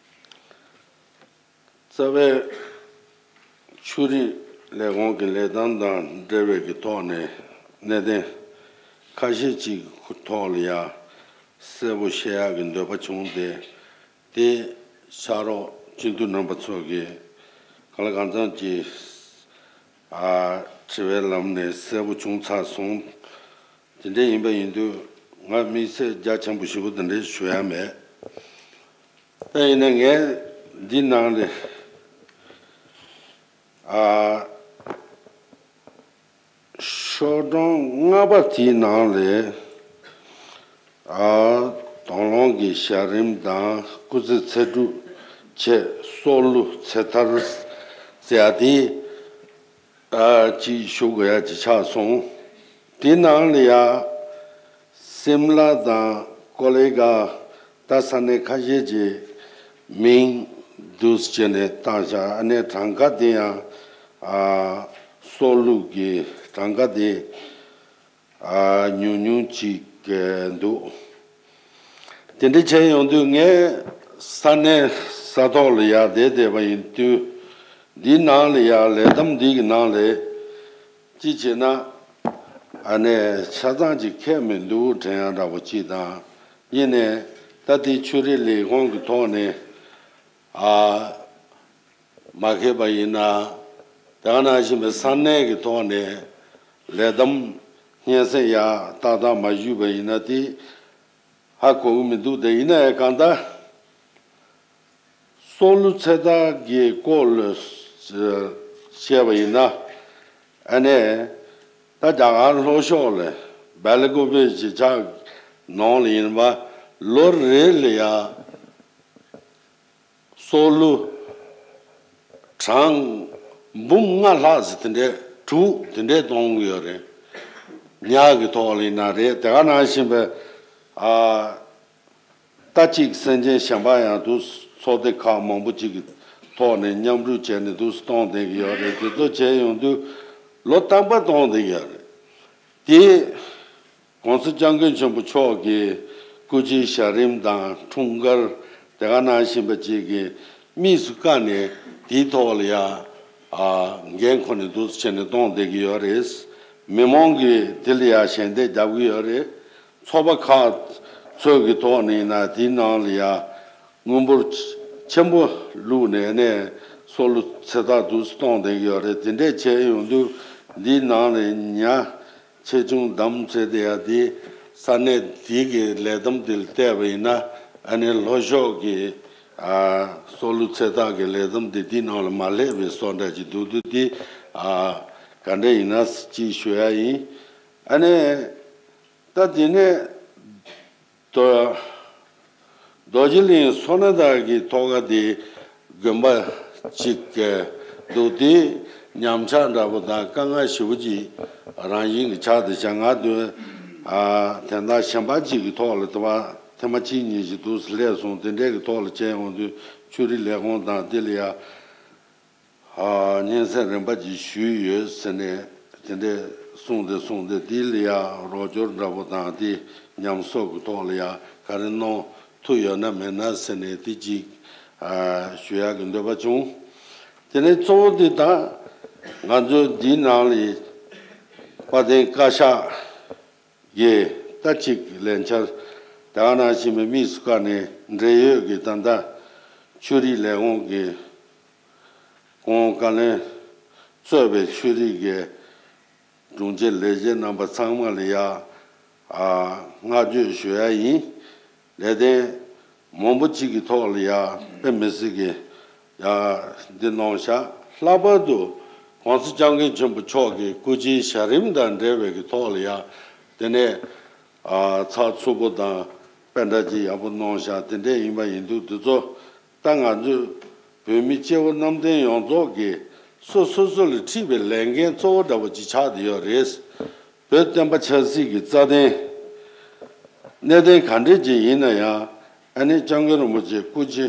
རྩ་བའི་ཆོས་རིག་ལས་ཁུངས་ཀྱི་ལས་དོན་དང་འབྲེལ་བའི་གི་ཐོག་ནས་གནད་དོན་ཁ་ཤས་ཅིག་གི་ཐོག་ལ་ཡང་གསལ་པོ་བཤད་ཡག་གི་འདོད་པ་བྱུང་སྟེ། དེ་ཕྱག་རོགས་སྤྱི་འཐུས་རྣམ་པ་ཚོ་གིས་གང་ལ་གང་འཚམ་གྱིས་ཨ་དྲི་བའི་ལམ་ནས་གསལ་པོ་བྱུང་ཚར་སོང་། དེ་འདྲ་ཡིན་པ་ཡིན་དུས་ང་དམིགས་བསལ་རྒྱ་ཆེན་པོ་ཞེ་པོ་དེ་འདྲ་ཞུ་ཡ་མེད། ད་ཡིན་ན་ངས་འདི་ནང་ནས་ཨ་ཤོག་གྲངས་ལྔ་པ་དེའི་ནང་ལས་ཨ་དང་བླངས་ཀྱི་བྱ་རིམ་དང་སྐུ་ཚེ་ཚེ་སྒྲུབ་ཆེད་སྲོག་བླུ་ཚེ་ཐར་ཟེར་ཡ་དེ་ཨ་ཅིག་ཞུ་དགོས་ཡ་ཅིག་ཆགས་སོང་། དེའི་ནང་ལ་ཡ་སིམ་ལ་དང་ཀོ་ལེ་གྷལ། ད་ས་གནས་ཁ་ཤས་ཀྱི་མིང་འདུག་སེ་བྱས་ནས་བཏགས་བཞག་ཨ་ནེ་གྲངས་ཀ་དེ་ཡང་ཨ་སྲོག་བླུ་གི་གྲངས་ཀ་དེ་ཨ་ཉུང་ཉུང་ཅིག་འདུག་དེ་འདྲ་བྱས་ཡོང་དུས་ངས་ས་གནས་ས་ཐོག་ལ་ཡར་བསྡད་བསྡད་པ་ཡིན་དུས། འདིའི་ནང་ལ་ཡར་ལས་བསྡོམས་འདི་གི་ནང་ལ་ཅི་བྱས་ན་ཨ་ནེ་ཆ་ཚང་ཅིག་ཁེལ་མི་འདུག་དྲན་ཡ་འདྲ་པོ་ཅིག་དང་། གཉིས་ནས་ད་དེ་ཆོས་རིག་ལས་ཁུངས་ཀྱི་ཐོག་ནས་ཨ་མ་ཁེལ་བ་ཡིན་ན། དེ་ག་ནང་བཞིན་པའི་ས་གནས་ཀྱི་ཐོག་ནས་ལས་བསྡོམས་སྙན་སེང་ཡག་ཏག་ཏག་མ་ཞུས་པ་ཡིན་ན་དེ་ཧ་གོ་གི་མི་འདུག་དེ་ཡིན་ན་ཡང་གང་ལྟར་སྲོག་བླུ་ཚེ་ཐར་གྱི་སྐོར་ལ་བཤད་པ་ཡིན་ན། ཨ་ནེ་ད་རྒྱ་གར་ལྷོ་ཕྱོགས་ལ་སྦེལ་ཀོ་པེ་གཞིས་ཆགས་ནང་ལ་ཡིན་པ་ལོ་རེ་ལ་ཡ་སྲོག་བླུ་གྲངས་འབུམ་ལྔ་ལྷག་ཙམ་དེ་འདྲས་དྲུག་དེ་འདྲས་གཏོང་གི་ཡོད་རེད། ཉག་གི་ཐོག་ལ་ཡིན་ན་རེད། དེ་ག་ནང་བཞིན་པའི་ཨ་ད་ཅིག་སེམས་ཅན་གཞན་པ་ཡང་འདུག་ཚོགས་སྡེ་ཁག་མང་པོ་ཅིག་གི་ཐོག་ནས་མཉམ་རུབ་བྱས་ནས་འདུག་གཏོང་བསྡད་ཀྱི་ཡོད་རེད། དེ་ཚོ་བྱས་ཡོང་དུས་ལོ་རྟག་པར་གཏོང་བསྡད་ཀྱི་ཡོད་རེད། དེ་༸གོང་ས་༸སྐྱབས་མགོན་ཆེན་པོ་མཆོག་གི་སྐུ་ཚེའི་ཞབས་རིམ་དང་འཁྲུངས་སྐར་དེ་ག་ནང་བཞིན་པ་ཅིག་གི་དམིགས་སུ་བཀར་ནས་དེའི་ཐོག་ལ་ཡ་ ཨ་འགན་ཁུར་ནས་འདུག་སེ་བྱས་ནས་གཏོང་བསྡད་ཀྱི་ཡོད་རེད། མི་མང་གིས་དེ་ལ་ཡ་ཞལ་འདེབས་རྒྱབ་ཀྱི་ཡོད་རེད། ཚོགས་པ་ཁག་ཚོས་ཀྱི་ཐོག་ནས་ཡིན་ན་དེའི་ནང་ལ་ཡ་དངུལ་འབོར་ཆེན་པོ་བླུགས་ནས་ནས་སྲོག་བླུ་ཚེ་ཐར་འདུག་སེ་གཏོང་བསྡད་ཀྱི་ཡོད་རེད། དེ་འདྲས་བྱས་ཡོང་དུས་འདིའི་ནང་ལ་ཉ་ཆེ་ཆུང་བདམས་ཚེ་དེ་ཡ་དེ་ས་གནས་དེ་གི་ལས་བསྡོམས་དེ་ལ་བལྟས་པ་ཡིན་ན་ཨ་ནི་ལྷོ་ཕྱོགས་ཀྱི་ཨ་སྲོག་བླུ་ཚེ་ཐར་གྱི་ལས་བསྡོམས་དེ་དེའི་ནང་ལ་མ་སླེབས་པའི་བཟོ་འདྲ་ཅིག་འདུག་དུས་དེ་ཨ་ག་འདྲ་ཡིན་ན་ཅིག་ཞུ་ཡ་ཡིན། ཨ་ནི་ད་དེ་ནས་རྡོ་རྡོ་རྗེ་གླིང་སོ་ན་བདག་གི་ཐོག་ཁ་དེ་དགོན་པ་ཅིག་འདུག་དེ་ཉམས་ཆག་འདྲ་པོ་དང་དཀའ་ངལ་ཞེ་པོ་ཅིག་རང་བཞིན་གྱི་ཆགས་དེ་བྱ་ང་དོན་ཨ་དེ་འདྲ་གཞན་པ་ཅིག་གི་ཐོག་ལ་དེ་བ་ཐེངས་མ་གཅིག་གཉིས་ཤིག་འདུག་སེ་སླེབས་སོང་། དེ་འདྲས་ཀྱི་ཐོག་ལ་བྱས་ཡོང་དུས་ཆོས་རིག་ལས་ཁུངས་དང་དེ་ལ་ཡ་ཨ་སྙན་སེང་རིམ་པ་ཅིག་ཞུས་ཡོད་ཟེར་ནས་དེ་འདྲས་གསུངས་ཏེ་གསུངས་ཏེ་དེ་ལ་ཡ་རོགས་སྐྱོར་འདྲ་པོ་དང་དེ་ཉམས་གསོ་གི་ཐོག་ལ་ཡ་ག་རེ་གནང་ཐུབ་ཡོད་ན་མེད་ན་ཟེར་ནས་དེ་ཅིག་ཨ་ཞུ་ཡག་གི་འདོད་པ་བྱུང་། དེ་ནས་གཙོ་བོ་དེ་ད་ང་ཚོའི་འདིའི་ནང་ལ་དཔལ་ལྡན་བཀའ་ཤག་གིས་ད་ཅིག་ལས་འཆར་དེ་ག་ནང་བཞིན་པའི་དམིགས་སུ་བཀར་ནས་འབྲེལ་ཡོད་ཀྱི་ད་ལྟ་ཆོས་རིག་ལས་ཁུངས་ཀྱི་གོང་བཀའ་བློན་གཙོས་པའི་ཆོས་རིག་གི་དྲུང་ཆེ་ལས་བྱེད་རྣམ་པ་ཚང་མ་ལ་ཡ་ཨ་བསྔགས་བརྗོད་ཞུ་ཡ་ཡིན། ལས་དོན་མང་པོ་གཅིག་གི་ཐོག་ལ་ཡ་དཔེ་མི་སྲིད་ཀྱི་ཡ་འདི་གནང་ཤག་ལྷག་པར་དུ་༸གོང་ས་༸སྐྱབས་མགོན་ཆེན་པོ་མཆོག་གི་སྐུ་ཕྱྭའི་ཞལ་རིམ་དང་འབྲེལ་བའི་གི་ཐོག་ལ་ཡ་དེ་ནས་ཨ་ཚགས་ཚུད་པོ་དང་དཔེ་འདྲ་ཅིག་ཡག་པོ་གནང་ཤག་དེ་འདྲས་ཡིན་པ་ཡིན་དུས་དེ་ཚོ་ད་ང་ཚོས་བོད་མི་སྐྱེ་བོ་གནམ་བསྟན་ཡོངས་རྫོགས་ཀྱི་སོ་སོ་སོ་ལ་འཁྲི་བའི་ལས་འགན་གཙོ་བོ་འདྲ་པོ་ཅིག་ཆགས་བསྡད་ཡོད་རེད། བོད་བསྟན་པ་ཆབ་སྲིད་ཀྱི་རྩ་དོན་གནད་དོན་ག་འདྲས་ཅིག་ཡིན་ན་ཡང་ཨ་ནི་༸སྐྱབས་མགོན་རིན་པོ་ཆེ་སྐུ་ཕྱྭ་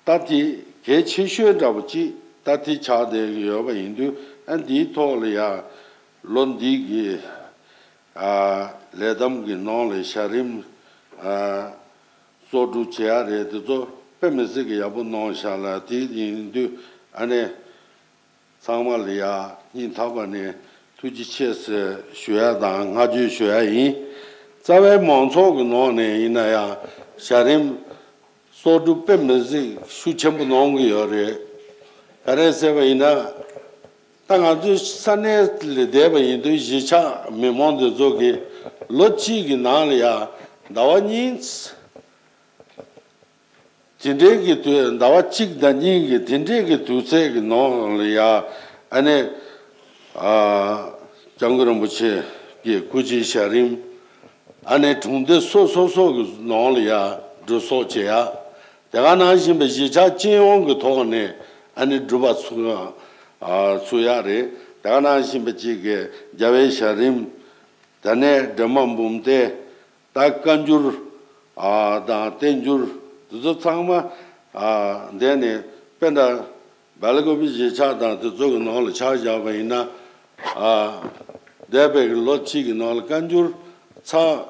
ད་དེ་གལ་ཆེ་ཤོས་འདྲ་པོ་ཅིག་ད་དེ་ཆགས་བསྡད་ཡོད་པ་ཡིན་དུས་ཨ་འདིའི་ཐོག་ལ་ཡང་ལོ་འདི་གི་ཨ་ལས་བསྡོམས་ཀྱི་ནང་ལ་ཞལ་རིམ་ཨ་གསོག་སྒྲུབ་བྱེད་ཡག་རེད། དེ་ཚོ་དཔེ་མི་སྲིད་ཀྱི་ཡག་པོ་གནང་ཤག་ལ་དེ་ཡིན་དུས་ཨ་ནི་ཚང་མ་ལ་ཡ་སྙིང་ཐག་པ་ནས་ཐུགས་རྗེ་ཆེ་ཟེར་ཞུ་ཡ་དང་བསྔགས་བརྗོད་ཞུ་ཡ་ཡིན། རྩ་བའི་མང་ཚོགས་ཀྱི་ནང་ནས་ཡིན་ན་ཡང་ཞལ་རིམ་གསོག་སྒྲུབ་དཔེ་མི་སྲིད་ཤུགས་ཆེན་པོ་གནང་གི་ཡོད་རེད། ག་རེ་ཟེར་བ་ཡིན་ན་ད་ང་ཚོའི་ས་གནས་ལ་བསྡད་པ་ཡིན་དུས་གཞིས་ཆགས་མི་མང་དེ་ཚོ་གིས་ལོ་གཅིག་གི་ནང་ལ་ཡ་ཟླ་བ་གཉིས། དེ་འདྲའི་གི་དུས་ཟླ་བ་གཅིག་དང་གཉིས་ཀྱི་དེ་འདྲའི་གི་དུས་ཚོད་ཀྱི་ནང་ལ་ཡ་ཨ་ནི་ཨ་༸སྐྱབས་མགོན་རིན་པོ་ཆེ་གི་སྐུ་ཕྱྭའི་ཞལ་རིམ་ཨ་ནི་གྲོང་སྡེ་སོ་སོ་སོ་གི་ནང་ལ་ཡ་སྒྲུབ་གསོག་བྱེད་ཡ། དེ་ག་ནང་བཞིན་པའི་གཞིས་ཆགས་སྤྱི་ཡོངས་ཀྱི་ཐོག་ནས་ཨ་ནི་སྒྲུབ་པ་ཚུགས་ཨ་ཚུགས་ཡ་རེད། དེ་ག་ནང་བཞིན་པའི་གཅིག་གི་རྒྱལ་བའི་ཞལ་རིམ། དེ་ནས་སྒྲོལ་མ་འབུམ་ལྡན། ད་བཀའ་འགྱུར་ཨ་དང་བསྟན་འགྱུར་འདི་ཚོ་ཚང་མ་ཨ་འདས་ནས་དཔེ་འདྲ་སྦེལ་ཀོབ་གཞིས་ཆགས་དང་དེ་ཚོ་གི་ནང་ལ་ཆ་བཞག་པ་ཡིན་ན་ཨ་འདས་པའི་གི་ལོ་གཅིག་གི་ནང་ལ་བཀའ་འགྱུར་ཚང་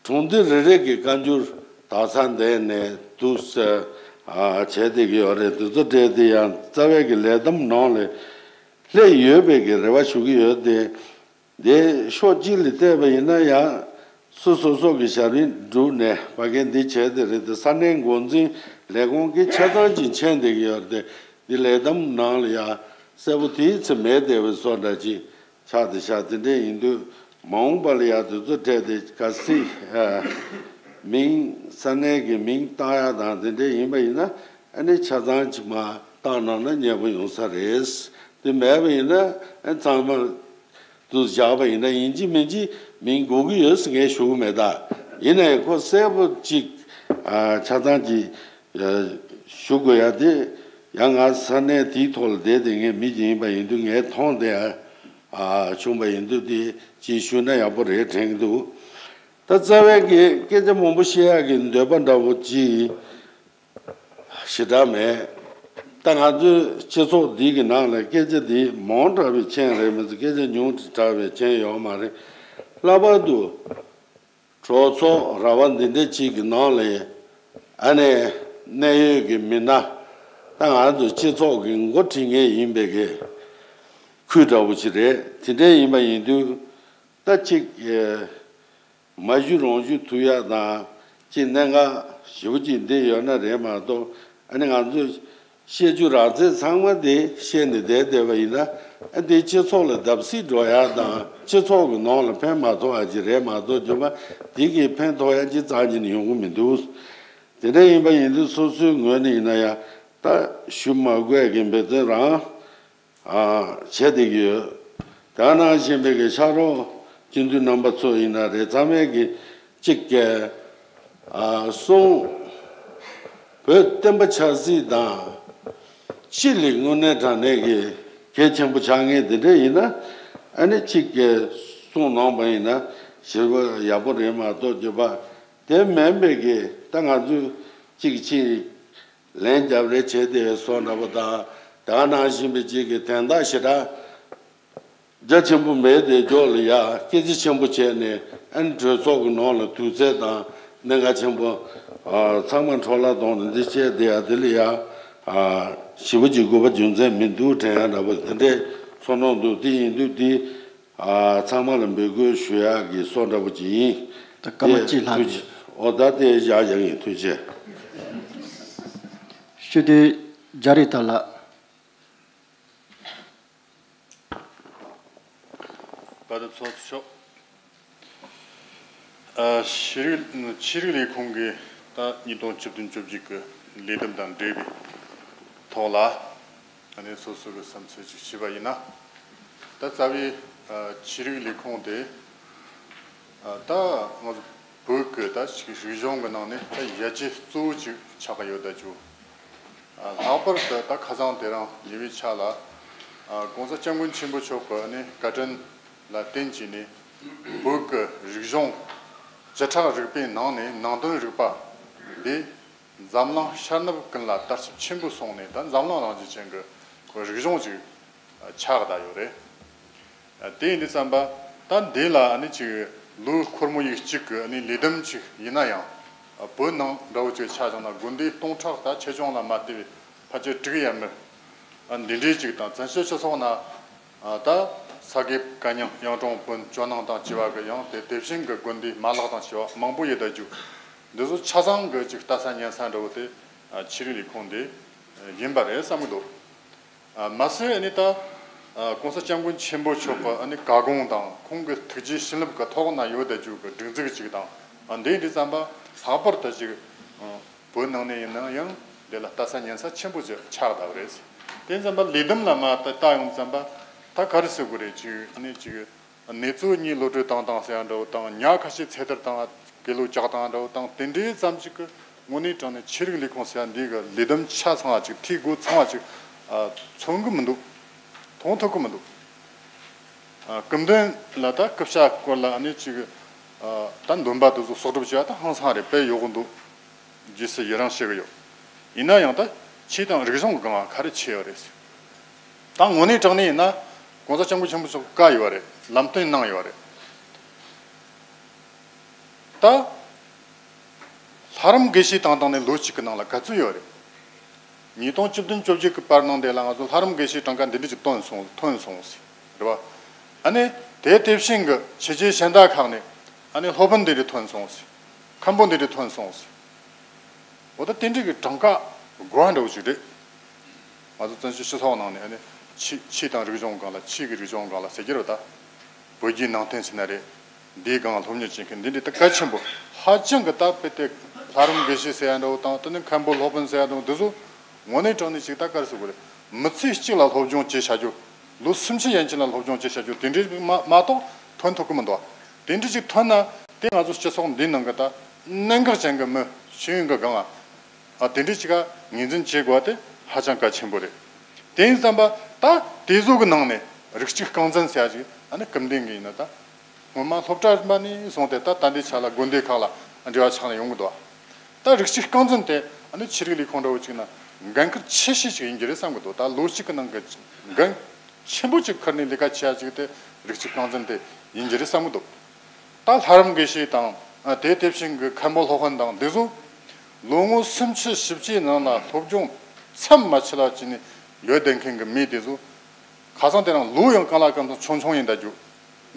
གྲོང་སྡེ་རེ་རེ་གི་བཀའ་འགྱུར་དག་ས་འདས་ནས་འདུག་སེ་ཨ་བྱས་བསྡད་ཀྱི་ཡོད་རེད། དེ་ཚོ་སྤྲད་དེ་ཡང་རྩ་བའི་གི་ལས་བསྡོམས་ནང་ལ་སླེབས་ཡོད་པའི་གི་རེ་བ་ཞུ་གི་ཡོད་དེ། དེ་ཕྱོགས་གཅིག་ལ་བལྟས་པ་ཡིན་ན་ཡང་སུ་སོ་སོ་གི་ཞབས་རིམ་བསྒྲུབས་ནས་ཕ་གིར་འདི་བྱས་ཏེ་རེད་དེ། ས་གནས་འགོ་འཛིན་ལས་ཁུངས་ཀྱི་ཆ་ཚང་ཅིག་མཁྱེན་བསྡད་ཀྱི་ཡོད་རེད་དེ། འདི་ལས་བསྡོམས་ནང་ལ་ཡང་གསལ་པོ་དེའི་ཚེ་མེད་བསྡད་པའི་བཟོ་འདྲ་ཅིག་ཆགས་བསྡད་ཤག་དེ་འདྲ་ཡིན་དུས་མ་འོངས་པ་ལ་ཡང་དེ་ཚོ་སྤྲད་དེ་གལ་སྲིད་ཨ་མིང་ས་གནས་ཀྱི་མིང་བཏགས་ཡག་དང་དེ་འདྲ་ཡིན་པ་ཡིན་ན་ཨ་ནི་ཆ་ཚང་ཅིག་མར་བཏགས་གནང་ན་མཉེས་པོ་ཡོང་ས་རེད། དེ་མེད་པ་ཡིན་ན་ཨ་ཚང་མ། དུ་བཞག་པ་ཡིན་ན་ཡིན་གཅིག་མིན་གཅིག་མིང་དགོས་ཀྱི་ཡོད་ཟེར་ངས་ཞུ་གི་མེད་ད། ཡིན་ནའི་ཁོ་གསལ་པོ་གཅིག་ཨ་ཆ་ཚང་གཅིག་ཨ་ཞུ་དགོས་ཡ་དེ་ཡང་ང་ས་གནས་དེའི་ཐོག་ལ་བསྡད་དེ་ངས་མི་གཅིག་ཡིན་པ་ཡིན་དུས་ངས་མཐོང་དེ་ཨ་བྱུང་པ་ཡིན་དུས་དེ་གཅིག་ཞུས་ན་ཡག་པོ་རེད་དྲན་གྱི་འདུག་ད་རྩ་བའི་གི་སྐད་ཆ་མང་པོ་བཤད་ཡག་གི་འདོད་པ་འདྲ་བོ་གཅིག་ཞེ་དྲག་མེད། ད་ང་ཚོའི་སྤྱི་ཚོགས་འདི་གི་ནང་ལ་སྐད་ཆ་འདི་མང་དྲགས་པའི་རྐྱེན་རེད་མི་ཚེ་སྐད་ཆ་ཉུང་དྲགས་པའི་རྐྱེན་ཡོད་མ་རེད། ལྷག་པར་དུ་གྲོས་ཚོགས་ར་བ་འདི་འདྲ་གཅིག་གི་ནང་ལ་ཨ་ནེ་གནད་ཡོད་ཀྱི་མི་སྣ་ ད་ང་ཚོ་སྤྱི་ཚོགས་ཀྱི་འགོ་ཁྲིད་མཁན་ཡིན་པའི་གི་ཁུལ་འདྲ་བོ་ཅིག་རེད། དེ་འདྲ་ཡིན་པ་ཡིན་དུས་ད་ཅིག་མ་ཞུ་རང་ཞུ་ཐུབ་ཡག་དང་ཅིག་གནད་འགག་ཞེ་པོ་ཅིག་འདི་ཡོད་ན་རེད་མ་གཏོགས། ཨ་ནི་ང་ཚོས་བཤད་རྒྱུ་རག་ཚད་ཚང་མ་དེ་བཤད་ནས་བསྡད་བསྡད་པ་ཡིན་ན། ཨ་འདི་སྤྱི་ཚོགས་ལ་བརྡབ་གསིག་འགྲོ་ཡག་དང་སྤྱི་ཚོགས་ཀྱི་ནང་ལ་ཕན་མ་ཐོགས་ཡག་ཅིག་རེད་མ་གཏོགས། རྒྱུ་མ་དེ་གིས་ཕན་ཐོགས་ཡག་ཅིག་རྩ་ནས་ཡོང་གི་མི་འདུག། དེ་འདྲ་ཡིན་པ་ཡིན་དུས་སོ་སོའི་ངོས་ནས་ཡིན་ན་ཡང་ད་ཞུ་མ་དགོས་ཀྱི་འབད་བརྩོན་རང་ཨ་བྱས་བསྡད་ཀྱི་ཡོད། དེ་ནང་བཞིན་པའི་གི་ཕྱག་རོགས་སྤྱི་འཐུས་རྣམ་པ་ཚོ་ཡིན་ན་རེད། ཚང་མས་གི་གཅིག་གི་ཨ་གསུང་བོད་བསྟན་པ་ཆབ་སྲིད་དང་སྤྱི་ལ་དངོས་གནས་དྲང་གནས་ཀྱི་གལ་ཆེན་པོ་ཆགས་མཁན་དེ་འདྲ་ཡིན་ན། ཨ་ནི་གཅིག་གི་གསུང་གནང་པ་ཡིན་ན་ཞེ་པོ་ཡག་པོ་རེད་མ་གཏོགས། རྒྱུ་མ་དེ་མིན་པའི་གི་ད་ང་ཚོས་གཅིག་གཅིག་ལན་རྒྱབ་རེས་བྱས་ཏེ་སོགས་འདྲ་པོ་དང་། དེ་ནང་བཞིན་པའི་གཅིག་གི་དན་རྟགས་ཞེ་དྲག་རྒྱ་ཆེན་པོ་མེད་དེ་འཇོག་ལ་ཡ་སྐད་ཆ་ཆེན་པོ་བྱས་ནས། ཨ་ནི་གྲོས་ཚོགས་ཀྱི་ནང་ལ་དུས་ཚོད་དང་གནད་འགག་ཆེན་པོ་ཨ་ཚང་མ་འཕྲོ་བརླག་གཏོང་ནས་འདི་བྱས་བསྡད་ཡ་དེ་ལ་ཡ་ཨ་ཞེ་པོ་ཅིག་དགོས་པ་རྒྱུ་མཚན་མི་འདུག་དྲན་ཡ་འདྲ་པོ་དེ་འདྲའི་ཚོར་སྣང་འདུག། དེ་ཡིན་དུས་དེ་ཨ་ཚང་མ་ལ་འབོད་སྐུལ་ཞུ་ཡག་གི་སོགས་འདྲ་པོ་ཅིག་ཡིན། ད་སྐར་མ་གཅིག་ལྷག་ཐུགས་རྗེ། ཨོ་ད་དེ་བཞག་བཞག་ཡིན། ཐུགས་རྗེ། ཤོད་དུས་རྒྱ་རི་ཐར་ལགས། བཀའ་དྲིན་ཚོགས་གཙོ་མཆོག་ཨ་ཤེས་རིག་ཆོས་རིག་ལས་ཁུངས་ཀྱི་ད་ཉིས་སྟོང་བཅུ་བདུན་བཅོ་བརྒྱད་ཀྱི་ལས་བསྡོམས་དང་འབྲེལ་བའི་ཐོག་ལ། ཨ་ནི་སོ་སོ་གི་བསམ་ཚུལ་ཅིག་ཞུས་པ་ཡིན་ན། ད་རྩ་བའི་ཨ་ཆོས་རིག་ལས་ཁུངས་དེ་ཨ་ད་ང་ཚོ་བོད་ཀྱི་ད་ཅིག་རིག་གཞུང་གི་ནང་ནས་ད་ཡ་གྱལ་གཙོ་བོ་ཅིག་ཆགས་ཀྱི་ཡོད་ད་ཅུ། ལྷག་པར་དུ་ད་ཁ་སང་དེ་རིང་ཉེ་བའི་ཆར་ལ་ཨ་༸གོང་ས་༸སྐྱབས་མགོན་ཆེན་པོ་མཆོག་གི་ཨ་ནི་བཀའ་དྲིན་ལ་བརྟེན་བྱས་ནས། བོད་ཀྱི་རིག་གཞུང་བཅུ་ཕྲག་རིག་པའི་ནང་ནས་ནང་དོན་རིག་པ་འདི་འཛམ་གླིང་ཤར་ནུབ་ཀུན་ལ་དར་ཁྱབ་ཆེན་པོ་སོང་ནས། ད་འཛམ་གླིང་རང་བཞིན་ཅན་གྱི་ཁོ་རིག་གཞུང་ཅིག་ཆགས་བསྡད་ཡོད་རེད། དེ་ཡིན་དུས་ཙམ་པ་ད་འདི་ལ་ཨ་ནི་ཅིག་ལོ་འཁོར་མོ་ཡིག་གཅིག་གི་ཨ་ནི་ལས་བསྡོམས་ཅིག་ཡིན་ན་ཡང་། བོད་ནང་འདྲ་བོ་ཅིག་ཆ་བཞག་ན་དགོན་སྡེ་སྟོང་ཕྲག་ད་ཆེ་ཆུང་ལ་མ་ལྟོས་པའི་ཕལ་ཆེར་དྲུག་ཡས་མས། ཨ་འདི་འདྲའི་ཅིག་དང་། བཙན་བྱོལ་སྤྱི་ཚོགས་ན་ཨ་ད་ས་དགེ་བཀའ་རྙིང་གཡུང་དྲུང་བོན་ཇོ་ནང་དང་བཅས་པ་གི་ཡང་དེ་དེ་བཞིན་གྱི་དགོན་སྡེ་མ་ལག་དང་བཅས་པ་མང་པོ་ཡོད་ད་ཅུ། འདི་ཚོ་ཆ་ཚང་གི་ཅིག་ལྟ་ས་ཉན་ས་འདྲ་བོ་དེ་ཨ་ཆོས་རིག་ལས་ཁུངས་འདི་ཡིན་པ་རེད་བསམ་གྱི་འདུག། ཨ་མ་ཟད་ཨ་ནི་ད་ཨ་༸གོང་ས་༸སྐྱབས་མགོན་ཆེན་པོ་མཆོག་གི་ཨ་ནི་བཀའ་དགོངས་དང་ཁོང་གི་ཐུགས་རྗེ་བྱིན་རླབས་ཀྱི་ཐོག་ན་ཡོད་ད་ཅུ་གི་སྒྲིག་འཛུགས་ཅིག་དང་། ཨ་འདི་འདི་ཙམ་པ་ལྷག་པར་དུ་ཅིག་ཨ་བོད་ནང་ནས་ཡིན་ན་ཡང་འདི་ལ་ལྟ་ས་ཉན་ས་ཆེན་པོ་ཅིག་ཆགས་བསྡད་པ་རེད། དེ་ཙམ་པ་ལས་བསྡོམས་ལ་མ་ལྟ་ལྟ་ཡོང་ཙམ་པ་ད་ག་རེ་ཟེར་དགོས་རེད། ཅིག་ཨ་ནི་ཅིག་གནས་ཚུལ་དངོས་གློད་གྲོལ་བཏང་བཏང་ཟེར་ཡ་འདྲ་བོ་དང་། ཉག་ཁ་ཤས་ཚེ་ཐར་བཏང་། དགེ་ལུགས་ཇག་བཏང་འདྲ་བོ་དང་། དེ་འདྲའི་ཙམ་ཅིག་གི་དངོས་གནས་དྲང་གནས་ཆོས་རིག་ལས་ཁུངས་ཟེར་ཡ་འདི་གི་ལས་བསྡོམས་ཆ་ཚང་བ་ཅིག་ཐིག་སྒོ་ཚང་བ་ཅིག་ཨ་མཚོན་གི་མི་འདུག། མཐོང་ཐུབ་གི་མི་འདུག། ཨ་སྐུ་མདུན་ལ་ད་སྐུ་ཕྱྭ་སྐོར་ལ་ཨ་ནི་ཅིག་ཨ་ད་འདོན་པ་དེ་ཚོ་གསོག་སྒྲུབ་བྱས་པ་ད་ཧང་སང་རེད། དཔེ་ཡག་གི་འདུག། རྗེས་སུ་ཡི་རང་བྱེད་ཀྱི་ཡོད། ཡིན་ན་ཡང་ད་ཆོས་དང་རིག་གཞུང་གི་སྒང་ལ་ག་རེ་བྱས་ཡོད་རེད་ཟེར། ད་དངོས་གནས་དྲང་གནས་ཡིན་ན་༸གོང་ས་༸སྐྱབས་མགོན་ཆེན་པོ་མཆོག་བཀའ་ཡོད་རེད། ལམ་སྟོན་གནང་ཡོད་རེད། ད་ལྷ་རམས་དགེ་བཤེས་བཏང་བཏང་ནས་ལོ་གཅིག་གི་ནང་ལ་ག་ཚོད་ཡོད་རེད། ཉིས་སྟོང་བཅུ་བདུན་བཅོ་བརྒྱད་ཀྱི་བར་ནང་དེ་ལ་ང་ཚོ་ལྷ་རམས་དགེ་བཤེས་གྲངས་ཀ་འདི་འདྲ་ཅིག་ཐོན་སོང་། ཐོན་སོང་ཟེར་རེད་པ། ཨ་ནི་དེ་དེ་བཞིན་གྱི་ཕྱི་རྒྱལ་གཞན་དག་ཁག་ནས་ཨ་ནི་སློབ་དཔོན་འདི་འདྲ་ཐོན་སོང་ཟེར། མཁན་པོ་འདི་འདྲ་ཐོན་སོང་ཟེར། འོ་ད་དེ་འདྲ་གི་གྲངས་ཀ་གོ་བ་འདྲ་བོ་ཅིག་རེད། ང་ཚོ་བཙན་བྱོལ་སྤྱི་ཚོགས་ནང་ནས་ཨ་ནི་ཆོས་ཆོས་དང་རིག་གཞུང་སྒང་ལ། ཆོས་ཀྱི་རིག་གཞུང་སྒང་ལ་ཟེར་གྱི་རེད་པ། ད་བོད་བརྒྱུད་ནང་བསྟན་ཟེར་ན་རེད། འདིའི་སྒང་སློབ་གཉེར་བྱེད་མཁན་འདི་འདྲའི་ད་གལ་ཆེན་པོ། ཧ་ཅང་གི་ད་དཔེ་དེ་ལྷ་རམས་དགེ་བཤེས་ཟེར་ཡ་འདྲ་བོ་དང་། དེ་ནས་མཁན་པོ་སློབ་དཔོན་ཟེར་ཡ་འདྲ་བོ་འདི་ཚོ་དངོས་གནས་དྲང་གནས་ཅིག་ད་ག་རེ་ཟེར་དགོས་རེད། མི་ཚེ་གཅིག་ལ་སློབ་སྦྱོང་བྱེད་བྱ་རྒྱུ། ལོ་སུམ་ཅུ་ཡན་ཆད་ལ་སློབ་སྦྱོང་བྱེད་བྱ་རྒྱུ་དེ་འདྲའི་མ་མ་གཏོགས་ཐོན་ཐུབ་ཀྱི་མི་འདུག། དེ་འདྲ་ཅིག་ཐོན་ན་དེ་ང་ཚོ་སྤྱི་ཚོགས་འདིའི་ནང་གི་ད་གནད་འགག་ཅན་གྱི་མི་ཤེས་ཡོན་གྱི་སྒང་ལ། ཨ་དེ་འདྲའི་ཅིག་ག་ངོས་འཛིན་བྱེད་དགོས་པ་དེ་ཧ་ཅང་གལ་ཆེན་པོ་རེད། དེ་ཡིན་ཙམ་པ་ད་དེ་ཚོ་གི་ནང་ནས་རིགས་གཅིག་རྐང་འཛིན་ཟེར་ཡ་ཅིག་ཨ་ནི་སྐུ་མདུན་གྱི་ཡིན་ན་ད་སྔོན་མ་སློབ་གྲྭ་རིམ་པ་ནས་བཟུང་སྟེ་ད་ད་ལྟའི་ཆ་ལ་དགོན་སྡེ་ཁག་ལ་འབྲེལ་བ་ཆགས་ནས་ཡོང་གི་འདུག། ད་རིགས་གཅིག་རྐང་འཛིན་དེ་ཨ་ནི་ཆོས་རིག་ལས་ཁུངས་འདྲ་བོ་ཅིག་ན་འགན་ཁུར་ཆེ་ཤོས་ཅིག་ཡིན་གྱི་རེད་བསམ་གྱི་འདུག། ད་ལོ་གཅིག་གི་ནང་གི་འགན་ཆེན་པོ་ཅིག་ཁུར་ནས་ལས་ཀ་བྱེད་ཡ་ཅིག་དེ་རིགས་གཅིག་རྐང་འཛིན་དེ་ཡིན་གྱི་རེད་བསམ་གྱི་འདུག། ད་ལྷ་རམས་དགེ་བཤེས་དང་། ཨ་དེ་དེ་བཞིན་གྱི་མཁན་པོ་སློབ་དཔོན་དང་འདི་ཚོ་ལོ་ངོ་སུམ་ཅུ་བཞི་བཅུའི་ནང་ལ་སློབ་སྦྱོང་ མཚམས་མ་ཆད་ལ་བྱས་ནས་ཡོད་བསྡད་མཁན་གྱི་མི་དེ་ཚོ་ཁ་སང་དེ་རིང་ལོ་ཡང་གང་ལ་གང་འཚམ་ཆུང་ཆུང་ཡིན་ད་རྒྱུ།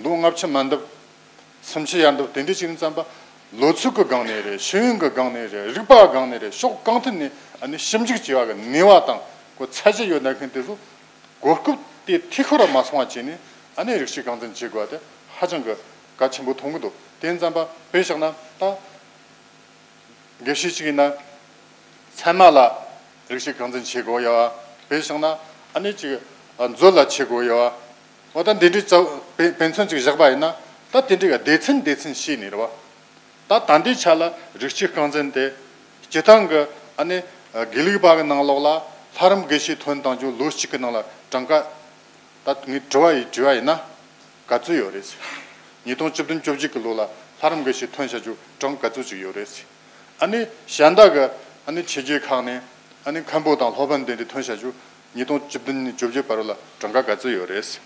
ལོ་ལྔ་བཅུ་མ་འདབ་སུམ་ཅུ་ཡར་འདབ་དེ་འདྲའི་ཅིག་ཡིན་ཙམ་པ། ལོ་ཚོད་ཀྱི་སྒང་ནས་རེད། ཤེས་ཡོན་གྱི་སྒང་ནས་རེད། རིག་པ་སྒང་ནས་རེད། ཕྱོགས་གང་ཐད་ནས་ཨ་ནི་ཞིབ་འཇུག་བྱས་པ་གི་ནུས་པ་དང་ཁོ་ཚད་གཞི་ཡོད་ན་མཁན་དེ་ཚོ་གོ་སྐབས་དེ་འཐུས་ཤོར་མ་སོང་བ་བྱས་ནས་ཨ་ནི་རིགས་གཅིག་རྐང་འཛིན་བྱེད་དགོས་པ་དེ་ཧ་ཅང་གི་གལ་ཆེན་པོ་མཐོང་གི་འདུག་དེ་ཡིན་ཙམ་པ་དཔེ་བཞག་ན་ད། དགེ་བཤེས་གཅིག་ཡིན་ན། ཚད་མ་ལ་རིགས་གཅིག་རྐང་འཛིན་བྱེད་དགོས་ཡ། དཔེ་བཞག་ན་ཨ་ནི་གཅིག་མཛོད་ལ་བྱེད་དགོས་ཡ། འོ་ད་འདི་འདྲའི་རྩ་དཔེ་དཔེ་མཚོན་གཅིག་བཞག་པ་ཡིན་ན། ད་དེ་འདྲའི་སྡེ་ཚན་སྡེ་ཚན་ཤེས་ནས་རེད་བ། ད་ད་ལྟའི་ཆ་ལ་རིགས་གཅིག་རྐང་འཛིན་དེ་སྤྱི་བཏང་གི་ཨ་ནི་དགེ་ལུགས་པ་གི་ནང་ལོགས་ལ་ལྷ་རམས་དགེ་བཤེས་ཐོན་བཏང་རྒྱུ་ལོ་གཅིག་གི་ནང་ལ་གྲངས་ཀ། ད་ངས་དྲི་བ་ཡིས་དྲིས་པ་ཡིན་ན་ག་ཚོད་ཡོད་རེད་ཟེར། ཉིས་སྟོང་བཅུ་བདུན་བཅུ་བརྒྱད་ཀྱི་ལོ་ལ་ལྷ་རམས་དགེ་བཤེས་ཐོན་བྱ་རྒྱུ་གྲངས་ག་ཚོད་ཅིག་ཡོད་རེད་ཟེར། ཨ་ནི་གཞན་དག་གི་ཨ་ནི་ཆོས་བརྒྱུད་ཁག་ནས་ཨ་ནི་མཁན་པོ་དང་སློབ་དཔོན་དེ་འདྲ་ཐོན་བྱ་རྒྱུ་ཉིས་སྟོང་བཅུ་བདུན་ནས་བཅོ་བརྒྱད་བར་ལ་གྲངས་ཀ་ག་ཚོད་ཡོད་རེད་ཟེར།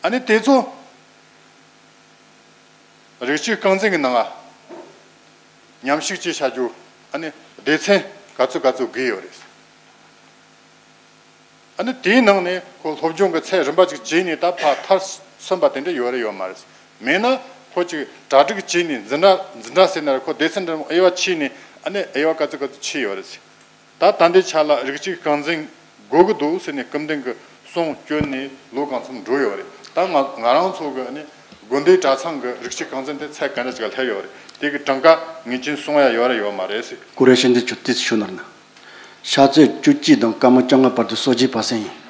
ཨ་ནི་དེ་ཚོ་རིགས་གཅིག་རྐང་འཛིན་གྱི་ནང་ང་མཉམ་ཞུགས་བྱེད་བྱ་རྒྱུ་ཨ་ནི་སྡེ་ཚན་ག་ཚོད་ག་ཚོད་དགོས་ཡོད་རེད་ཟེར། ཨ་ནི་དེའི་ནང་ནས་ཁོ་སློབ་སྦྱོང་གི་ཚད་རིམ་པ་ཅིག་བྱས་ནས་ད་ཕར་མཐར་སོན་པ་དེ་འདྲ་ཡོད་རེད་ཡོད་མ་རེད། མེད་ན་ཁོ་ཅིག་གྲ་སྒྲིག་བྱས་ནས་འཛིན་གྲྭ་འཛིན་གྲྭ་ཟེར་ན་རེད། ཁོ་སྡེ་ཚན་འདྲ་དབྱེ་བ་ཕྱེ་ནས་ཨ་ནི་དབྱེ་བ་ག་ཚོད་ག་ཚོད་ཕྱེ་ཡོད་རེད། ད་ད་ལྟའི་ཆ་ལ་རིགས་གཅིག་རྐང་འཛིན་དགོས་ཀྱི་འདུག་ཟེར་ནས་སྐུ་མདུན་གྱི་གསུང་བསྐྱོན་ནས་ལོ་གང་འཚམ་འགྲོ་ཡོད་རེད། ད་ང་ང་རང་ཚོ་གི་ཨ་ནི་དགོན་སྡེའི་གྲྭ་ཚང་གི་རིགས་གཅིག་རྐང་འཛིན་དེ་ཚད་ག་འདྲ་ཅིག་ལ་སླེབས་ཡོད་རེད། དེ་གི་གྲངས་ཀ་ངེས་ཅན་གསུང་ཡ་ཡོད་རེད་ཡོད་མ་རེད་ཟེར། ཀུ་རེ་ཤན་དེ་ཆུ་ཏིས་ཤུ་ནར་ན། ཤ་ཚོད་བཅུ་གཅིག་དང་སྐར་མ་བཅོ་ལྔ་བར་དུ་གསོ་བྱེད་པ་སེང་ཡིན།